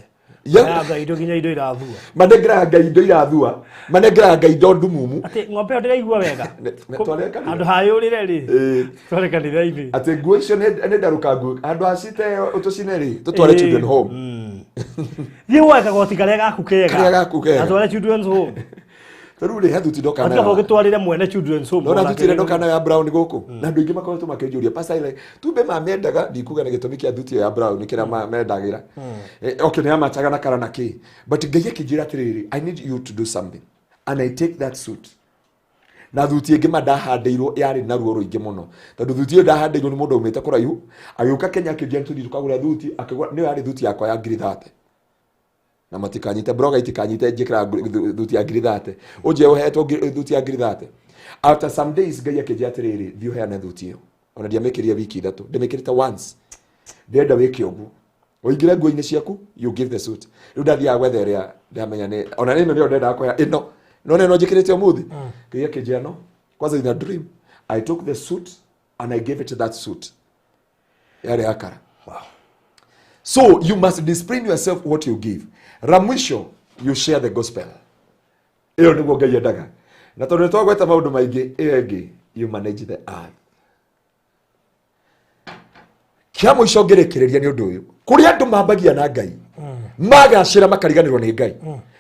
Heaga Ngai indo nginya indo irathua. Manengeraga Ngai indo irathua. Manengeraga Ngai indo ndumumu. Atĩ ng'ombe ĩyo ndĩraigua wega. Tware kanitha. Handũ hayũrĩre rĩ. Tware kanitha-inĩ. Atĩ nguo icio nĩ ndarũkangu. Handũ ha cite ũtũcine rĩ, tũtware children home. Thiĩ woe kagoti karĩa gaku kega. Karĩa gaku kega. Na tware children's home. Ta rĩu rĩ, he thuti ndoka Atiga nayo. ũgĩtwarĩre mwene children's home. Nona onake thuti ĩrĩa rĩu. ndoka nayo ya brown gũkũ. Na andũ aingĩ makoretwo makĩnjũria, Pastor, ile tumbe mamendaga, ndikuga nĩ gĩtũmi kĩa thuti ĩyo ya brown kĩrĩa mendagĩra. Okay, nĩ yamachaga na kara na kĩ. But Ngai akĩnjĩra atĩrĩrĩ, I need you to do something. And I take that suit. Na thuti ĩngĩ ma ndahandĩirwo yarĩ na ruo rũingĩ mũno. Tondũ thuti ĩyo ndahandĩirwo nĩ mũndũ aumĩte kũraihu, agĩũka Kenya akĩnjĩra tũthiĩ tũkagũre thuti, akĩgũra, nĩyo yarĩ thuti yakwa ya ngiri thate. Na matikanyite broga itikanyite njikira thuti ya ngiri thate. Ũnjie ũhetwo thuti ya ngiri thate. After some days Ngai akĩnjĩra atĩrĩrĩ, thiĩ ũheane thuti ĩyo. Ona ndiamĩkĩrire wiki ithatũ, ndĩmĩkĩrĩte once. Ndĩrenda wĩke ũguo. Ũingĩre nguo-inĩ ciaku, you give the suit. Rĩu ndathiaga gwetha ĩrĩa ndamenya nĩ, ona ĩno nĩyo ndendaga kũhea, ĩno. No nĩ ĩno njĩkĩrĩte ũmũthĩ. Ngai akĩnjĩra no. Kwanza in a dream, I took the suit and I gave it that suit. Yarĩ ya kara. Wow. So you must discipline yourself what you give. La mwisho, you share the gospel. Ĩyo nĩguo Ngai endaga. Na tondũ nĩ twagweta maũndũ maingĩ, ĩyo ĩngĩ, you manage the earth. Kĩa mũico ngĩrĩkĩrĩria nĩ ũndũ ũyũ. Kũrĩ andũ mambagia na Ngai. Magacĩra makariganĩrwo nĩ Ngai.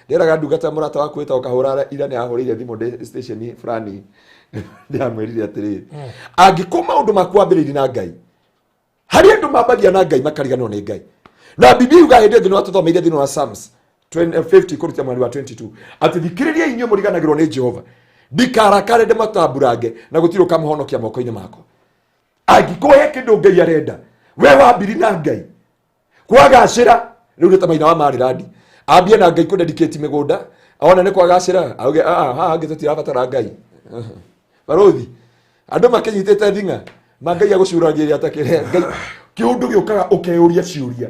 Ndĩraga ndungata mũrata waku wĩtagwo Kahũra ira nĩ ahũrĩire thimũ ndĩ station fulani. Ndĩramwĩrire atĩrĩrĩ, angĩkorwo maũndũ maku wambĩrĩirie na Ngai, harĩ andũ mambagia na Ngai makariganĩrwo nĩ Ngai. Na Bibilia yugaga hĩndĩ ĩngĩ nĩ watũthomeire thĩinĩ wa Psalms 50 kũruta mweri wa 22 atĩ thikĩrĩria inyuĩ mũriganagĩrwo nĩ Jehova, ndikarakare ndĩmatamburange na gũtirĩ ũkamũhonokia moko-inĩ makwa. Angĩkorwo he kĩndũ Ngai arenda, we wambiri na Ngai kwagacĩra, rĩu nĩ ta maina wa Marirandi ambie na Ngai kũdedicate mĩgũnda, ona nĩ kwagacĩra auge haha hangĩ tũtirabatara Ngai. Barothi andũ makĩnyitĩte thing'a ma Ngai agũcuragĩria atakĩrĩa Ngai. Kĩũndũ gĩũkaga ũkeyũria ciũria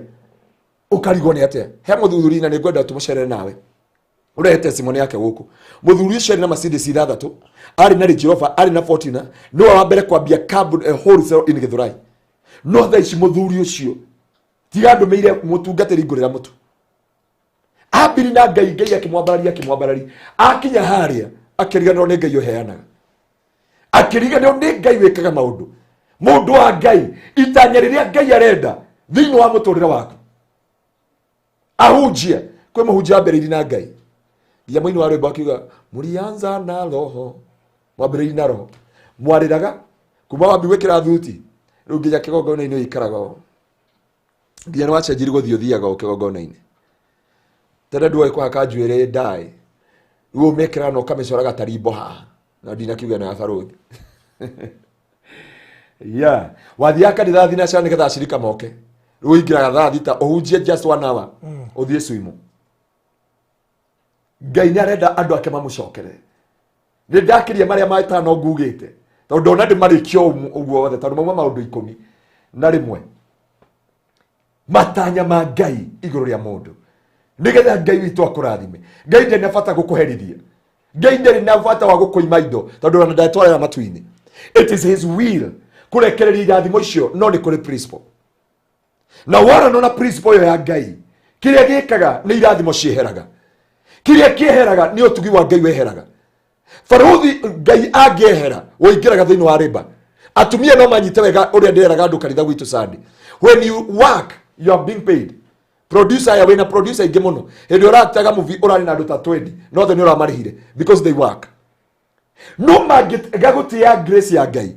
ũkarigwo nĩ atĩa. He mũthuri na nĩngwenda tũmũcerere nawe ũrehe testimony yake gũkũ. Mũthuri ũcio arĩ na Mercedes ithathatũ, arĩ na Range Rover, arĩ na Fortuner, nĩwe wa mbere kwambia kambuni wholesale in Githurai. No thaa ici mũthuri ũcio tiga ndũmĩire mũtungatĩri ngũrĩra mũtu, ambiri na Ngai, Ngai akĩmwambararia akĩmwambararia, akinya harĩa akĩriganĩrwo nĩ Ngai ũheanaga, akĩriganĩrwo nĩ Ngai wĩkaga maũndũ. Mũndũ wa Ngai, itanya rĩrĩa Ngai arenda thĩinĩ wa mũtũrĩre waku, ahunjia kwĩ mũhunjia wambĩrĩirie na Ngai nginya mũini wa rwĩmbo akiuga mũrianza na roho, mwambĩrĩirie na roho, mwarĩraga kuma wambi gwĩkĩra thuti, rĩu nginya kĩgongona-inĩ ũikaraga ũũ, nginya nĩ wacenjirie gũthiĩ ũthiaga ũũ kĩgongona-inĩ. Tene nduoĩ kũhaka njuĩrĩ ndaĩ, rĩu ũmĩkĩraga na ũkamĩcoraga ta rimbo haha, na ndinakiuga na ya barũthi. Yeah, wathiaga kanitha thinacara nĩgetha acirika moke, rĩu ũingĩraga thaa thita ũhunjie just 1 hour ũthiĩ swimu. Ngai nĩ arenda andũ ake mamũcokere. Nĩ ndakĩria marĩa matano ngugĩte, tondũ ndona ndĩmarĩkia ũguo wothe, tondũ mauma maũndũ 11. Matanya ma Ngai igũrũ rĩa mũndũ, nĩgetha Ngai witũ akũrathime. Ngai ndarĩ na bata gũkũherithia, Ngai ndarĩ na bata wa gũkũima indo, tondũ ona ndatwarĩra matu-inĩ. It is his will kũrekereria irathimo icio, no nĩ kũrĩ principle. Na warana na principle ĩyo ya Ngai, kĩrĩa gĩkaga nĩ irathimo cieheraga, kĩrĩa kĩeheraga nĩ ũtugi wa Ngai weheraga. Barũthi Ngai angĩehera ũingĩraga thĩinĩ wa rĩba. Atumia no manyite wega ũrĩa ndĩreraga andũ kanitha gwitũ Sunday. When you work, you are being paid. Producer aya wĩna producer aingĩ mũno, hĩndĩ ũrataga movie ũrarĩ na andũ ta 20, no othe nĩ ũramarĩhire because they work. No mangĩtiga gũtĩa grace ya Ngai,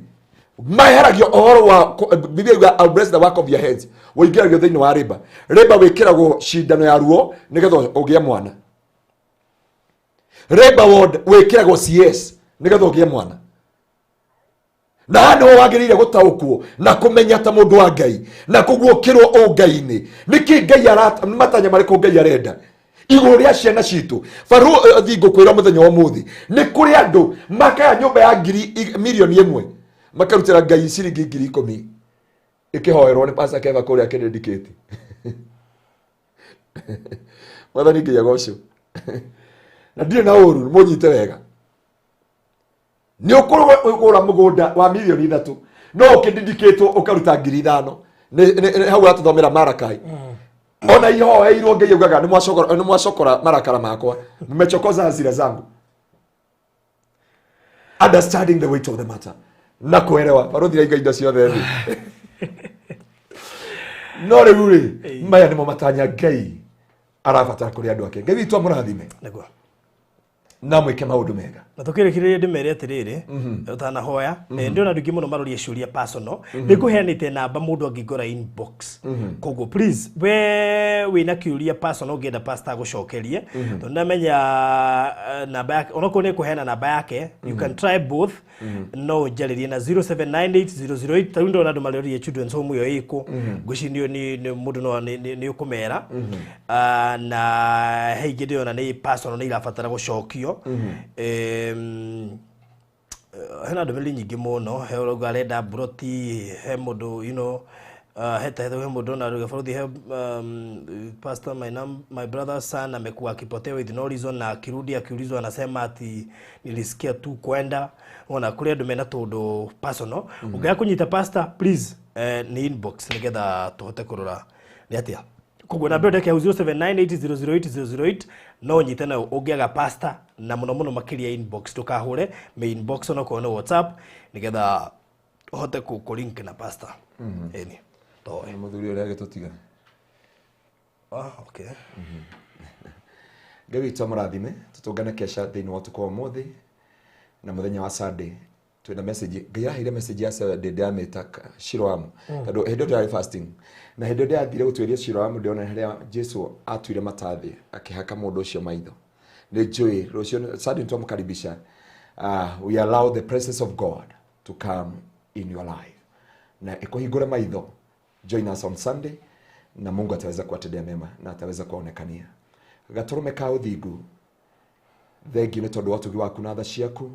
maheragio ũhoro wa Biblia yuga, I'll bless the work of your hands. Ũingĩragio thĩinĩ wa rĩba. Rĩba wĩkĩragwo cindano ya ruo nĩgetha ũgĩe mwana. Rĩba ward wĩkĩragwo CS nĩgetha ũgĩe mwana. Na haha nĩho wagĩrĩire gũtaũkwo na kũmenya ta mũndũ wa Ngai na kũguũkĩrwo ũngai-inĩ. Nĩkĩ Ngai arata, matanya marĩkũ Ngai arenda igũrũ rĩa ciana citũ. Barũthi ngũkwĩra mũthenya wa ũmũthĩ, nĩ kũrĩ andũ makaga nyũmba ya ngiri milioni 1 makarutĩra Ngai ciringi ngiri 10 ĩkĩhoerwo nĩ Pastor Keva kũrĩa akĩdedicate. Mwathani Ngai agocwo. Na ndirĩ na ũru, mũnyite wega. Nĩ ũkũgũra mũgũnda wa milioni 3, no ũkĩdedicatwo ũkaruta ngiri 5. Hau watũthomera Marakai. Ona ihoeirwo Ngai augaga nĩ mwacokora marakara makwa, mmechokoza hasira zangu. Understanding the weight of the matter na kuelewa barũthi raiga indo ciothe thĩ. No rĩu rĩ, maya nĩmo matanya Ngai arabatara kũrĩ andũ ake. Ngai witũ amũrathime Nĩguo. na mwĩke maũndũ mega. Na tũkĩrĩkĩrĩria ndĩmere atĩrĩrĩ, ũtanahoya, ndĩrona andũ aingĩ mũno maroria ciũria personal. Nĩ ngũheanĩte namba mũndũ angĩngora inbox, koguo please we wĩna kĩũria personal ũngĩenda pastor agũcokerie, tondũ ndamenya namba yake, onokorwo nĩ kũheana namba yake, you can try both. No ũnjarĩrie na 0798008. Ta rĩu ndĩrona andũ maroria children's home ĩyo ĩkũ, ngwĩciria nĩ mũndũ no nĩ ũkũmera. Na he ingĩ ndĩrona nĩ personal, nĩ irabatara gũcokio. Hena ndũmĩrĩri nyingĩ mũno, he ũrauga arenda mburoti, he mũndũ he mũndũ na ruga barũthi, he pastor, my brother's son amekuwa akipotea with no reason, na akirudi akiulizwa anasema ati nilisikia tu kwenda. Ona kũrĩ andũ mena tũndũ personal, ũngĩaga kũnyita pastor, please, nĩ inbox nĩgetha tũhote kũrora nĩ atĩa. Koguo namba ĩyo ndeke hau 0798008008 no nyite nayo ũngĩaga pastor na mũno mũno makĩria inbox, ndũkahũre me inbox onokorwo nĩ WhatsApp nĩgetha ũhote kũ link na pastor. Ĩni toe Nĩ mũthuri ũrĩa agĩtũtiga. Ah, okay. Ngai witũ amũrathime, tũtũngane kesha thĩinĩ wa ũtukũ wa ũmũthĩ na mũthenya wa Sunday. Twĩna message, Ngai aheire message ya Sunday ndĩramĩta Shiloamu, tondũ hĩndĩ ĩyo ndĩrarĩ fasting, na hĩndĩ ĩyo ndĩrathire gũtuĩria Shiloamu ndĩrona harĩa Jesu atuire matathĩ akĩhaka mũndũ ũcio maitho. Nĩ njũĩ rũciũ Sunday nĩtwamũkaribisha. We allow the presence of God to come in your life na ĩkũhingũre maitho. Join us on Sunday na Mungu ataweza kuwatendea mema na ataweza kuwaonekania. Gatũrũme ka ũthingu, thengiũ nĩ tondũ wa ũtugi waku na tha ciaku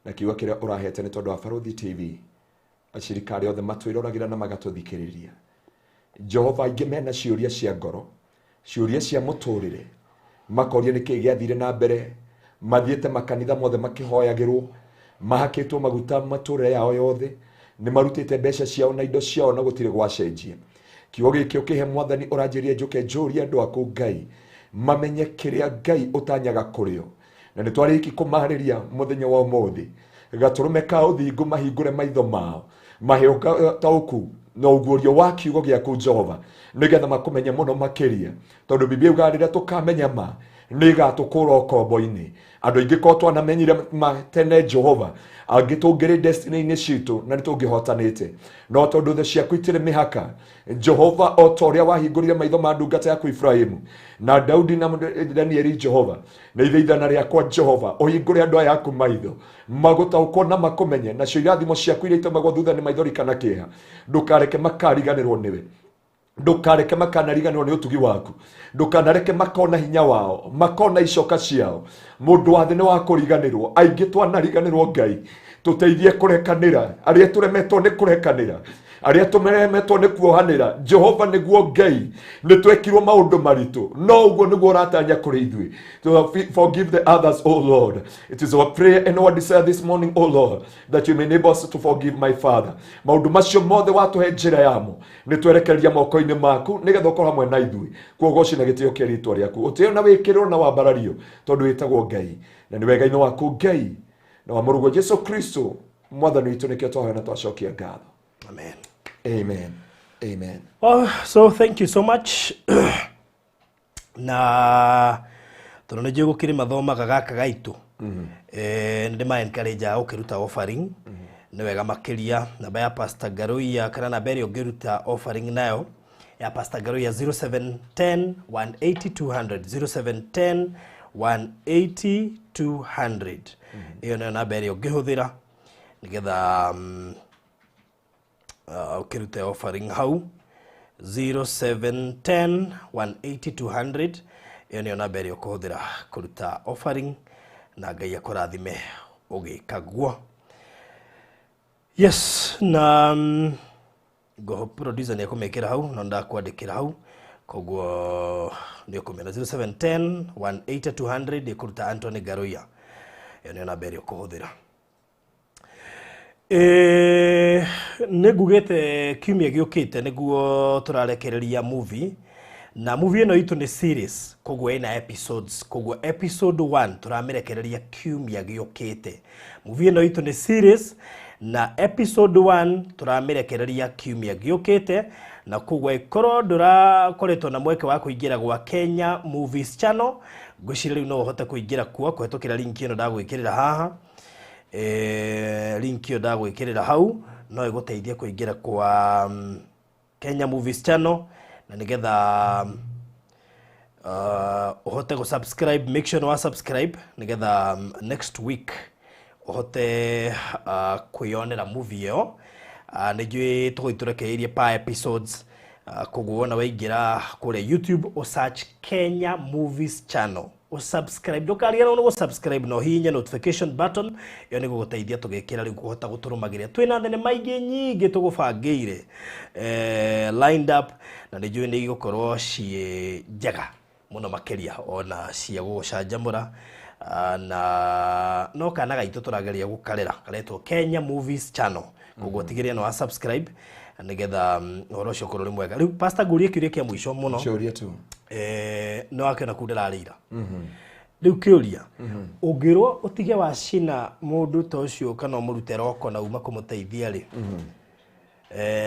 na kiugo kĩrĩa ũrahete nĩ tondũ wa Barũthi TV, acirika arĩa othe matwĩroragĩra na magatũthikĩrĩria. Jehova, aingĩ mena ciũria cia ngoro, ciũria cia mũtũrĩre, makoria nĩkĩĩ gĩathire na mbere, mathiĩte makanitha mothe makĩhoyagĩrwo, mahakĩtwo maguta matũrĩre yao yothe, nĩ marutĩte mbeca ciao na indo ciao na gũtirĩ gwacenjia. Kiugo gĩkĩ ũkĩhe Mwathani ũranjĩria njũke njũrie andũ aku Ngai mamenye kĩrĩa Ngai ũtanyaga kũrĩ o, na nĩ twarĩki kũmarĩria mũthenya wa ũmũthĩ. Gatũrũme ka ũthingu mahingũre maitho mao, mahe ũtaũku na ũguũrio wa kiugo gĩaku Jehova, nĩgetha makũmenye mũno makĩria, tondũ Biblia yugaga rĩrĩa tũkamenya ma nĩ ĩgatũkũra ũkombo-inĩ. Andũ aingĩ korwo twanamenyire ma tene Jehova, angĩ tũngĩrĩ destiny-inĩ citũ na nĩ tũngĩhotanĩte, no tondũ thĩ ciaku itirĩ mĩhaka Jehova, o ta ũrĩa wahingũrire maitho ma ndungata yaku Ibrahimu na Daudi na Danieli, Jehova, na ithaithana rĩakwa Jehova, ũhingũre andũ aya aku maitho magũtaũkwo na makũmenye, nacio irathimo ciaku iria itũmagwo thutha nĩ maithori kana kĩeha, ndũkareke makariganĩrwo nĩwe, ndũkareke makanariganĩrwo nĩ ũtugi waku, ndũkanareke makona hinya wao, makona icoka ciao. Mũndũ wa thĩ nĩ wa kũriganĩrwo, aingĩ twanariganĩrwo. Ngai, tũteithie kũrekanĩra arĩa tũremetwo nĩ kũrekanĩra, arĩa tũremetwo nĩ kuohanĩra. Jehova, nĩguo Ngai nĩ twekirwo maũndũ maritũ, no ũguo nĩguo ũratanya kũrĩ ithuĩ. To forgive the others, O Lord. It is our prayer and our desire this morning, O Lord, that you may enable us to forgive, my Father. Maũndũ macio mothe watũhe njĩra yamo, nĩ twerekereria moko-inĩ maku nĩgetha ũkorwo hamwe na ithuĩ. Kuogoci na gĩtĩo kĩa rĩtwa rĩaku, ũtĩo na wĩkĩrĩrwo na wambarario, tondũ wĩtagwo Ngai na nĩ wega-inĩ waku Ngai na wa mũrũguo Jesu Kristo Mwathani witũ nĩkĩo twahoya na twacokia ngatho. Amen. Amen, amen. Oh, so thank you so much, na tondũ nĩ njũĩ gũkĩrĩ mathomaga gaka gaitũ, nĩ ndĩma encourage gũkĩruta offering nĩ wega makĩria. Namba ya Pastor Ngaruiya kana namba ĩrĩa ũngĩruta offering nayo ya Pastor Ngaruiya, 0710 180 200, 0710 180 200. Ĩyo nĩyo namba ĩrĩa ũngĩhũthĩra nĩgetha ũkĩrute offering hau. 0710 180 200, ĩyo nĩyo namba ĩrĩa ũkũhũthĩra kũruta offering, na Ngai akũrathime ũgĩka guo. Yes, na ngoho producer nĩ ekũmĩkĩra hau, no ndakwandĩkĩra hau, koguo nĩ ũkũmĩona. 0710 180 200 ĩkũruta Anthony Ngaruiya, ĩyo nĩyo namba ĩrĩa ũkũhũthĩra. Nĩ ngugĩte kiumia gĩũkĩte nĩguo tũrarekereria movie, na movie ĩno itũ nĩ series, koguo ĩna episodes, koguo episode 1 tũramĩrekereria kiumia gĩũkĩte. Movie ĩno itũ nĩ series na episode 1 tũramĩrekereria kiumia gĩũkĩte, na koguo ĩkorwo ndũrakoretwo na mweke wa kũingĩra gwa Kenya Movies Channel, ngwĩciria rĩu no ũhote kũingĩra kuo kũhetũkĩra link ĩno ndagwĩkĩrĩra haha. Link ĩyo ndagwĩkĩrĩra hau no ĩgũteithie kũingĩra kwa Kenya Movies Channel, na nĩgetha ũhote gũ subscribe. Make sure nĩ wa subscribe nĩgetha next week ũhote kwĩyonera movie ĩyo. Nĩ njũĩ tũgũthiĩ tũrekereirie pa episodes, koguo wona waingĩra kũrĩa YouTube, ũsearch Kenya Movies Channel, ũsubscribe, ndũkariganĩrwo nĩ gũsubscribe na ũhihinye notification button. Ĩyo nĩ gũgũteithia tũgĩkĩra rĩu kũhota gũtũrũmagĩrĩra. Twĩna thenema ingĩ nyingĩ tũgũbangĩire, lined up, na nĩ njũĩ nĩ igũkorwo ciĩ njega mũno makĩria ona cia gũgũcanjamũra. Na no kana gaitũ tũrageria gũkarera karetwo Kenya Movies Channel, koguo tigĩrĩra nĩ wa subscribe. Nĩgetha ũhoro ũcio ũkorwo ũrĩ mwega. Rĩu pastor ngũrie kĩũria kĩa mũico mũno. Kĩũria tu. No akĩona kũu ndĩrarĩira. Rĩu kĩũria, ũngĩrwo ũtige wacina mũndũ ta ũcio kana ũmũrute roko na uma kũmũteithia rĩ,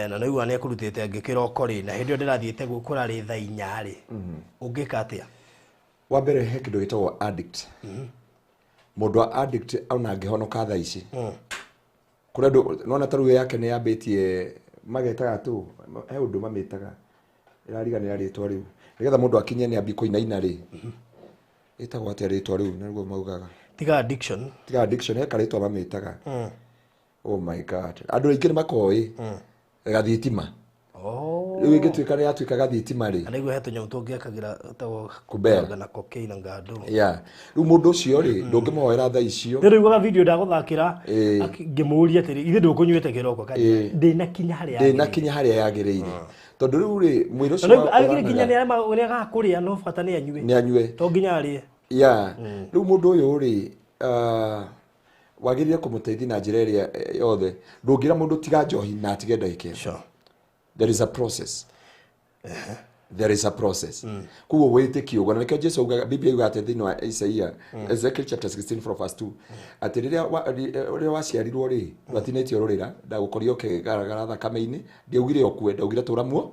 na nĩaigua nĩ ekũrutĩte angĩ kĩroko rĩ, na hĩndĩ ĩyo ndĩrathiĩte kũrarĩ thaa 4 rĩ, ũngĩka atĩa? Wa mbere he kĩndũ gĩtagwo addict. Mũndũ wa addict ona angĩhonoka thaa ici, kũrĩ andũ nona ta rĩu yake nĩ yambĩtie magetaga tu, he ũndũ mamĩtaga, ĩrariganĩra rĩtwa rĩu, nĩgetha mũndũ akinye nĩ ambie kũinaina rĩ, ĩtagwo atĩa rĩtwa rĩu nĩguo maugaga? Tiga addiction. Tiga addiction, he karĩtwa mamĩtaga. Oh my God, andũ aingĩ nĩ makoĩ gathitima. Rĩu ĩngĩtuĩka nĩ yatuĩka gathitima rĩ, Na nĩguo he tũnyamũ tũngĩakagĩra tagwo Kubera. na cocaine na ngandũ. Yeah, rĩu mũndũ ũcio rĩ, ndũngĩmũhoera thaa icio. Ndĩraiguaga video ndagũthakĩra, Ĩĩ. ngĩmũũria atĩrĩ, ithe ndũkũnyuĩte kĩroko kana Ĩĩ. ndĩnakinya harĩa yagĩrĩire. Ndĩnakinya harĩa yagĩrĩire, tondũ rĩu rĩ mwĩrĩ ũcio Na rĩu agĩrĩire nginya nĩ agaga kũrĩa, no bata nĩ anyue. Nĩ anyue. To nginya arĩe. Yeah, rĩu mũndũ ũyũ rĩ, wagĩrĩire kũmũteithia na njĩra ĩrĩa yothe. Ndũngĩra mũndũ tiga njohi na atige ndagĩka ĩyo. There is a process. There is a process. Koguo wĩtĩkie ũguo, na nĩkĩo Jesu augaga, Biblia yugaga atĩ thĩinĩ wa Isaia, Ezekiel chapter 16 from verse 2, atĩ rĩrĩa waciarirwo rĩ, ndwatinĩtio rũrĩra, ndagũkorio ũkĩgaragara thakame-inĩ, ndiaugire ũkue, ndaugire tũra muoyo.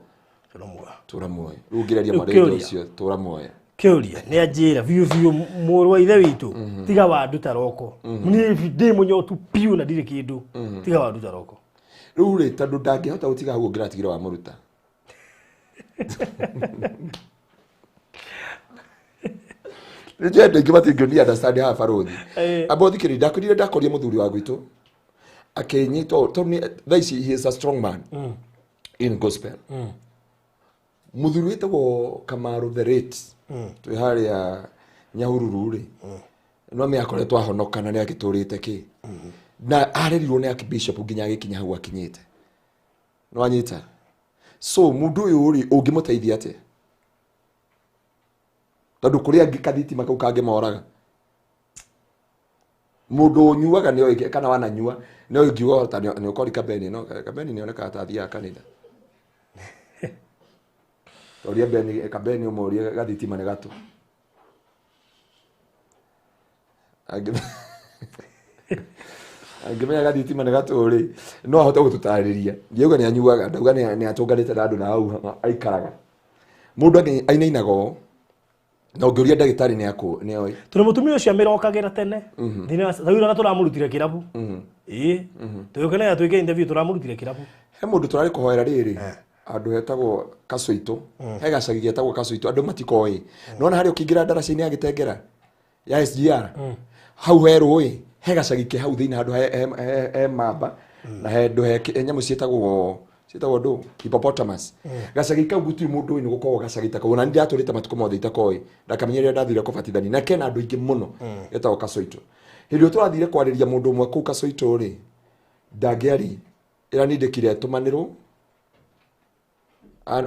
Tũra muoyo. Rĩu ũngĩreria Rĩu mwarĩ kĩũria. ũcio, tũra muoyo. Kĩũria nĩ anjĩra biũ biũ, mũrũ wa ithe witũ, tiga wanduta roko, niĩ ndĩ mũnyotu biũ na ndirĩ kĩndũ, tiga wanduta roko. Rĩu rĩ, tondũ ndangĩhota gũtiga hau, ũngĩratigire wamũruta. Nĩ njũĩ andũ aingĩ matingĩoni understand haha barũthi. Amba ũthikĩrĩrie, ndakwĩrire ndakoria mũthuri wa gwitũ akĩnyitwo, tondũ thaa ici he is a strong man in gospel. Mũthuri wĩtagwo Kamaru the Rate, twĩ harĩa Nyahururu rĩ, no nĩ akoretwo ahonoka na nĩ agĩtũrĩte kĩ, na arerirwo nĩ archbishop nginya agĩkinya hau akinyĩte. Nĩ wanyita? So mũndũ ũyũ rĩ, ũngĩmũteithia atĩa? Tondũ kũrĩ angĩ kathitima kau kangĩmoraga. Mũndũ ũnyuaga nĩ oĩ, kana wananyua nĩ oĩ, ngiuga ta nĩ ũkori Kabeni, no Kabeni nĩ onekaga ta athiaga kanitha. Toria Beni, Kabeni ũmũrie gathitima nĩ gatũ. Angĩmenya gathitima nĩ gatũ rĩ, no ahote gũtũtarĩria. Ndiauga nĩ anyuaga, ndauga nĩ atũnganĩte na andũ na hau aikaraga. Mũndũ ainainaga ũũ, na ũngĩũria ndagĩtarĩ nĩ nĩ oĩ. Tondũ mũtumia ũcio amĩrokagĩra tene. Thĩinĩ wa rĩu ona tũramũrutire kĩrabu. Ĩĩ. Tũgĩũka naye twĩke interview, tũramũrutire kĩrabu. He mũndũ tũrarĩ kũhoera rĩrĩ, handũ hetagwo Kacoitũ, he gacagi getagwo Kacoitũ, andũ matikoĩ. Nĩwona harĩa ũkĩingĩra ndaraca-inĩ ya Gĩtengera ya SGR, hau he rũĩ, he gacagi ke hau thĩinĩ, handũ he mamba na handũ he nyamũ ciĩtagwo ndũ, hippopotamus. Gacagi kau gũtirĩ mũndũ ũĩ nĩ gũkoragwo gacagi ta kau, na nĩ ndatũrĩte matukũ mothe itakoĩ, ndakamenye rĩrĩa ndathire kũbatithania, na kena andũ aingĩ mũno, getagwo Kacoitũ. Hĩndĩ ĩyo tũrathire kwarĩria mũndũ ũmwe kũu Kacoitũ rĩ, ndangĩari, ĩranindĩkire tũmanĩrwo,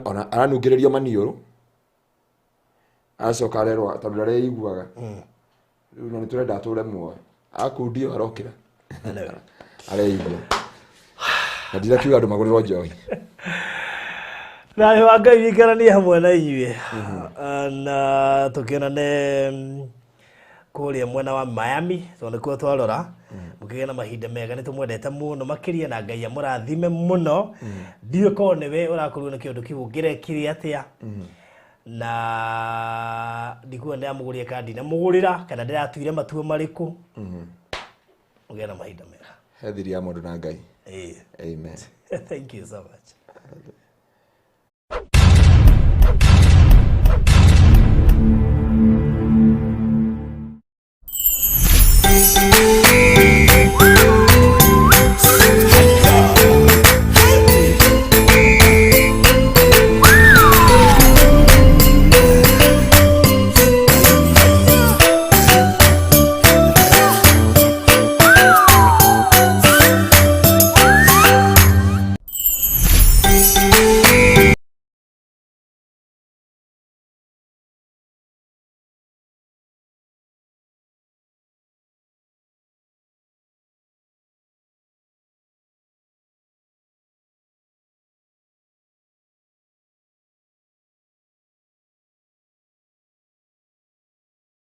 ona aranungĩrĩrio maniũrũ, acoka arerwo tondũ ndareiguaga. Rĩu na nĩ tũrenda atũre muoyo, akundio arokĩra areigua, na ndirakiuga andũ magũrĩrwo njohi. Thayũ wa Ngai wĩikaranie hamwe na inyuĩ, na tũkĩonane kũrĩa mwena wa Miami, tondũ nĩkuo twarora. Mũkĩgĩa na mahinda mega, nĩ tũmwendete mũno makĩria, na Ngai amũrathime mũno. Ndiũĩ korwo nĩwe ũrakorirwo nĩ kĩũndũ kĩu ũngĩrekire atĩa, na ndikuona ndĩramũgũrire kana ndinamũgũrĩra, kana ndĩratuire matua marĩkũ. Mũgĩe na mahinda mega. He thiri ya mũndũ na Ngai. Ĩĩ. Amen. Thank you so much.